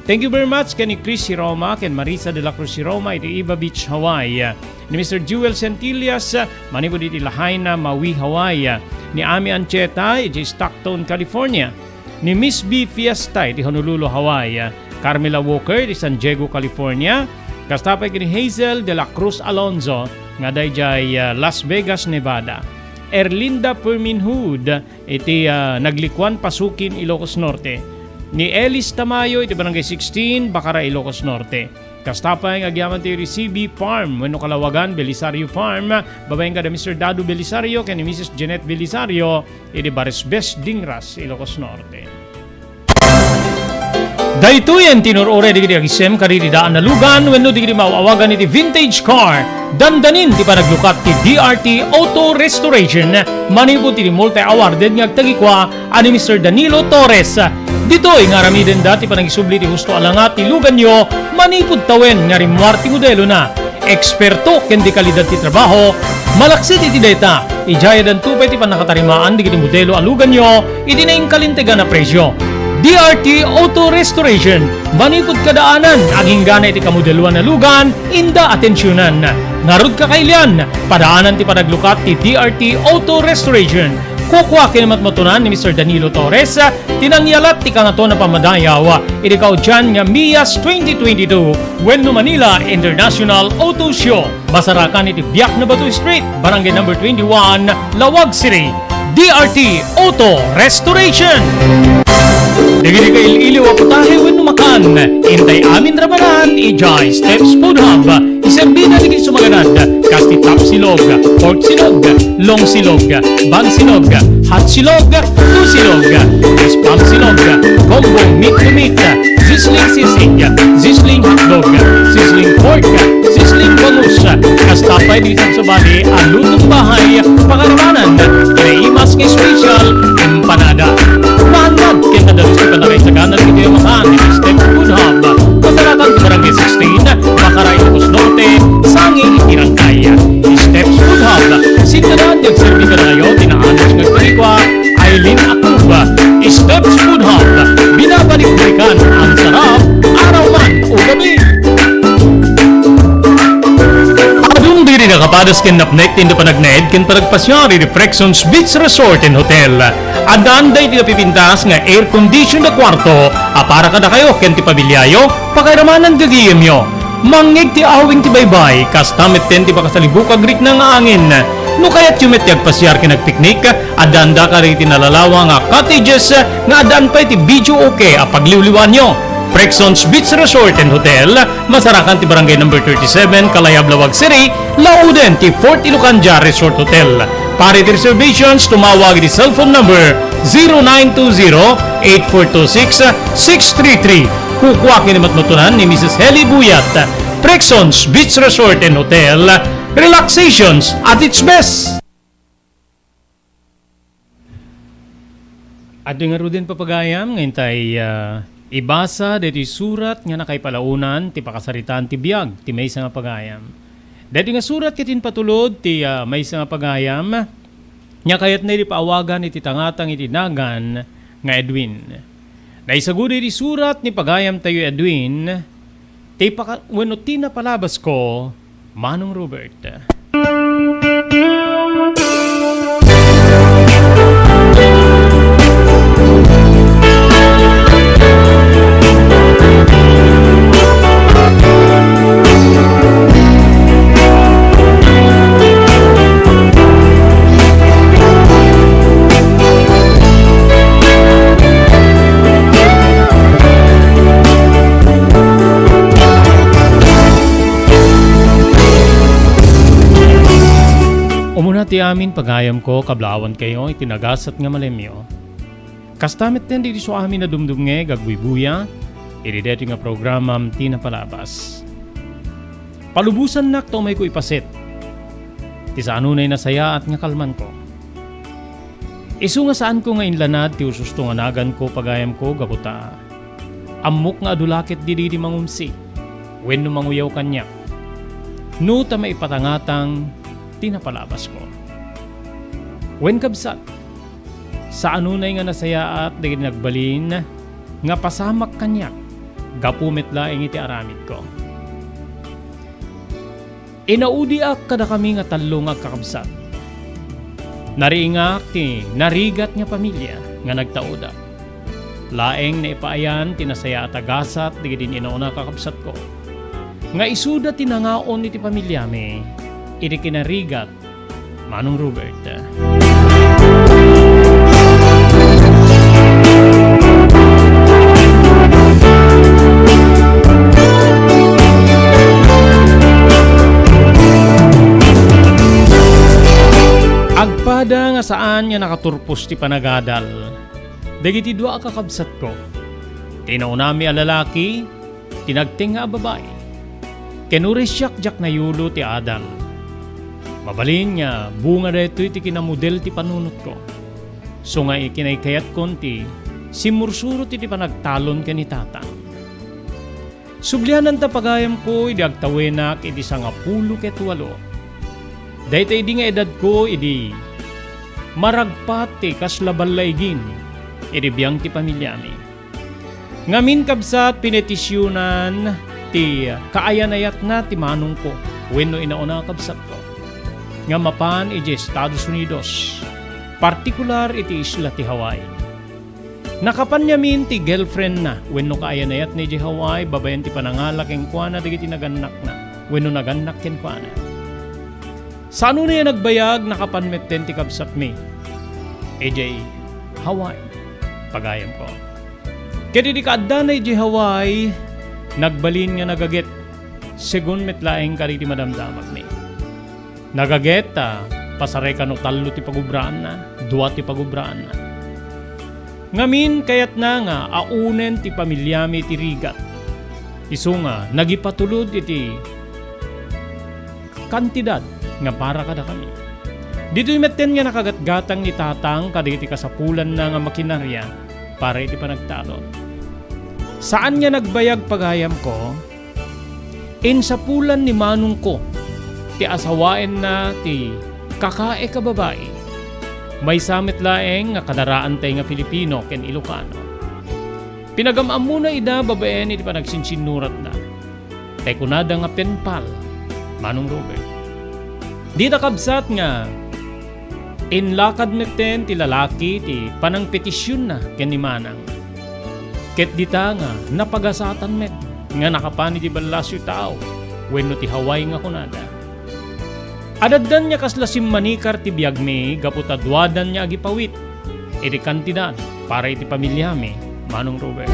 Thank you very much ken ni Chris Hiroma ken Marisa de la Cruz Hiroma iti Iba Beach, Hawaii, ni Mister Jewel Centillas manipud iti Lahaina, Maui, Hawaii, ni Ami Ancheta iti Stockton, California, ni Miss B Fiesta iti Honolulu, Hawaii, Carmela Walker iti San Diego, California, kasta pay ken ni Hazel de la Cruz Alonzo nga adda idiay, ah, Las Vegas, Nevada, Erlinda Fermin Hood iti, ah, Naglikuan, Pasukin, Ilocos Norte, ni Elis Tamayo iti Barangay sixteen, Bacara, Ilocos Norte. Kasta pay nga agyamantayo iti C B Farm wenno Kalawagan Belisario Farm, babaen kada Mister Dado Belisario ken ni Missus Jeanette Belisario iti Barisbes, Dingras, Ilocos Norte. Daytoyen ti inur-uray dagiti agisem kadagiti daan a lugan wenno dagiti maaw-awagan iti vintage car. Dandanin ti panaglukat ti D R T Auto Restoration manipud iti multi-awarded nga agtagikua a ni Mister Danilo Torres. Ditoy nga aramidenda ti panangisubli ti husto a langa ti luganyo manipud tawen nga rimmuar ti modelona. Eksperto ken di kalidad ti trabaho, malaksid iti dayta, idiay addanto pay ti pannakatarimaan dagiti modelo a luganyo iti naingkalintegan a presio. D R T Auto Restoration, manipud kadaanan, aginggana iti kamodeloan a lugan, inda atensionan. Ngarud, kakailian, padaanan ti panaglukat ti D R T Auto Restoration. Kukua ken matmatunan ni Mister Danilo Torres ti nangyalat ti Kangatoan a Pammadayaw iti kaudian nga MIAS twenty twenty-two wenno Manila International Auto Show. Masarakan iti Biak na Bato Street, Barangay Number twenty-one, Laoag City. D R T Auto Restoration. Dagiti kail-iliw a putahe wenno makan, intay amin ramanan idiay Steps Food Hub. Iserbida dagiti sumaganad, kas ti top silog, pork silog, long silog, bang silog, hot silog, two silog, spam silog, combo meat to meat, sizzling sisig, sizzling hotdog, sizzling pork, sizzling bangus, Sapay ditoy sabali a lutong bahay, pakaaramanan ti naimas nga special empanada. Naannad ken nadalus ti panagsagan dagiti amahan ni Steps Food Hub. Masarakan ti Barangay sixteen, Bacarac, Ilocos Norte, sangi iti Rangkay. Steps Food Hub, sentro nga agserbi kadakayo ti naanus nga agpanikua, Aileen Acuba. Steps Food Hub, binabalik-balikan ang sarap, araw man o gabi. Adun diri nakapadas ken napnek ti inda panagnaed ken panagpasiar iti Prexons Beach Resort and Hotel. Addaan daytoy napipintas nga air condition a kuarto a para kadakayo ken ti pamiliayo, pakairamanan gagayemyo. Mangngeg ti awing ti baybay, kasta metten ti makasalibuk a rikna nga angin. No kayatyo met ti agpasiar ken agpiknik, addaanda kadagiti nalalawa nga cottages nga addaan pay ti video okay a pagliwliwaanyo. Prexons Beach Resort and Hotel, masarakan ti Barangay Number thirty-seven, Kalayab, Laoag City, lauden ti Fort Ilocandia Resort Hotel. Para iti reservations, tumawag iti cellphone number zero nine two zero, eight four two six, six three three. Kukua ken ni matmatunan ni Missus Heli Buyat. Prexons Beach Resort and Hotel, relaxations at its best. Adda ngaruden, papagayam, nga intay, ah, ibasa daytoy surat nga nakaipalaonan ti pakasaritaan ti biag ti maysa nga pagayam. Daytoy nga surat ket impatulod ti, ah, maysa nga pagayam nga kayatna idi paawagan iti tangatang iti nagan nga Edwin. Naisagudi iti surat ni pagayamtayo Edwin, ti paka-, wenno ti napalabasko, Manong Robert. Umuna ti amin, pagayamko, kablawankayo iti nagasat nga malemyo. Kasta metten dagiti isuami a dumdumngeg agbuybuya iti daytoy nga programam ti napalabas. Palubosannak ta umayko ipaset ti saanunay nasayaat nga kalmanko. Isu nga saanko nga inlanad ti ususto nga naganko, pagayamko, gapu ta ammok nga adu la ketdi didi mangumsi wenno manguyaw kaniak no ta maipatangatang ti napalabasko. Wen, kabsat, saanunay nga nasayaat dagiti nagbalin nga pasamak kaniak gapu met laeng iti aramidko. Inaudiak kadakami nga tallo nga agkakabsat. Nariingak ti narigat nga pamilia nga nagtaudak. Laeng naipaayan ti nasayaat a gasat dagiti inauna a kakabsatko nga isuda ti nangaon iti pamiliami iti kinarigat Manong Robert. Agpada nga saan nga nakaturpos ti panagadal dagiti dua a kakabsatko. Ti naunami a lalaki, ti nagtengnga a babai. Ken uray siak diak nayulo ti adal. Mabalin nga bunga daytoy ti kinamudel ti panunotko. Isu nga ikinaikayatkon ti simmursuro ti, ti panagtalon ken ni Tatang. Subliananta, pagayamko, idi agtawenak iti sangapulo ket walo. Dayta idi nga edadko idi maragpat ti kasla ballaigin iti biang ti pamiliami. Ngamin, kabsat, pinetisionan ti kaayan-ayatna ti manongko wenno inauna a kabsatko nga mapan idiay Estados Unidos, partikular iti isla ti Hawaii. Nakapan ngamin ti girlfriendna wenno kaayan-ayatna idiay Hawaii babaen ti panangala kenkuana dagiti nagannakna wenno nagannak kenkuana. Saan unay a nagbayag, nakapan metten ti kabsatmi idiay Hawaii, pagayamko. Ket idi kaaddana idiay Hawaii, nagbalin nga nagaget, segun met laeng kadagiti madamdamagmi. Nagaget ta pasaray kano tallo ti pagubraanna, dua ti pagubraanna. Ngamin, kayatna nga aonen ti pamiliami iti rigat. Isu nga nagipatulod iti kantidad nga para kadakami. Ditoy metten nga nakagatgatang ni Tatang kadagiti kasapulanna nga makinaria para iti panagtalon. Saan nga nagbayag, pagayamko, insapulan ni manongko ti asawaenna ti kakaek a babai. Maysa met laeng nga kadaraantay nga Filipino ken Ilocano. Pinagam-ammona ida babaen iti panagsinsinnuratna. Tay kunada nga pen pal, Manong Robert. Dita kabsat nga inlakad metten ti lalaki ti panangpetisionna ken ni Manang. Ket dita nga napagasatan met nga nakapan iti ballasyo tao wenno ti Hawaii nga kunada. Adaddan nga kasla simmanikar ti biagmi gapu ta duadan nga agipawit iti kantidad para iti pamiliami, Manong Robert.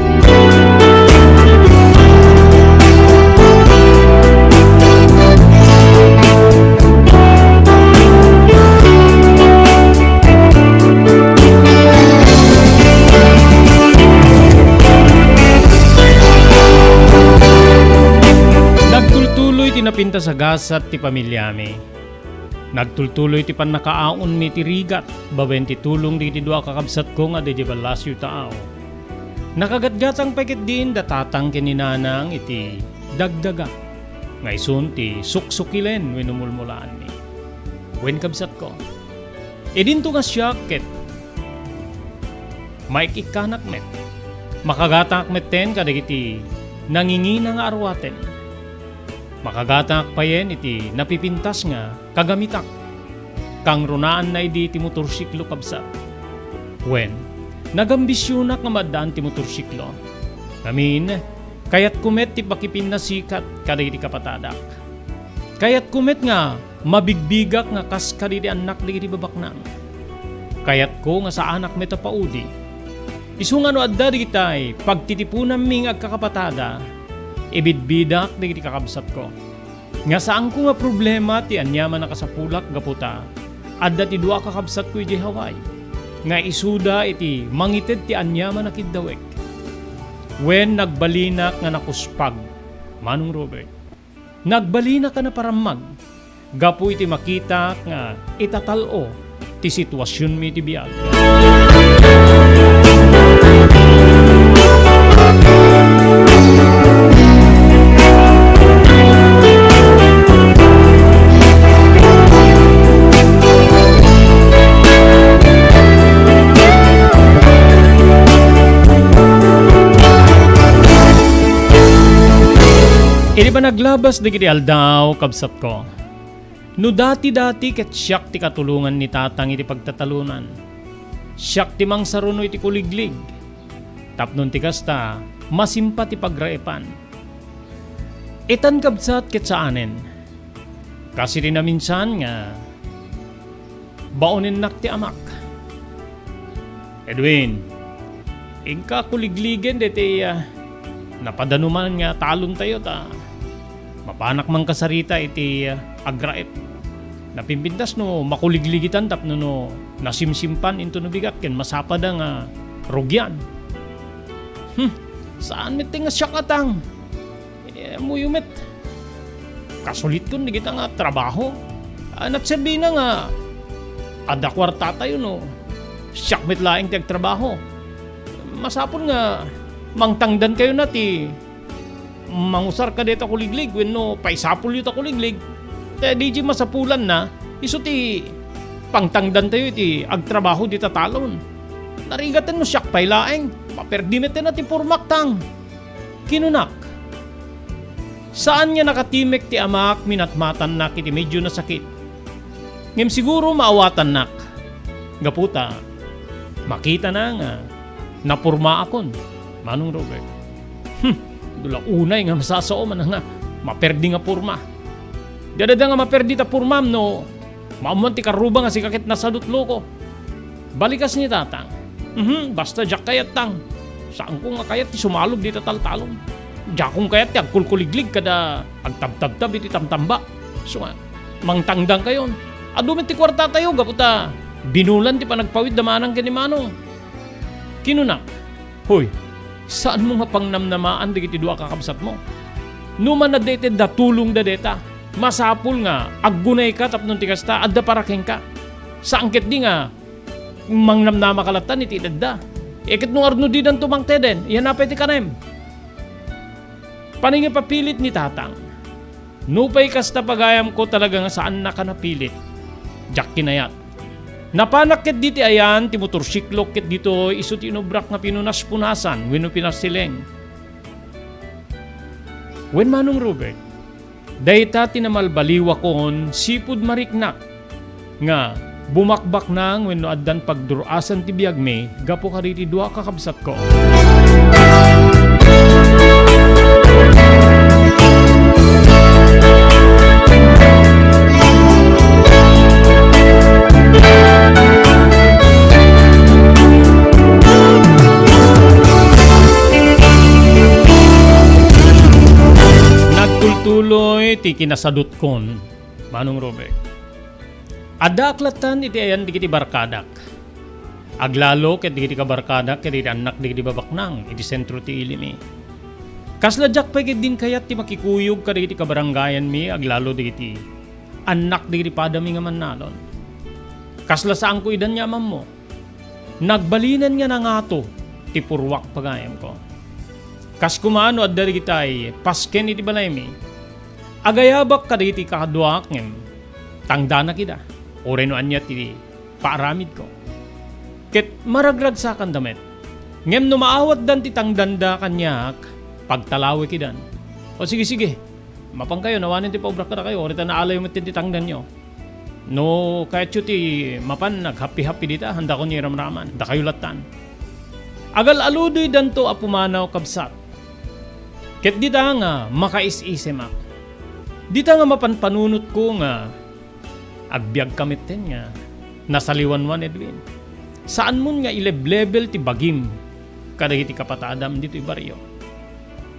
Nagtultuloy ti napintas a gasat ti pamiliami. Nagtultuloy ti pannakaaonmi ti rigat babaen ti tulong dagiti dua a kakabsatko nga adda idiay ballasyo taaw. Nakagatgatang pay ketdin da Tatang ken ni Nanang iti dagdaga nga isun ti suksukilen wenno mulmulaanmi. Wen, kabsatko, idinto nga siak ket maik-ikkanak met. Makagatangak metten kadagiti nangingina nga aruaten. Makagatangak payen iti napipintas nga kagamitak. Kangrunaanna idi ti motorsiklo, kabsat. Wen, nagambisionak nga maaddaan ti motorsiklo. Ngamin, kayatko met ti pakipinnasikat kadagiti kapatadak. Kayatko met nga mabigbigak nga kas kadagiti annak dagiti babaknang. Kayatko nga saanak met a paudi. Isu nga no adda dagitay pagtitipunammi nga agkakapatada, ibidbidak dagiti kakabsatko nga saanko nga problema ti aniaman a kasapulak gapu ta adda ti dua a kakabsatko idiay Hawaii nga isuda iti mangited ti aniaman a kiddawek. Wen, nagbalinak nga nakuspag, Manong Robert. Nagbalinak a naparammag gapu iti makitak nga itatal-o ti situasionmi iti biag. Idi panaglabas dagiti aldaw, kabsatko, no dati-dati ket siak ti katulongan ni Tatang iti pagtatalonan. Siak ti mangsaruno iti kuliglig. Tapno ti kasta, masimpa ti pagraepan. Itan, kabsat, ket saanen. Kas iti naminsan nga baonennak ti amak. Edwin, inka kuligligen daytoy, ah, napadanuman nga talontayo ta mapanak mangkasarita iti, ah, agraep. Napimpintas no makuligligitan tapno no nasimsimpan into no bigat ken masapada nga rugian. Hmm, saan met ti nga siak, Tatang. Eh, ammoyo met. Kasulitkon dagita nga trabaho. Ah, natserbina nga adda kuartatayo no siak met laeng ti agtrabaho. Masapul nga mangtangdankayo na ti mangusar kadayta kuliglig wenno paisapulyo ta kuliglig. Ta diay masapulanna, isu ti pangtangdantayo iti agtrabaho dita talon. Narigaten no siak pay laeng, maperdi met ti pormak, Tang. Kinunak, saan nga nakatimek ti amak minatmatannak iti medio nasakit. Ngem siguro maawatannak, gapu ta makitana nga napormaakon, Manong Robert. Hmm, dula unay nga masasao man nga maperdi nga porma. Di adda nga maperdi ta pormam no maammoan ti karruba nga sika ket nasadut loko. Balikas ni Tatang. Mhm, basta diak kayat, Tang. Saanko nga kayat ti sumalog dita taltalon. Diakon kayat ti agkulkuliglig kada agtabtabtab iti tamtamba. Isu nga, mangtangdankayon. Adu met ti kuartatayo gapu ta binulan ti panagpawidda manang ken ni Manong. Kinunak, "Hoy, saanmo nga pangnamnamaan dagiti dua a kakabsatmo? No man adda iti adda tulongda dayta, Masapul nga aggunayka tapno ti kasta, adda para kenka. Saan ketdi nga mangnamnamaka latta iti edda. E ket no arno didanto mangteden, yan apay ti kanem. Paningipapilit ni Tatang. Nupay kasta, pagayamko, talaga nga saannak a napilit. Diak kinayat. Napanak ketdi ti ayan ti motorsiklok ket ditoy isu ti inubrak nga pinunas-punasan wenno pinasileng. Wen, Manong Robert, dayta ti namalbaliwakon sipud mariknak nga bumakbaknang wenno addan pagdur-asan ti biagmi gapu kadagiti dua a kakabsatko. Nagtultuloy ti kinasadutkon, Manong Robert. Addaak lattan iti ayan dagiti barkadak. Aglalo ket dagiti kabarkadak ket iti annak dagiti babaknang iti sentro ti ilimi. Kasla diak pay ketdin kayat ti makikuyog kadagiti kabarangayanmi, aglalo dagiti annak dagiti padami nga mannalon. Kasla saanko idan nga amammo. Nagbalinen nga nangato ti purruak, pagayamko. Kas koma no adda dagitay pasken iti balaymi, agayabak kadagiti kakaduak ngem tangdanak ida, uray no ania ti paaramidko. Ket maragragsakanda met. Ngem no maawatdan ti tangdanda kaniak, pagtalawek idan. O sige, sige, mapankayo, awanen ti paubrak kadakayo, uray ta naalayo met ti tangdanyo. No kayatyo ti mapan aghappi-happi dita, handakon nga iramraman, dakayo lattan. Agal-aludoydanto a pumanaw, kabsat. Ket dita nga makaisisemak. Dita nga mapanpanunotko nga agbiagka metten nga nasaliwanwan, Edwin. Saanmon nga ileblebel ti bagim kadagiti kapatadam ditoy barrio.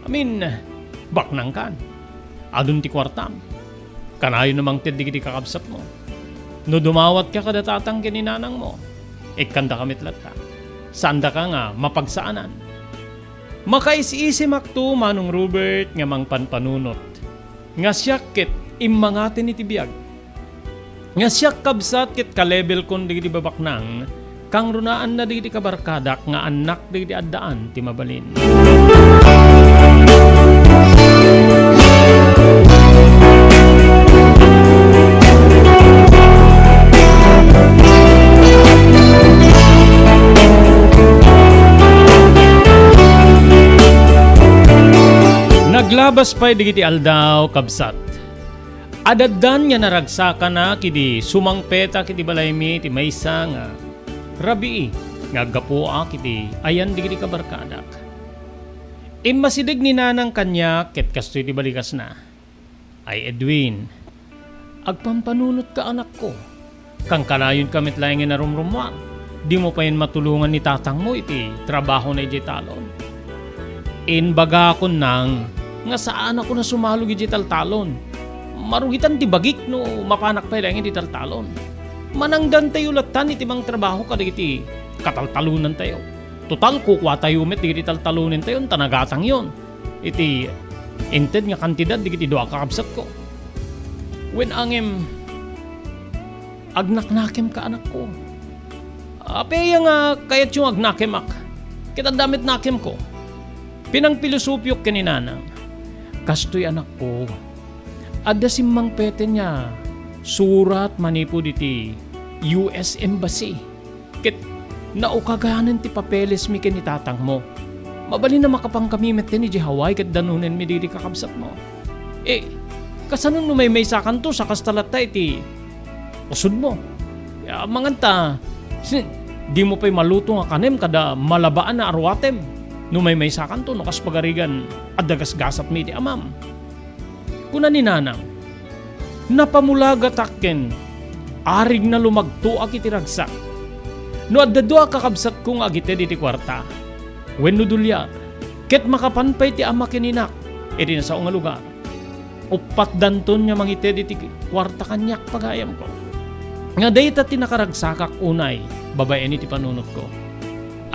Amin, baknangkan. Adun ti kuartam. Kanayon a mangted dagiti kakabsatmo. No dumawatka kada tatang ken ni nanangmo, ikkandaka met latta. Saandaka nga mapagsaanan. Makaisisemakto, Manong Robert, nga mangpanpanunot nga siak ket immangaten iti biag. Nga siak, kabsat, ket kalebelkon dagiti babaknang, kangrunaanna dagiti kabarkadak nga annak dagiti addaan ti mabalin. Naglabas pay dagiti aldaw, kabsat. Adaddan nga naragsakanak idi sumangpetak iti balaymi ti maysa nga rabii nga aggapuak iti ayan dagiti kabarkadak. Immasideg ni Nanang kaniak ket kastoy ti balikasna, "Ay, Edwin, agpampanunotka, anakko. Kankanayonka met laengen a rumrummuar. Dimo payen matulongan ni tatangmo iti trabahona idiay talon." Imbagakon, Nang, nga saanakon a sumalog idiay taltalon. Marugitan ti bagik no mapanak pay laengen iti taltalon. Manangdantayo lattan iti mangtrabaho kadagiti kataltalonantayo. Total, kukuatayo met dagiti taltalonentayon ta nagatangyon iti inted nga kantidad dagiti dua a kakabsatko. Wen, ngem, agnaknakemka, anakko. Apay aya nga kayatyo nga agnakemak? Ket adda met nakemko. Pinangpilosopiok ken ni Nanang. Kastoy, anakko, adda simmangpeten nga surat manipud iti U S Embassy. Ket naukaganen ti papelesmi ken ni tatangmo. Mabalin a makapankami metten idiay Hawaii ket danonenmi dagiti kakabsatmo. E, kasano no maymaysakanto, sa kasta latta iti usodmo? Amangan ta, si-, dimo pay maluto nga kanem kada malabaan a aruatem no maymaysakanto, no kas pagarigan adda gasgasatmi iti amam. Kuna ni Nanang, "Napamulagatak ken arigna lumagtoak iti ragsak. No adda dua a kakabsatko nga agited iti kuarta wenno dolyar, ket makapan pay ti ama ken inak iti nasao nga lugar, uppatdanton nga mangited iti kuarta kaniak, pagayamko. Nga dayta ti nakaragsakak unay babaen iti panunotko."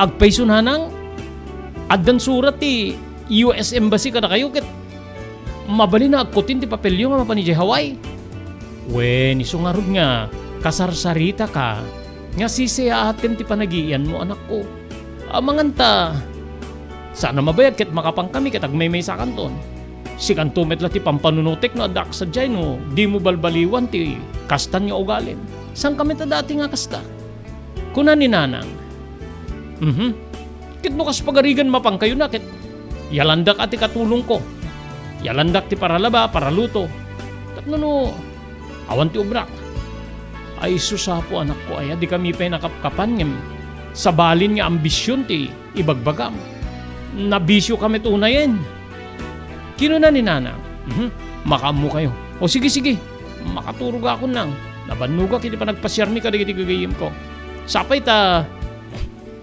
Agpayso, Nanang, addan surat ti U S Embassy kadakayo ket Mabalin a agkutin ti papelyo nga mapan idiay Hawaii. Wen, isu ngarud nga kasarsaritaka nga sisayaatem ti panagiianmo, anakko. Amangan ta, saan a mabayag ket makapankami ket agmaymaysakanton. Sikanto met la ti pampanunotek no addaak sadiay no dimo balbaliwan ti kastan nga ugalim. Saanka met a dati nga kasta? Kuna ni Nanang, "Mhm. Ket no kas pagarigan mapankayona ket yalandak a ti katulongko. Yalandak ti paralaba, paraluto. Tapno no awan ti obrak." Ay sus, Apo, anakko, aya, dikami pay nakapkapan ngem sabalin nga ambision ti ibagbagam. Nabisio ka met unayen. Kinuna ni Nanang, "Mhm, makaammokayo. O sige, sige, makaturogakon nang. Nabannogak iti panagpasiarmi kadagiti gagayyemko. Sapay ta,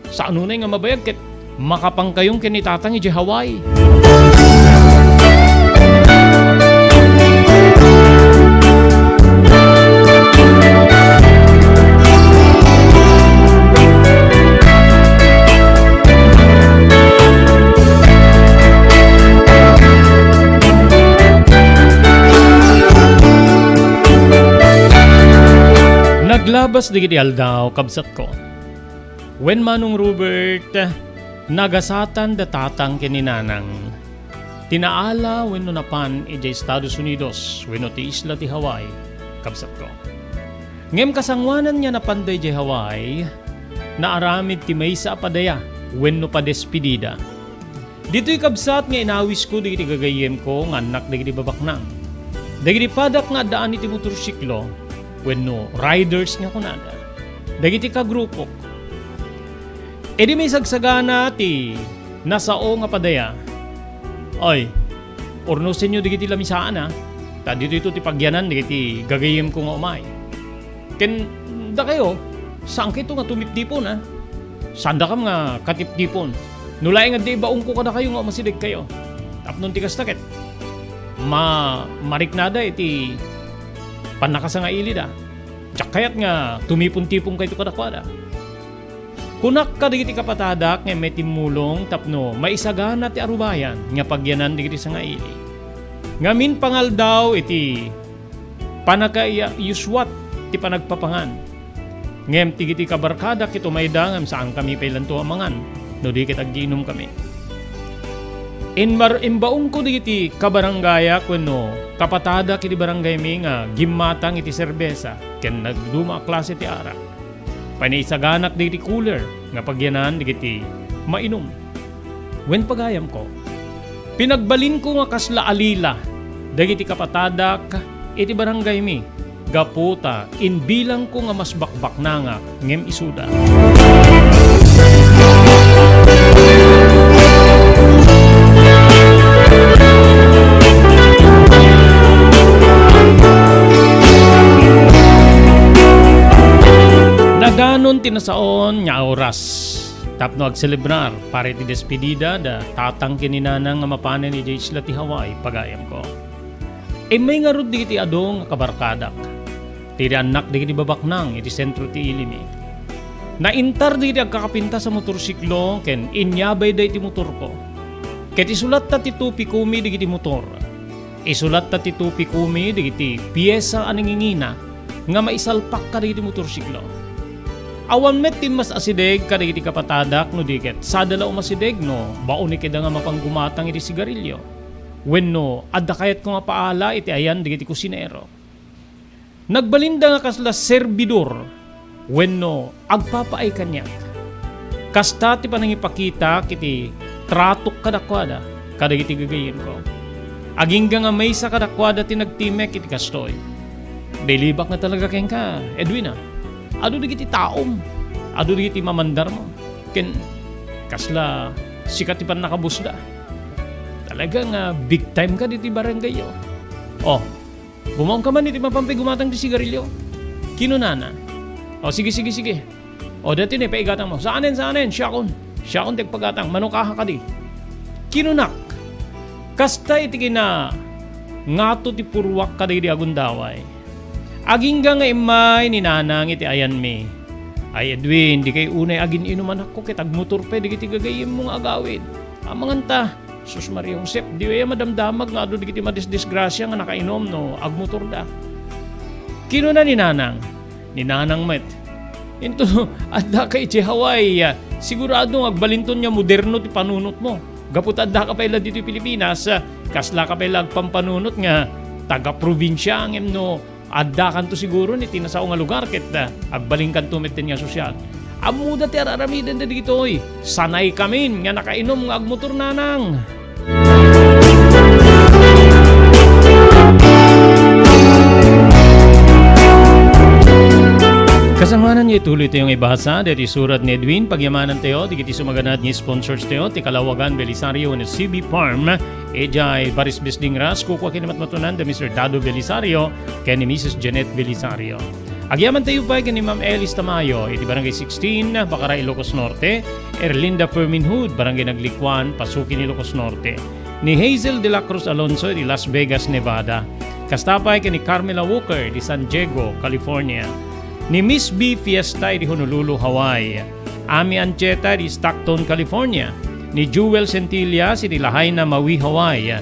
saan unay nga mabayag ket makapankayon ken ni Tatang idiay Hawaii." Naglabas dagiti aldaw, kabsatko. Wen, Manong Robert, nagasatan da Tatang ken ni Nanang ti naala wenno napan idiay Estados Unidos wenno ti isla ti Hawaii, kabsatko. Ngem kasangoanan nga napanda idiay Hawaii, naaramid ti maysa a padaya wenno padespedida. Ditoy, kabsat, nga inawisko dagiti gagayyemko nga annak dagiti babaknang. Dagiti padak nga addaan iti motorsiklo wenno riders nga kunada. Dagiti kagrupok. Idi maisagsagana ti nasao nga padaya, "Ay, urnosenyo dagiti lamisaan, a, ta ditoyto ti pagyanan dagiti gagayyemko nga umay. Ken dakayo, saankayto nga tumiptipon, a. Saandakam nga katiptipon. No laeng adda ibaonko kadakayo nga umasidegkayo. Tapno ti kasta ket ma-, mariknada iti pannakasangailida. Diak kayat nga tumipontipongkayto kadakuada." Kunak kadagiti kapatadak nga immay timmulong tapno maisagana ti arubayan nga pagyanan dagiti sangaili. Ngamin pangaldaw iti pannakaiyuswat ti panagpapangan. Ngem dagiti kabarkadak ket umayda ngem saankami pay lanto a mangan no di ket aggiinumkami. Inmar-, imbaonko dagiti kabarangayak wenno kapatadak iti barangaymi nga gimmatang iti serbesa ken nagduma a klase ti arak. Panaisaganak dagiti cooler nga pagyanan dagiti mainum. Wen, pagayamko, pinagbalinko nga kasla alila dagiti kapatadak iti barangaymi gapu ta imbilangko nga mas bakbaknangak ngem isuda. Nadanon ti nasaon nga oras tapno agselebrar para iti despedida da Tatang ken ni Nanang nga mapanen idiay isla ti Hawaii, pagayamko. Immay ngarud dagiti adu nga kabarkadak. Ti annak dagiti babaknang iti sentro ti ilimi. Naintar dagiti agkakapintas a motorsiklo ken inyabayda iti motorko. Ket isulatta ti tupikomi dagiti motor. Isulatta ti tupikomi dagiti piesa a nangingina nga maisalpak kadagiti motorsiklo. Awan met ti mas asideg kadagiti kapatadak no di ket sada la umasideg no baonekida nga mapanggumatang iti sigarilyo wenno adda kayatko nga paala iti ayan dagiti kusinero. Nagbalinda nga kasla serbidor wenno agpapaay kaniak. Kasta ti panangipakitak iti tratok kadakuada kadagiti gagayyemko. Agingga nga maysa kadakuada ti nagtimek iti kastoy. Nailibak nga talaga kenka, Edwin, a. Adu dagiti taom, adu dagiti mamandarmo, ken kasla sika ti pannakabusda. Talaga nga big time ka diti barangayyo. Oh, gumaon ka man iti mapan pay gumatang ti sigarilyo. Kinunana, "O, sige, sige, sige. O, daytoy ni paigatangmo." "Saanen, saanen, siakon. Siakon ti agpagatang. Mano kaha kadi?" Kinunak, kasta iti kina ngato ti purruak kadagidi agundaway. Agingga nga immay ni Nanang iti ayanmi. "Ay, Edwin, dikay unay agin-inum, anakko, ket agmotor pay dagiti gagayyemmo nga agawid. Amangan ta, Sus Maria Josep, di aya madamdamag nga adu dagiti madisdisgrasia nga nakainom no agmotorda. Kinuna ni Nanang, ni Nanang met, "Into, addaka iti Hawaii, ah, sigurado nga agbalinton nga moderno ti panunotmo. Gapu ta addaka pay la ditoy Pilipinas, ah, kaslaka pay la agpampanunot nga taga-probinsia ngem no addakanto siguro iti nasao nga lugar ket, ah, agbalinkanto metten nga sosyal." Ammoda ti ar-aramidenda dagitoy. Sanay kamin nga nakainom nga agmotor, Nanang. Kasangoanan nga ituloy tayo nga ibasa dagiti surat ni Edwin. Pagyamanan tayo dagiti sumaganad nga sponsors tayo, ti Kalawagan Belisario wenno C B Farm, idiay Barisbis Dingras, kukua ken ni matmatunan da Mister Dado Belisario ken ni Missus Janet Belisario. Agyaman tayo pay ken ni Ma'am Elis Tamayo, iti Barangay sixteen, Bacara, Ilocos Norte, Erlinda Ferminhud, Barangay Naglikuan, Pasukin, Ilocos Norte, ni Hazel de la Cruz Alonso, iti Las Vegas, Nevada. Kasta pay ken ni Carmela Walker, iti San Diego, California, ni Miss B Fiesta, iti Honolulu, Hawaii. Ami Ancheta iti Stockton, California, ni Jewel Centillas iti Lahaina, Maui, Hawaii,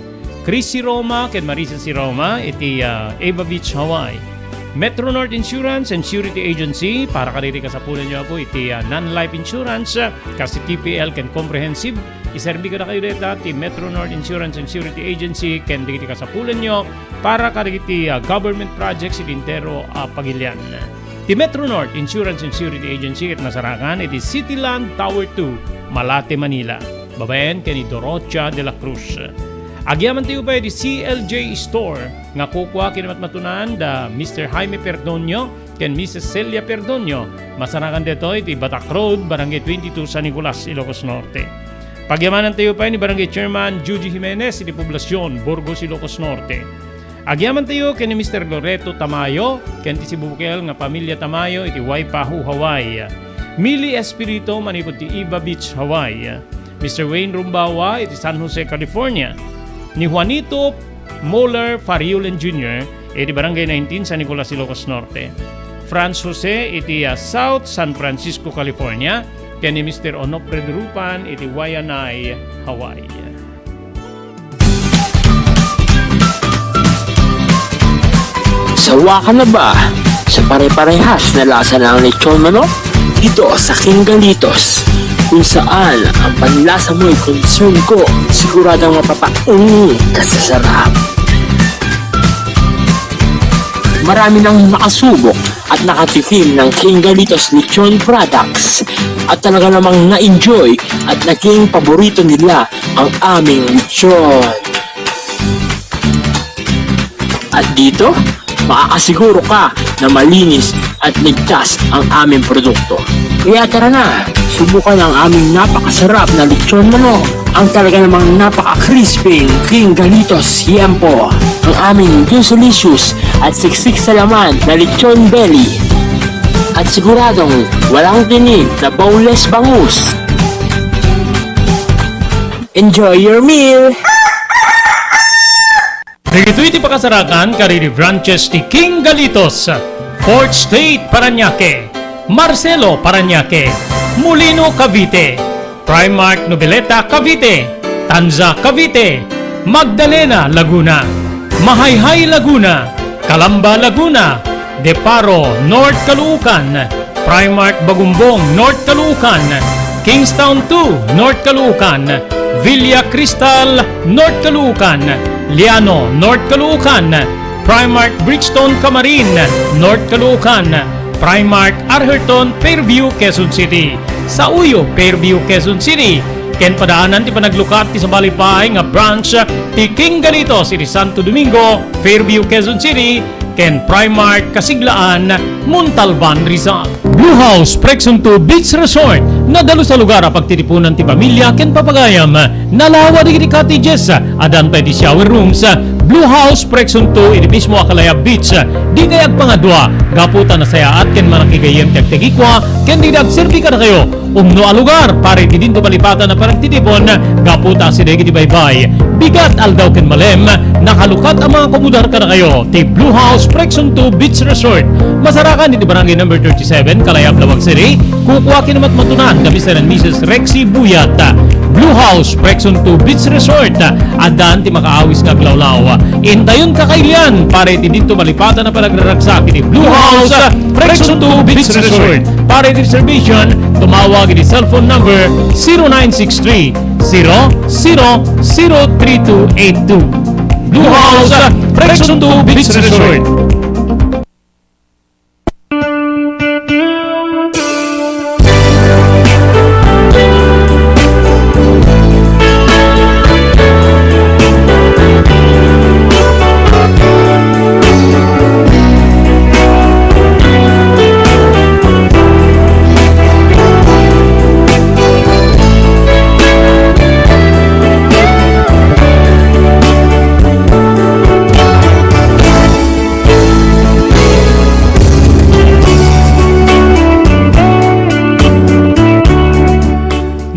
Chrissy Roma ken Marisa C. Roma iti, ah, Ava Beach, Hawaii. Metro North Insurance and Surety Agency, para kadagiti kasapulanyo, Apo, iti, ah, non-life insurance, ah, kas ti T P L ken comprehensive, iserbi kadakayo dayta ti Metro North Insurance and Surety Agency ken dagiti kasapulanyo para kadagiti, ah, government projects iti entero a pagilian. Ti Metro North Insurance and Surety Agency ket nasarakan iti Cityland Tower two, Malate, Manila, babaen ken ni Dorotia de la Cruz. Agyaman tayo pay iti C L J Store nga kukua ken ni matmatunan da Mister Jaime Perdonio ken Missus Celia Perdonio. Masarakan daytoy iti Batak Road, Barangay twenty-two, San Nicolas, Ilocos Norte. Pagyamanan tayo pay ni Barangay Chairman Judy Jimenez iti Poblacion, Burgos, Ilocos Norte. Agyaman tayo ken ni Mister Loreto Tamayo ken ti sibukel nga pamilya Tamayo iti Waipahu, Hawaii. Mili Espirito manipud ti Ava Beach, Hawaii. Mister Wayne Rumbawa iti San Jose, California. Ni Juanito Moller Fariulen Junior iti Barangay nineteen, San Nicolas, Ilocos Norte. Franz Jose iti, ah, South San Francisco, California, ken ni Mister Onofre Durupan iti Waianae, Hawaii. Sawa ka na ba sa pare-parehas na lasa ng lechon manok? Dito sa King Galitos, kung saan ang panlasa mo'y concern ko, siguradong mapapaunong ka sa sarap. Marami nang nakasubok at nakatikim ng King Galitos Lechon Products at talaga namang na-enjoy at naging paborito nila ang aming lechon. At dito, makakasiguro ka na malinis at ligtas ang aming produkto. Kaya tara na, subukan ang aming napakasarap na lechon manok, ang talaga namang napaka-crispy King Galitos Yempo, ang aming juicy-licious at siksik sa laman na lechon belly, at siguradong walang tinik na boneless bangus. Enjoy your meal! Dagitoy ti pakasarakan kadagiti branches ti King Galitos, Fourth Street, Parañaque, Marcelo, Parañaque, Molino, Cavite, Primark, Noveleta, Cavite, Tanza, Cavite, Magdalena, Laguna, Mahayhay, Laguna, Calamba, Laguna, Deparo, North Caloocan, Primark Bagumbong, North Caloocan, Kingstown two, North Caloocan, Villa Cristal, North Caloocan, Liano, North Caloocan, Primark Bridgestone Camarin, North Caloocan, Primark Arherton, Fairview, Quezon City. Sa Uyo, Fairview, Quezon City. Ken padaanan ti panaglukat ti sabali pay nga branch ti King Galitos iti Santo Domingo, Fairview, Quezon City, ken Primark Kasiglaan, Montalban, Rizal. Blue House Prexon two Beach Resort, nadalus a lugar a pagtitipunan ti pamilya ken papagayam. Nalawa dagiti cottages, addan pay ti shower rooms. Blue House Prexon two iti mismo a Kalayab Beach. Dikay agpangadua, gapu ta nasayaat ken manakigayyem ti agtagikua, ken dagiti agserbi kadakayo. Umno a lugar para iti dinto malipatan a panagtitipon, gapu ta asideg iti baybay, bigat, aldaw ken malem, nakalukat a makakomodar kadakayo ti Blue House Prexon two Beach Resort. Masarakan iti Barangay Number thirty-seven, Kalayab, Laoag City. Kukua ken ni matmatunan da Mister and Missus Rexy Buyat. Blue House, Brexon two Beach Resort. Addaan ti makaawis nga aglawlaw. Intayon ka kailian para iti didto malipatan a panagraragsak iti Blue House, Brexon two Beach Resort. Para iti reservation, tumawag iti cellphone number zero nine six three, zero zero zero three two eight two. Blue House, Brexon two Beach Resort.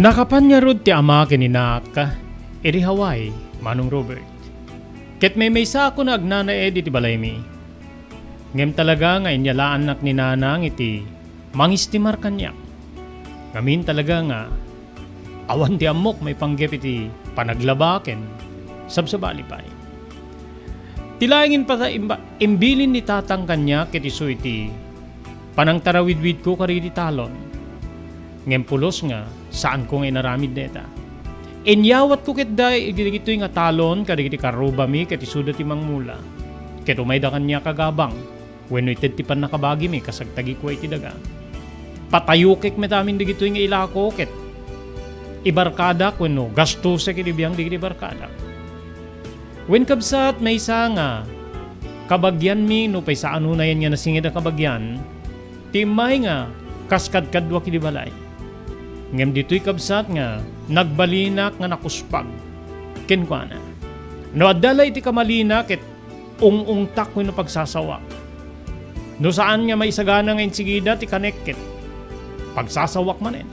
Nakapan ngarud ti ama ken innak iti Hawaii, Manong Robert. Ket maymaysaak nga agnanaed iti balaymi. Ngem talaga nga inyalaannak ni Nanang iti mangistimar kaniak. Ngamin talaga nga awan ti ammok maipanggep iti panaglaba ken sabsabali pay. Ti laengen pay ta imba-, imbilin ni Tatang kaniak ket isu iti panangtarawidwidko kadagiti talon. Ngem pulos nga saanko nga inaramid dayta. Inyawatko ketdi dagitoy nga talon kadagiti karrubami ket isuda ti mangmula. Ket umayda kaniak a gabang wenno ited ti pannakabagimi kas agtagikua iti daga. Patayokek met amin dagitoy nga ilako ket ibarkadak wenno gastosek iti biang dagiti barkadak. Wen kabsat, maysa nga kabagianmi, nupay saanonayen nga nasinged a kabagian, ti immay nga kas kadkaduak iti balay. Ngem ditoy kabsat nga nagbalinak nga nakuspag kenkuana. No adda la iti kamalina ket ung-ungtak wenno pagsasawak. No saan nga maisagana nga insigida ti kanek ket pagsasawak manen.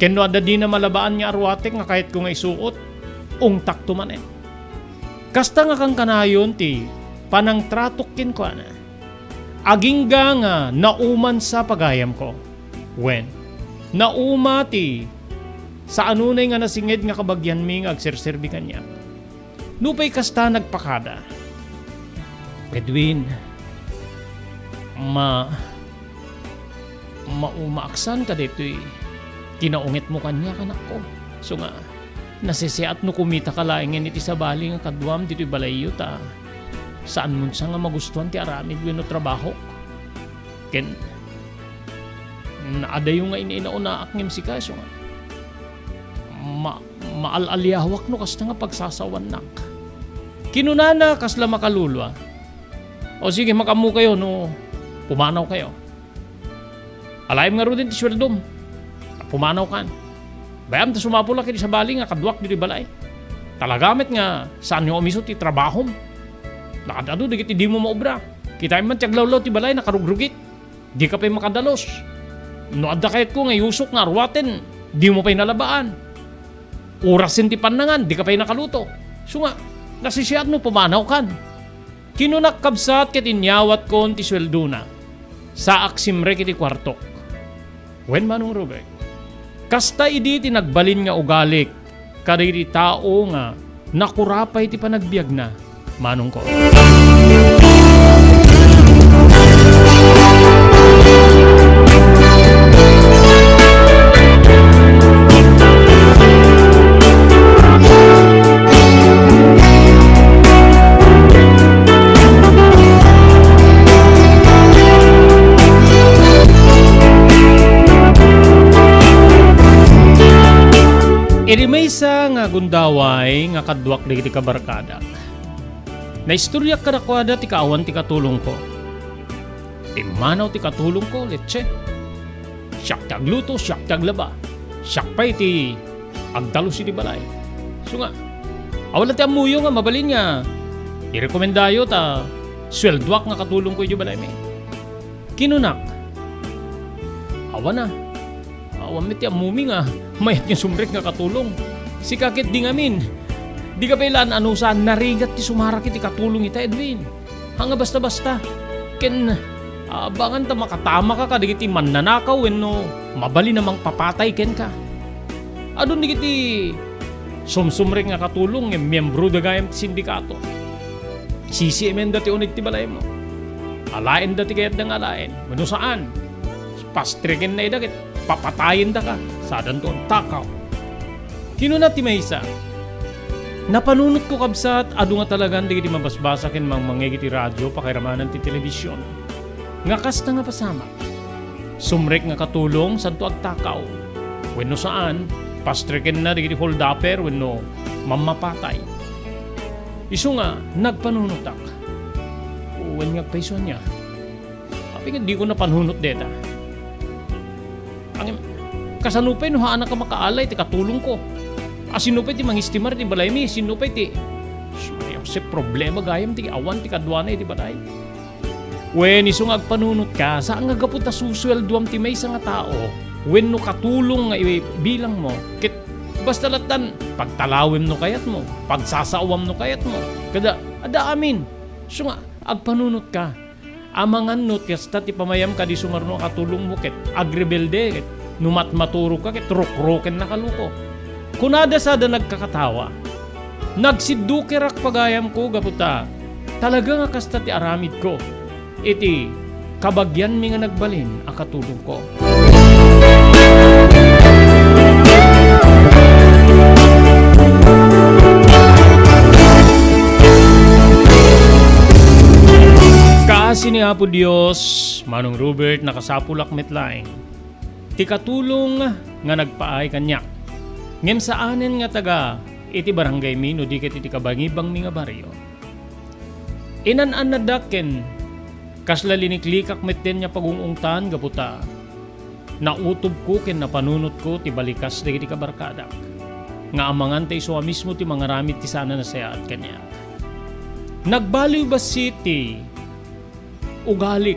Ken no adda dina malabaan nga aruatek nga kayatko nga isuot, ungtakto manen. Kasta nga kankanayon ti panangtratok kenkuana. Agingga nga naumansa pagayamko. Wen, nauma ti saanonay nga nasinged nga kabagianmi nga agserserbi kaniak. Nupay kasta nagpakada, Edwin, ma-, maumaaksan ka daytoy kinaungetmo kaniak, anakko. Isu nga, nasisiat no kumitaka laengen iti sabali nga kaduam ditoy balayyo ta saanmonsa nga magustuan ti aramid wenno trabahok. Ken naadayo nga inainaunaak ngem sika, isu nga, ma-, maal-aliawak no kasta nga pagsasawannak. Kinunana kasla makalulua, "O sige, makaammokayo no pumanawkayo. Alaem ngaruden ti sueldom. Pumanawkan. Bay-am ta sumapulak iti sabali nga kaduak ditoy balay. Talaga met nga saanyo a umiso ti trabahom. Nakaad-adu dagiti dimo maobra. Kitaem man ti aglawlaw ti balay, nakarugrugit. Dika pay makadalus. No adda kayatko nga iusok nga aruaten, dimo pay nalabaan. Orasen ti pannangan, dika pay nakaluto. Isu nga, nasisiat no pumanawkan." Kinunak, kabsat, ket inyawatkon ti sueldona. Saak simrek iti kuartok. Wen, Manong Robert, kasta idi ti nagbalin nga ugalik kadagiti tao nga nakurapay ti panagbiagna, manongko. Idi maysa nga gundaway nga kaduak dagiti kabarkadak, naistoriak kadakuada ti kaawan ti katulongko. Pimmanaw ti katulongko, letse. Siak ti agluto, siak ti aglaba. Siak pay ti agdalus iti balay. Isu nga, awan la ti ammoyo nga mabalin nga irekomendayo ta sueldoak nga katulongko iti balaymi. Kinunak, awan a. Awan met ti ammomi nga mayat nga sumrek nga katulong. Sika ket di ngamin. Dika pay la an-anusan, narigat ti sumarak iti katulong ita, Edwin. Haan nga basta-basta. Ken, abangan ta makatamaka kadagiti mannanakaw wenno mabalin a mangpapatay kenka. Adun dagiti Sumsumrek nga katulong ngem miyembroda gayam ti sindikato. Sisiemenda ti uneg ti balaymo. Alaenda ti kayatda nga alaen. Wenno saan, pastrekenna ida ket papatayendaka. Sadanto agtakaw. Kinuna ti maysa, "Napanunotko, kabsat, adu nga talagan dagiti mabasbasa ken mangmangngeg iti radio, pakairamanan ti telebision, nga kasta nga pasamak. Sumrek nga katulong, saanto agtakaw. Wenno saan, pastrekenna dagiti holdupper wenno mammapatay." Isu nga, nagpanunotak. Wen nga agpayso ania? Apay nga diko napanunot deta? Ang, kasano pay no haanka makaalay ti katulongko? A, sino pay ti mangistimar ti balaymi? Sino pay ti, Maria Jose, problema gayam ti awan ti kaduana iti balay. Wen, isu nga agpanunotka, saan nga gapu ta susueldoam ti maysa nga tao wenno katulong nga ibilangmo, ket basta lattan pagtalawem no kayatmo, pagsasaoam no kayatmo, kada, adda amin. Isu nga agpanunotka. Amangan no ti kasta ti pamayam kadi sumarno a katulongmo ket agrebelde ket no matmaturogka ket rukrukennaka luko. Kunada sada nagkakatawa, "Nagsiddukerak pagayamko gapu ta talaga nga kasta ti aramidko iti kabagianmi nga nagbalin a katulongko." Kaasi ni Apo Dios, Manong Robert, nakasapulak met laeng ti katulong nga nagpaay kaniak. Ngem saanen nga taga iti barangaymi no di ket iti kabangibangmi nga barrio. Inan-annadak ken kasla liniklikak metten nga pagung-ungtan gapu ta nautobko ken napanunotko ti balikas dagiti kabarkadak nga amangan ta isu a mismo ti mangaramid ti saan a nasayaat kaniak. Nagbaliw bassit ti ugalik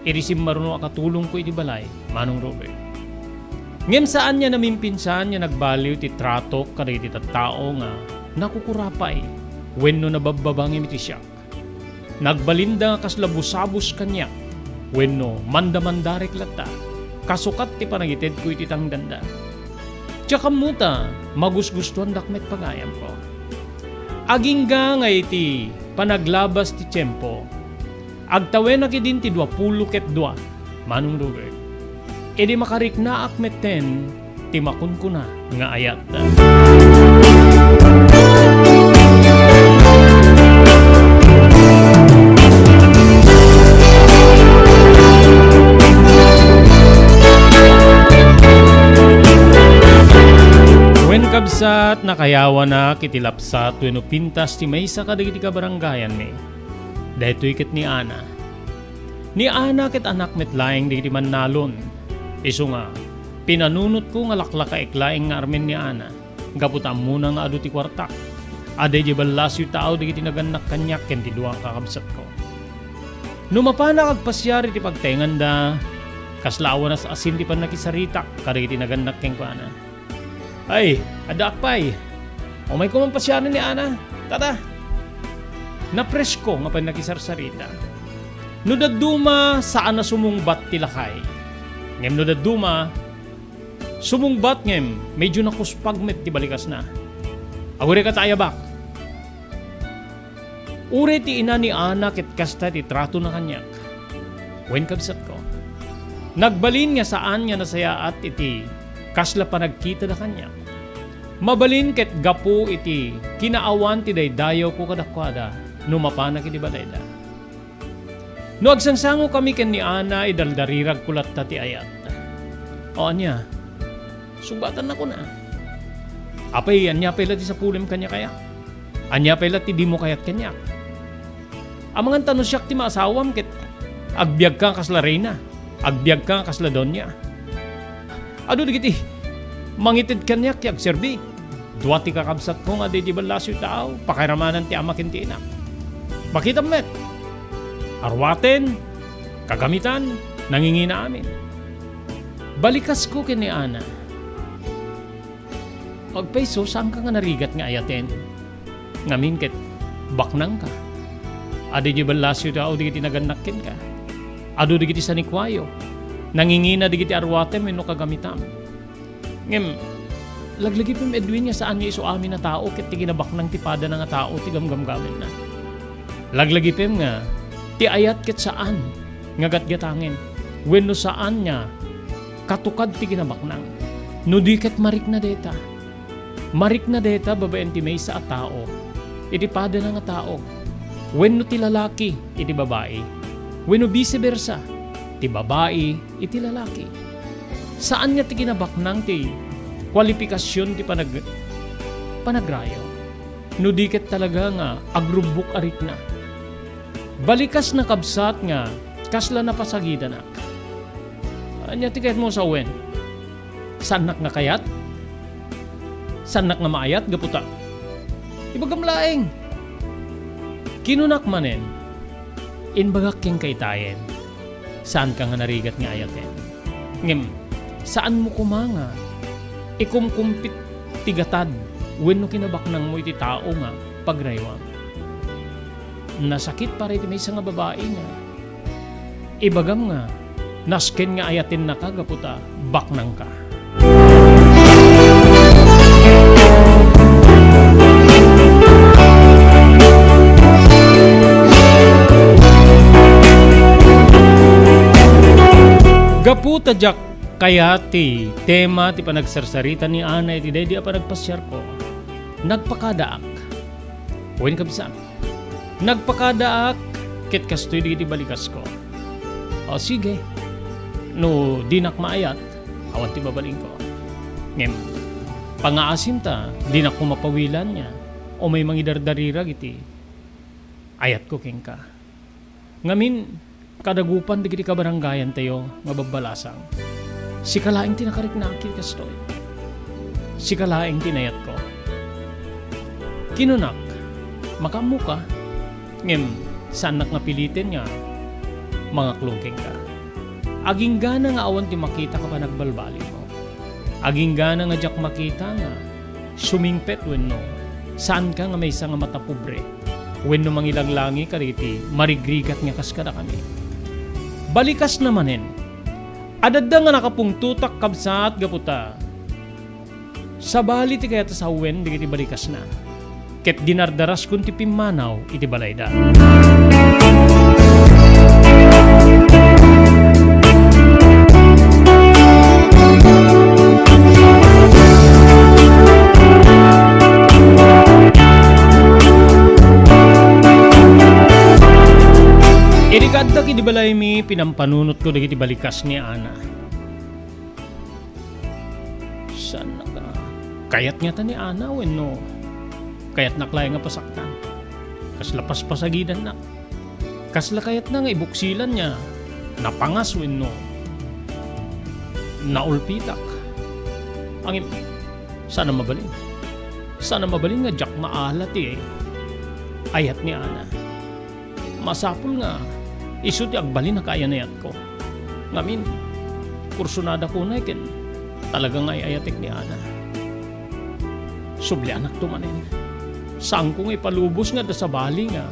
iti simmarno a katulongko iti balay, Manong Robert. Ngem saan nga namimpinsan nga nagbaliw ti tratok kadagiti tattao nga nakukurapay wenno nababbaba ngem iti siak. Nagbalinda nga kasla busabus kaniak wenno mandamandarek latta, kasukat ti panagitedko iti tangdanda. Diak ammo ta magusgustoandak met pagayamko. Agingga nga iti panaglabas ti tiempo, agtawenak idin ti duapulo ket dua, Manong Robert. Idi makariknaak metten ti makunkuna nga ayat. Wen, kabsat, nakayawanak iti lapsat wenno pintas ti maysa kadagiti kabarangayanmi. Daytoy ket ni Ana. Ni Ana ket anak met laeng dagiti mannalon. Isu nga, pinanunotko nga laklakaek laeng nga armen ni Ana, gapu ta ammona nga adu ti kuartak. Adda idiay ballasiw taaw dagiti nagannak kaniak ken ti dua a kakabsatko. No mapanak agpasiar iti pagtenganda, kasla awan as-asin ti pannakisaritak kadagiti nagannak kenkuana. Ay, addaak pay. Umayko man pasiaren ni Ana. Tata. Napresko nga pannakisarsarita. No dadduma, saan a sumungbat ti lakay. Ngem no dadduma, sumungbat ngem medyo nakuspag met ti balikasna. Agurayka ta ayabak. Uray ti ina ni Ana ket kasta ti tratona kaniak. Wen, kabsatko, nagbalin nga saan nga nasayaat iti kasla panagkitada kaniak. Mabalin ket gapu iti kinaawan ti daydayawko kadakuada no mapanak iti balayda. No agsangsangokami ken ni Ana, idaldariragko latta ti ayat. O ania? Sungbatanna, kuna. Apay, ania pay la ti sapulem kaniak aya? Ania pay la ti dimo kayat kaniak? Amangan ta no siak ti maasawam ket agbiagka kasla reyna, agbiagka kasla donia. Adu dagiti mangited kaniak ti agserbi. Dua ti kakabsatko nga adda iti ballasiw taaw, pakairamanan ti ama ken ti inak. Makitam met. Arwaten, kagamitan, nangingina amin. Balikasko ken ni Ana. Agpayso, saanka nga narigat nga ayaten. Ngamin ket baknangka. Adu diay ballasiw taaw dagiti nagannak kenka. Adu dagiti sanikuayo. Nangingina dagiti arwatem wenno kagamitam. Ngem, Laglagipem, Edwin, nga saan nga isu amin a tao ket ti kinabaknang ti padana nga tao ti gamgamgamenna. Laglagipem nga ti ayat ket saan nga gatgatangen wenno saan nga katukad ti kinabaknang. No di ket marikna dayta. Marikna dayta babaen ti maysa a tao iti padana nga tao, wenno ti lalaki iti babai, wenno vice versa, ti babai iti lalaki. Saan nga ti kinabaknang ti kwalipikasion ti panag-, panagrayo, no di ket talaga nga agrubbok a rikna. Balikasna, kabsat, nga kasla napasagidanak. Ania ti kayatmo sawen? Saannak nga kayat? Saannak nga maayat gapu ta? Ibagam laeng. Kinunak manen, imbagak kenka itayen, saanka nga narigat nga ayaten. Ngem, saanmo koma nga ikumkumpit ti gatad wenno kinabaknangmo iti tao nga pagrayuam. Nasakit para iti maysa nga babai nga ibagam nga nasken nga ayatennaka gapu ta baknangka. Gapu ta diak kayat ti tema ti panagsarsarita ni Ana iti daydi a panagpasiarko, nagpakadaak. Wen, kabsat, nagpakadaak ket kastoy dagiti balikasko. O, sige, no dinak maayat, awan ti babalinko. Ngem, pangaasim ta, dinak koma pawilan nga umay mangidardarira iti ayatko kenka. Ngamin, kadagupan dagiti kabaranggayantayo nga babbalasang, sika laeng ti nakariknak iti kastoy. Sika laeng ti inayatko. Kinunak, makaammoka, ngem saannak nga piliten nga mangaklong kenka. Aginggana nga awan ti makita a panagbalbalinmo. Aginggana nga diak makita nga sumingpet wenno saanka nga maysa nga matapobre wenno mangilanglangi kadagiti marigrigat nga kas kadakami. Balikasna manen, adda nga nakapungtotak, kabsat, gapu ta sabali ti kayat a sawen dagiti balikasna, ket dinardaraskon ti pimmanaw iti balayda. Idi kaaddak idi balaymi, pinampanunotko dagiti balikas ni Ana. Saannak a kayat ngata ni Ana wenno kayatnak laeng nga pasaktan? Kasla paspasagidannak? Kasla kayatna nga ibuksilan nga napangas wenno naulpitak? Ngem, saan a mabalin. Saan a mabalin nga diak maala ti ayat ni Ana. Masapul nga isu ti agbalin a kaayan-ayatko. Ngamin, kursunada kunay ken talaga nga ay-ayatek ni Ana. Sublianakto manen. Saanko nga ipalubos nga adda sabali nga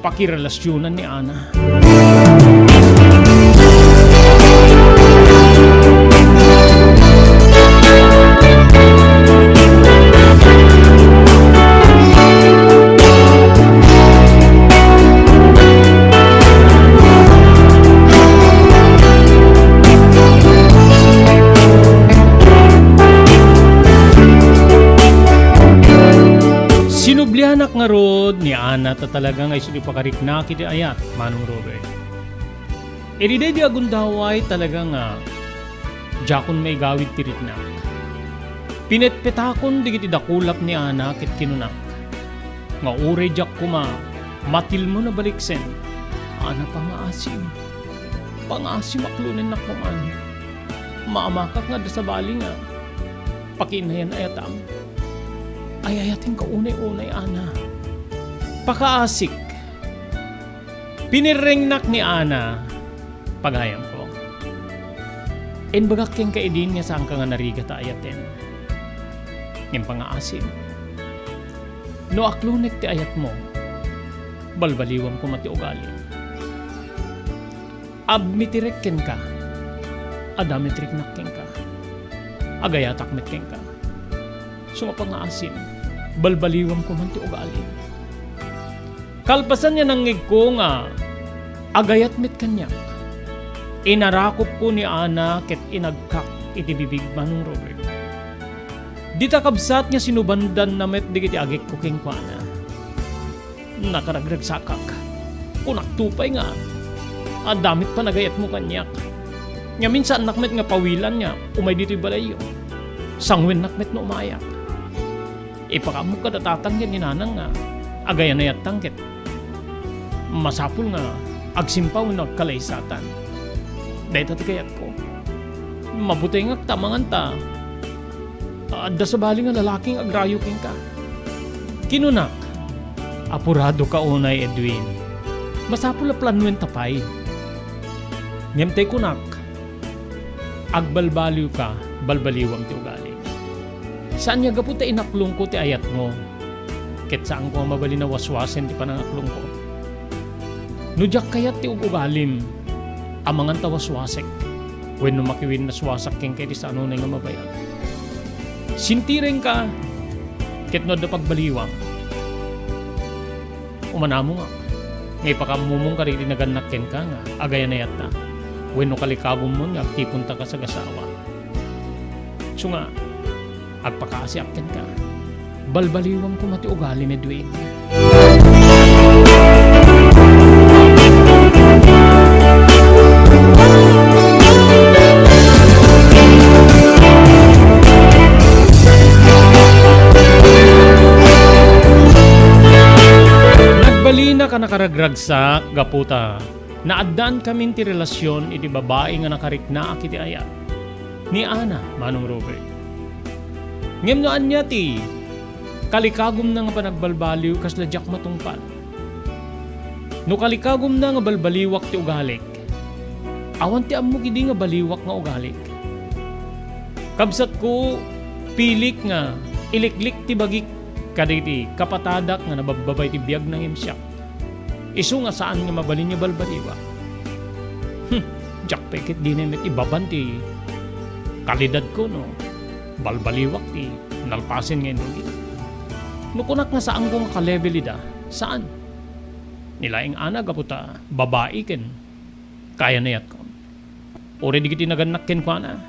pakirelasionan ni Ana. Sinublianak ngarud ni Ana ta talaga nga isu ti pakariknak iti ayat, Manong Robert. Idi daydi a gundaway, talaga nga diakon maigawid ti riknak. Pinetpetakon dagiti dakulap ni Ana ket kinunak nga uray diak koma matilmon a baliksen, Ana, pangaasim. Pangaasim, aklonennak koman. Maamakak nga adda sabali nga pakiinayan-ayatam. Ay-ayatenka unay-unay, Ana. Pakaasik. Pinirrengnak ni Ana, pagayamko. Imbagak kenka idin nga saanka nga narigat a ayaten. Ngem pangaasim, no aklonek ti ayatmo, balbaliwam koma ti ugalim. Admitirek kenka, adda met riknak kenka, agayatak met kenka. Nga pangaasim, balbaliwam koma ti ugalim. Kalpasan nga nangngegko nga agayat met kaniak, inarakopko ni Ana ket inagkak iti bibig, Manong Robert. Dita kabsat nga sinubandanna met dagiti agikko kenkuana. Nakaragragsakak. Kunakto pay nga, adda met panagayatmo kaniak. Ngamin, saannak met nga pawilan nga umay ditoy balayyo. Sanguennak met no umayak. Ipakaammo kada tatang ken ni nanang nga agayanayattang ket masapul nga agsimpaw wenno agkalaysatan. Dayta ti kayatko. Mabutengak ta amangan ta adda sabali nga lalaki nga agrayo kenka. Kinunak, "Apuradoka unay, Edwin. Masapul a planuenta pay." Ngem tay kunak, "Agbalbaliwka, balbaliwam ti ugalim. Saan nga gapu ta inaklongko ti ayatmo, ket saanko a mabalin a waswasen ti panangaklongko. No diak kayat ti ug-ugalim, amangan ta waswasek wenno makiwinnaswasak kenka iti saan unay nga mabayag. Sintirenka, ket no adda pagbaliwam, umanamongak nga ipakaammomo kadagiti nagannak kenka nga agayanayatta wenno kalikagummon nga agtiponta kas agasawa. Isu nga, agpakaasiak kenka. Balbaliwam koma ti ugalim, Edwin." Nagbalinak a nakaragragsak gapu ta naaddaankamin ti relasion iti babai nga nakariknaak iti ayat, ni Ana, Manong Robert. Ngem no ania ti kalikagumna nga panagbalbaliw, kasla diak matungpal. No kalikagumna nga balbaliwak ti ugalik, awan ti ammok idi nga baliwak nga ugalik. Kabsatko, pilik nga iliklik ti bagik kadagiti kapatadak nga nababbaba iti biagna ngem siak. Isu nga saan nga mabalin nga balbaliwak. Hmm, diak pay ketdin met ibaban ti kalidadko no balbaliwak ti nalpasen nga inrugi. No kunak nga saanko nga ka-level ida, saan. Ni laeng Ana gapu ta babai ken kayanayatkon. Uray dagiti nagannak kenkuana,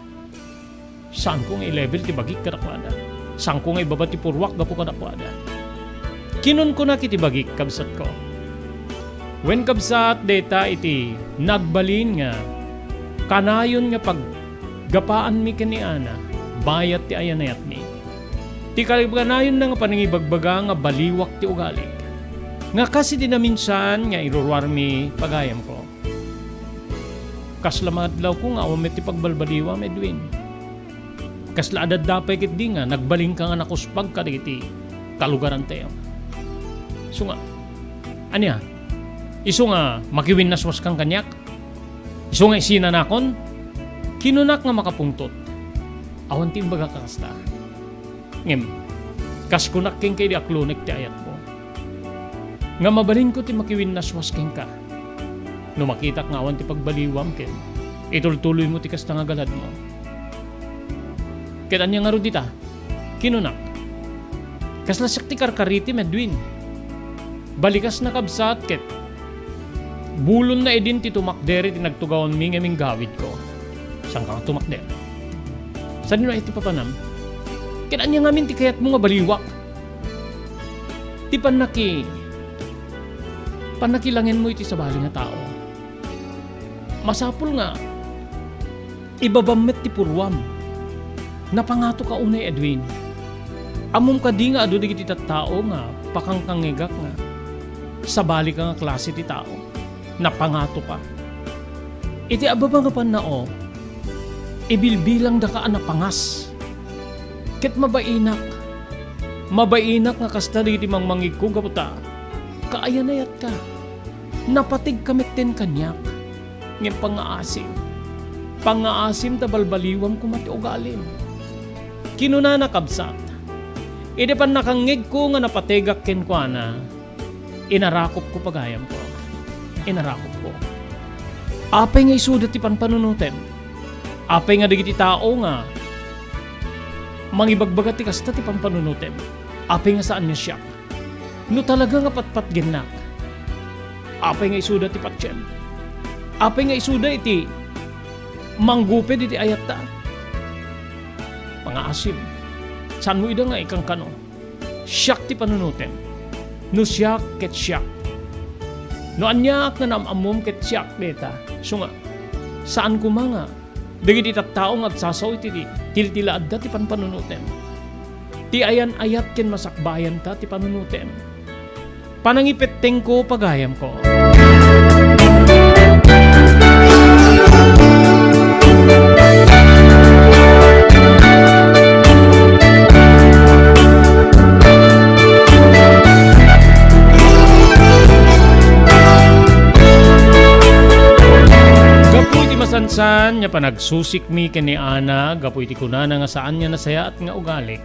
saanko nga i-level ti bagik kadakuada. Saanko nga ibaba ti purruak gapu kadakuada. Kinunkunak iti bagik, kabsatko, wen kabsat, dayta iti nagbalin nga kanayon nga paggapaanmi ken ni Ana bayat ti ayanayatmi. Ti kaganayonna nga panangibagbaga nga baliwak ti ugalik. Nga kas iti naminsan nga iruruarmi, pagayamko. Kasla maadlawko nga awan met ti pagbalbaliwam, Edwin. Kasla adda pay ketdi nga nagbalinka nga nakuspag kadagiti kalugarantayo. Isu nga, ania? Isu nga makiwinnaswaskan kaniak? Isu nga isinanakon? Kinunak nga makapungtot. Awan ti imbagak a kasta. Ngem, kas kunak kenka idi aklonek ti ayatmo, nga mabalinko ti makiwinnaswas kenka. No makitak nga awan ti pagbaliwam ken itultuloymo ti kasta nga galadmo. Ket ania ngarud dita? Kinunak, kasla siak ti karkaritem, Edwin. Balikas, nakabsat, ket bulonna idin ti tumakder iti nagtugawanmi nga iminggawidko. Saanka nga tumakder? Sadino iti papanam? Ket ania ngamin ti kayatmo nga baliwak? Ti pannaki-, pannakilangenmo iti sabali nga tao. Masapul nga ibabam met ti purruam. Napangatoka unay, Edwin. Ammom kadi nga adu dagiti tattao nga pakangkangngegak nga sabalika nga klase ti tao? Napangatoka. Iti ababa nga pannao, ibilbilangdaka a napangas. Ket mabainak, mabainak nga kasta dagiti mangmangngegko gapu ta kaayanayatka. Napategka metten kaniak. Ngem pangngaasim, pangngaasim ta balbaliwam koma ti ugalim. Kinunana, kabsat, idi pannakangngegko nga napategak kenkuana, inarakopko, pagayamko. Inarakopko. Apay nga isuda ti panpanunotem? Apay nga dagiti tao nga mangibagbaga ti kasta ti pampanunotem. Apay nga saan nga siak? No talaga nga patpatgennak, apay nga isuda ti patiem? Apay nga isuda iti mangguped iti ayatta? Pangaasim, saanmo ida nga ikankano? Siak ti panunotem. No siak ket siak. No aniaak nga naam-ammom ket siak dayta. Isu nga, saan koma nga dagiti tattao nga agsasao iti tiltila adda ti panpanunotem. Ti ayan-ayat ken masakbayanta ti panunotem. Panangipettengko, pagayamko. Gapu iti masansan nga panagsusikmi ken ni Ana, gapu iti kunana nga saan nga nasayaat nga ugalik,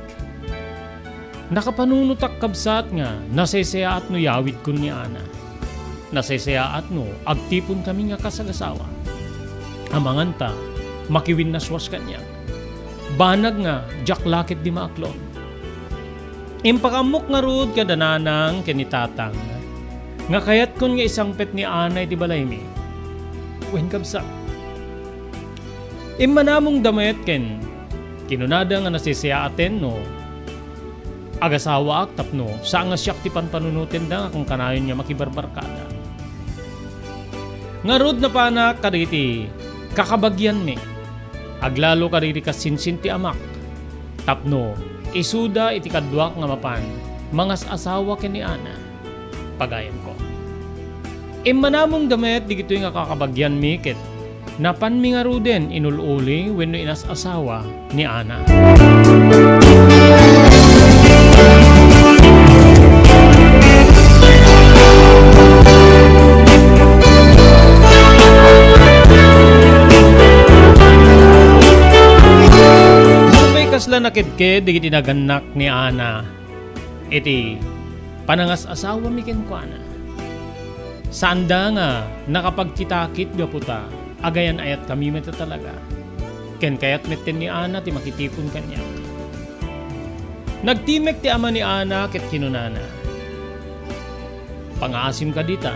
nakapanunotak, kabsat, nga nasaysayaat no yawidkon ni Ana. Nasaysayaat no agtiponkami nga kas agasawa. Amangan ta, makiwinnaswas kaniak. Banag nga diak la ketdi maaklon. Impakaammok ngarud kada nanang ken ni tatang nga kayatkon nga isangpet ni Ana iti balaymi. Wen, kabsat, immanamongda met ken kinunada nga nasaysayaat no agasawaak tapno saan nga siak ti panpanunotenda nga kankanayon nga makibarbarkada. Ngarud, napanak kadagiti kakabagianmi, aglalo kadagiti kasinsin ti amak, tapno isuda iti kaduak nga mapan mangas-asawa ken ni Ana, pagayamko. Immanamongda met digitoy nga kakabagianmi ket napanmi ngaruden inul-uli wenno inas-asawa ni Ana. Nupay kasla nakedked dagiti nagannak ni Ana iti panangas-asawami kenkuana. Saanda nga nakapagkitakit gapu ta agayan-ayatkami met a talaga. Ken kayat metten ni Ana ti makitipon kaniak. Nagtimek ti ama ni Ana ket kinunana, "Pangaasim kadita,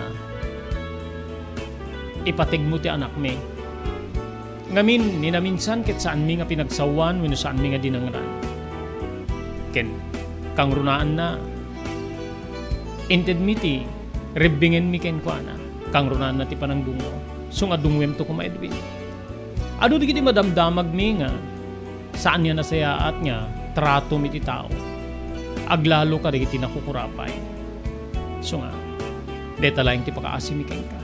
ipategmo ti anakmi." Ngamin, ni naminsan ket saanmi nga pinagsawan wenno saanmi nga dinangran. Ken kangrunaanna, intedmi ti rebbingenmi kenkuana. Kangrunaanna ti panangdungngo. Isu nga dungwemto koma, Edwin. Adu dagiti madamdamagmi nga saan nga nasayaat nga tratom iti tao, aglalo kadagiti nakukurapay. Isu nga, dayta laeng ti pakaasimi kenka.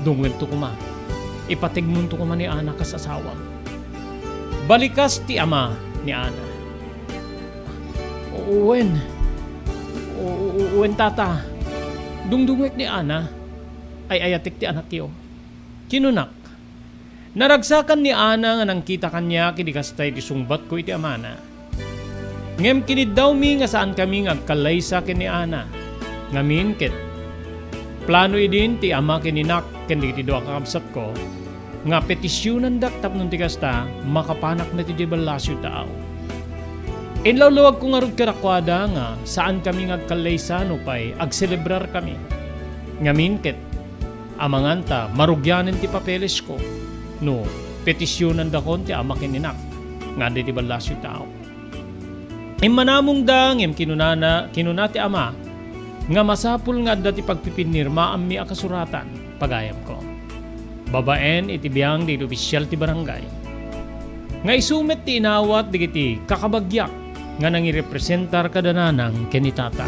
Dungwemto koma. Ipategmonto koma ni Ana kas asawam. Balikas ti ama ni Ana. "Wen. O-, o-, wen, tata. Dungdungngek ni Ana. Ay-ayatek ti anakyo." Kinunak, "Naragsakan ni Ana nga nangkita kaniak idi kasta iti sungbatko iti amana. Ngem kiniddawmi nga saankami nga agkallaysa ken ni Ana. Ngamin ket plano idin ti ama ken inak ken dagiti dua a kakabsatko nga petisionandak tapno ti kasta, makapanak met idiay ballasiw taaw. Inlawlawagko ngarud kadakuada nga saankami nga agkallaysa nupay agselebrarkami. Ngamin ket, amangan ta marugianen ti papelesko no petisionandakon ti ama ken inak nga adda iti ballasiw taaw." Immanamongda ngem kinunana, kinuna ti ama nga masapul nga adda ti pagpipinnirmaanmi a kasuratan, pagayamko, babaen iti biang dagiti ofisial ti barangay, nga isu met ti inawat dagiti kakabagiak nga nangirepresentar kada nanang ken ni tata.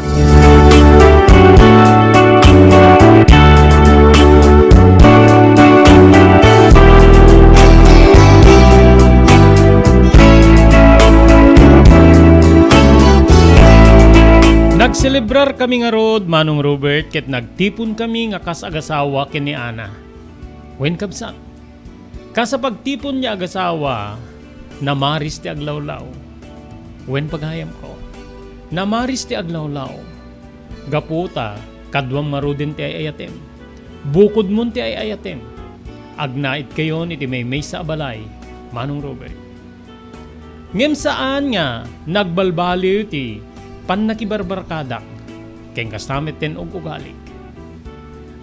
Nagselebrarkami ngarud, Manong Robert, ket nagtiponkami nga kas agasawa ken ni Ana. Wen, kabsat, kas a pagtipon nga agasawa, namaris ti aglawlaw. Wen, pagayamko, namaris ti aglawlaw. Gapu ta kaduam ngaruden ti ay-ayatem. Bukodmon ti ay-ayatem. Agnaedkayon iti maymaysa a balay, Manong Robert. Ngem saan nga nagbalbaliw ti pannakibarbarkadak, ken kasta met ti ug-ugalik.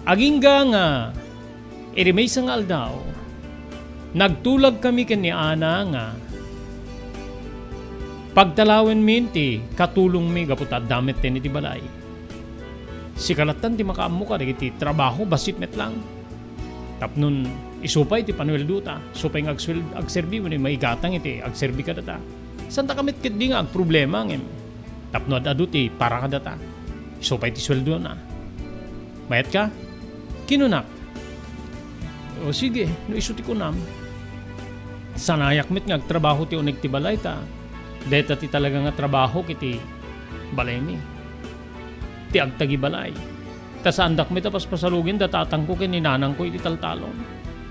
Agingga nga iti maysa nga aldaw, nagtulagkami ken ni Ana nga pagtalawenmi ti katulongmi gapu ta adda metten iti balay. Sika lattan ti makaammo kadagiti trabaho, bassit met lang. Tapno isu pay ti panueldota, isu pay nga agsuel-, agserbi wenno maigatang iti agserbi kadata. Santa ka met ketdi nga agproblema ngem tapno ad-adu ti para kadata, isu pay ti sueldona. Mayatka? Kinunak, "O sige, no isu ti kunam." Sanayak met nga agtrabaho ti uneg ti balay ta dayta ti talaga nga trabaho iti balaymi, ti agtagibalay. Ta saandak met a paspasalugen da tatangko ken ni nanangko iti taltalon.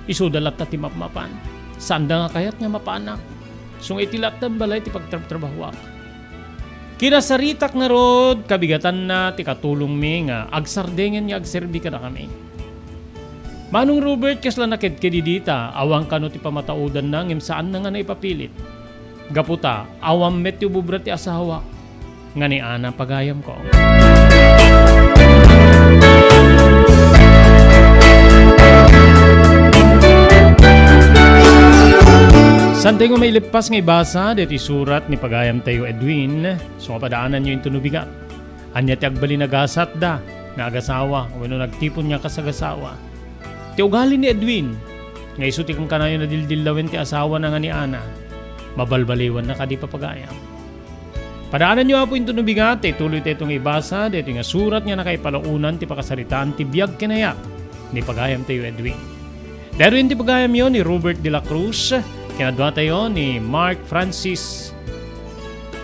Isuda latta ti mapmapan. Saanda nga kayat nga mapanak. Isu nga iti latta balay ti pagtrabtrabahoak. Kinasaritak ngarud, kabigatanna ti katulongmi nga agsardengen nga agserbi kadakami. Manong Robert, kasla nakedkedi dita, awan kano ti pamataodanna ngem saanna nga naipapilit. Gapu ta awan met ti ubobra ti asawa nga ni Ana pagayamko. Saan tayo nga mailippas nga ibasa deti surat ni pagayam tayo Edwin, so nga padaananyo into no bigat. Ania ti agbalin a gasatda nga agasawa wenno nagtipon nga kasagasawa? Ti ugali ni Edwin nga isu ti kankanayon a dildillawen ti asawana nga ni Ana, mabalbaliwanna kadi papagayam. Padaananyo, Apo, into no bigat, ta ituloy tayo nga ibasa daytoy nga surat nga nakaipalaonan ti pakasaritaan ti biag ken ayat ni pagayam tayo Edwin. Daytoy ti pagayamyo ni Robert de la Cruz, ken adua tayo ni Mark Francis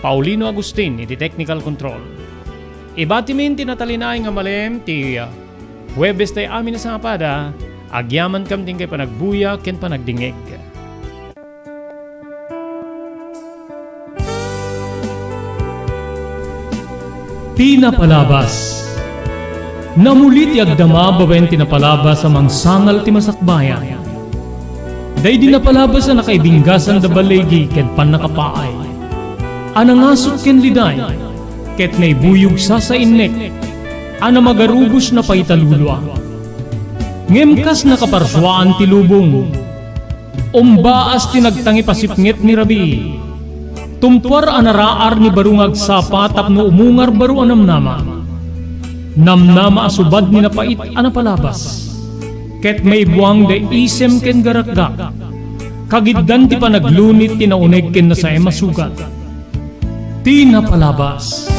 Paulino Agustin iti technical control. Ibatimin ti natalinaay nga malem ti, uh, Huwebes tayo amin a sangapada, agyamankam ti inkay panagbuya ken panagdingngeg. Ti napalabas. Namuli ti agdama babaen ti napalabas a mangsangal ti masakbayan. Daydi napalabas a nakaibinggasan da baligi ken pannakapaay. A nangasut ken liday, ket naibuyog sasainnek, a namagarubos napaita lulua. Ngem kas nakaparsuaan ti lubong, umbaas ti nagtangipasipnget ni rabii. Tumpuar a naraar ni baro nga agsapa tapno umungar baro a namnama. Namnama a subad ni napait a napalabas. Ket maibuang da isem ken garakgak. Kagiddan ti panaglunit ti nauneg ken nasaem a sugat. Ti napalabas.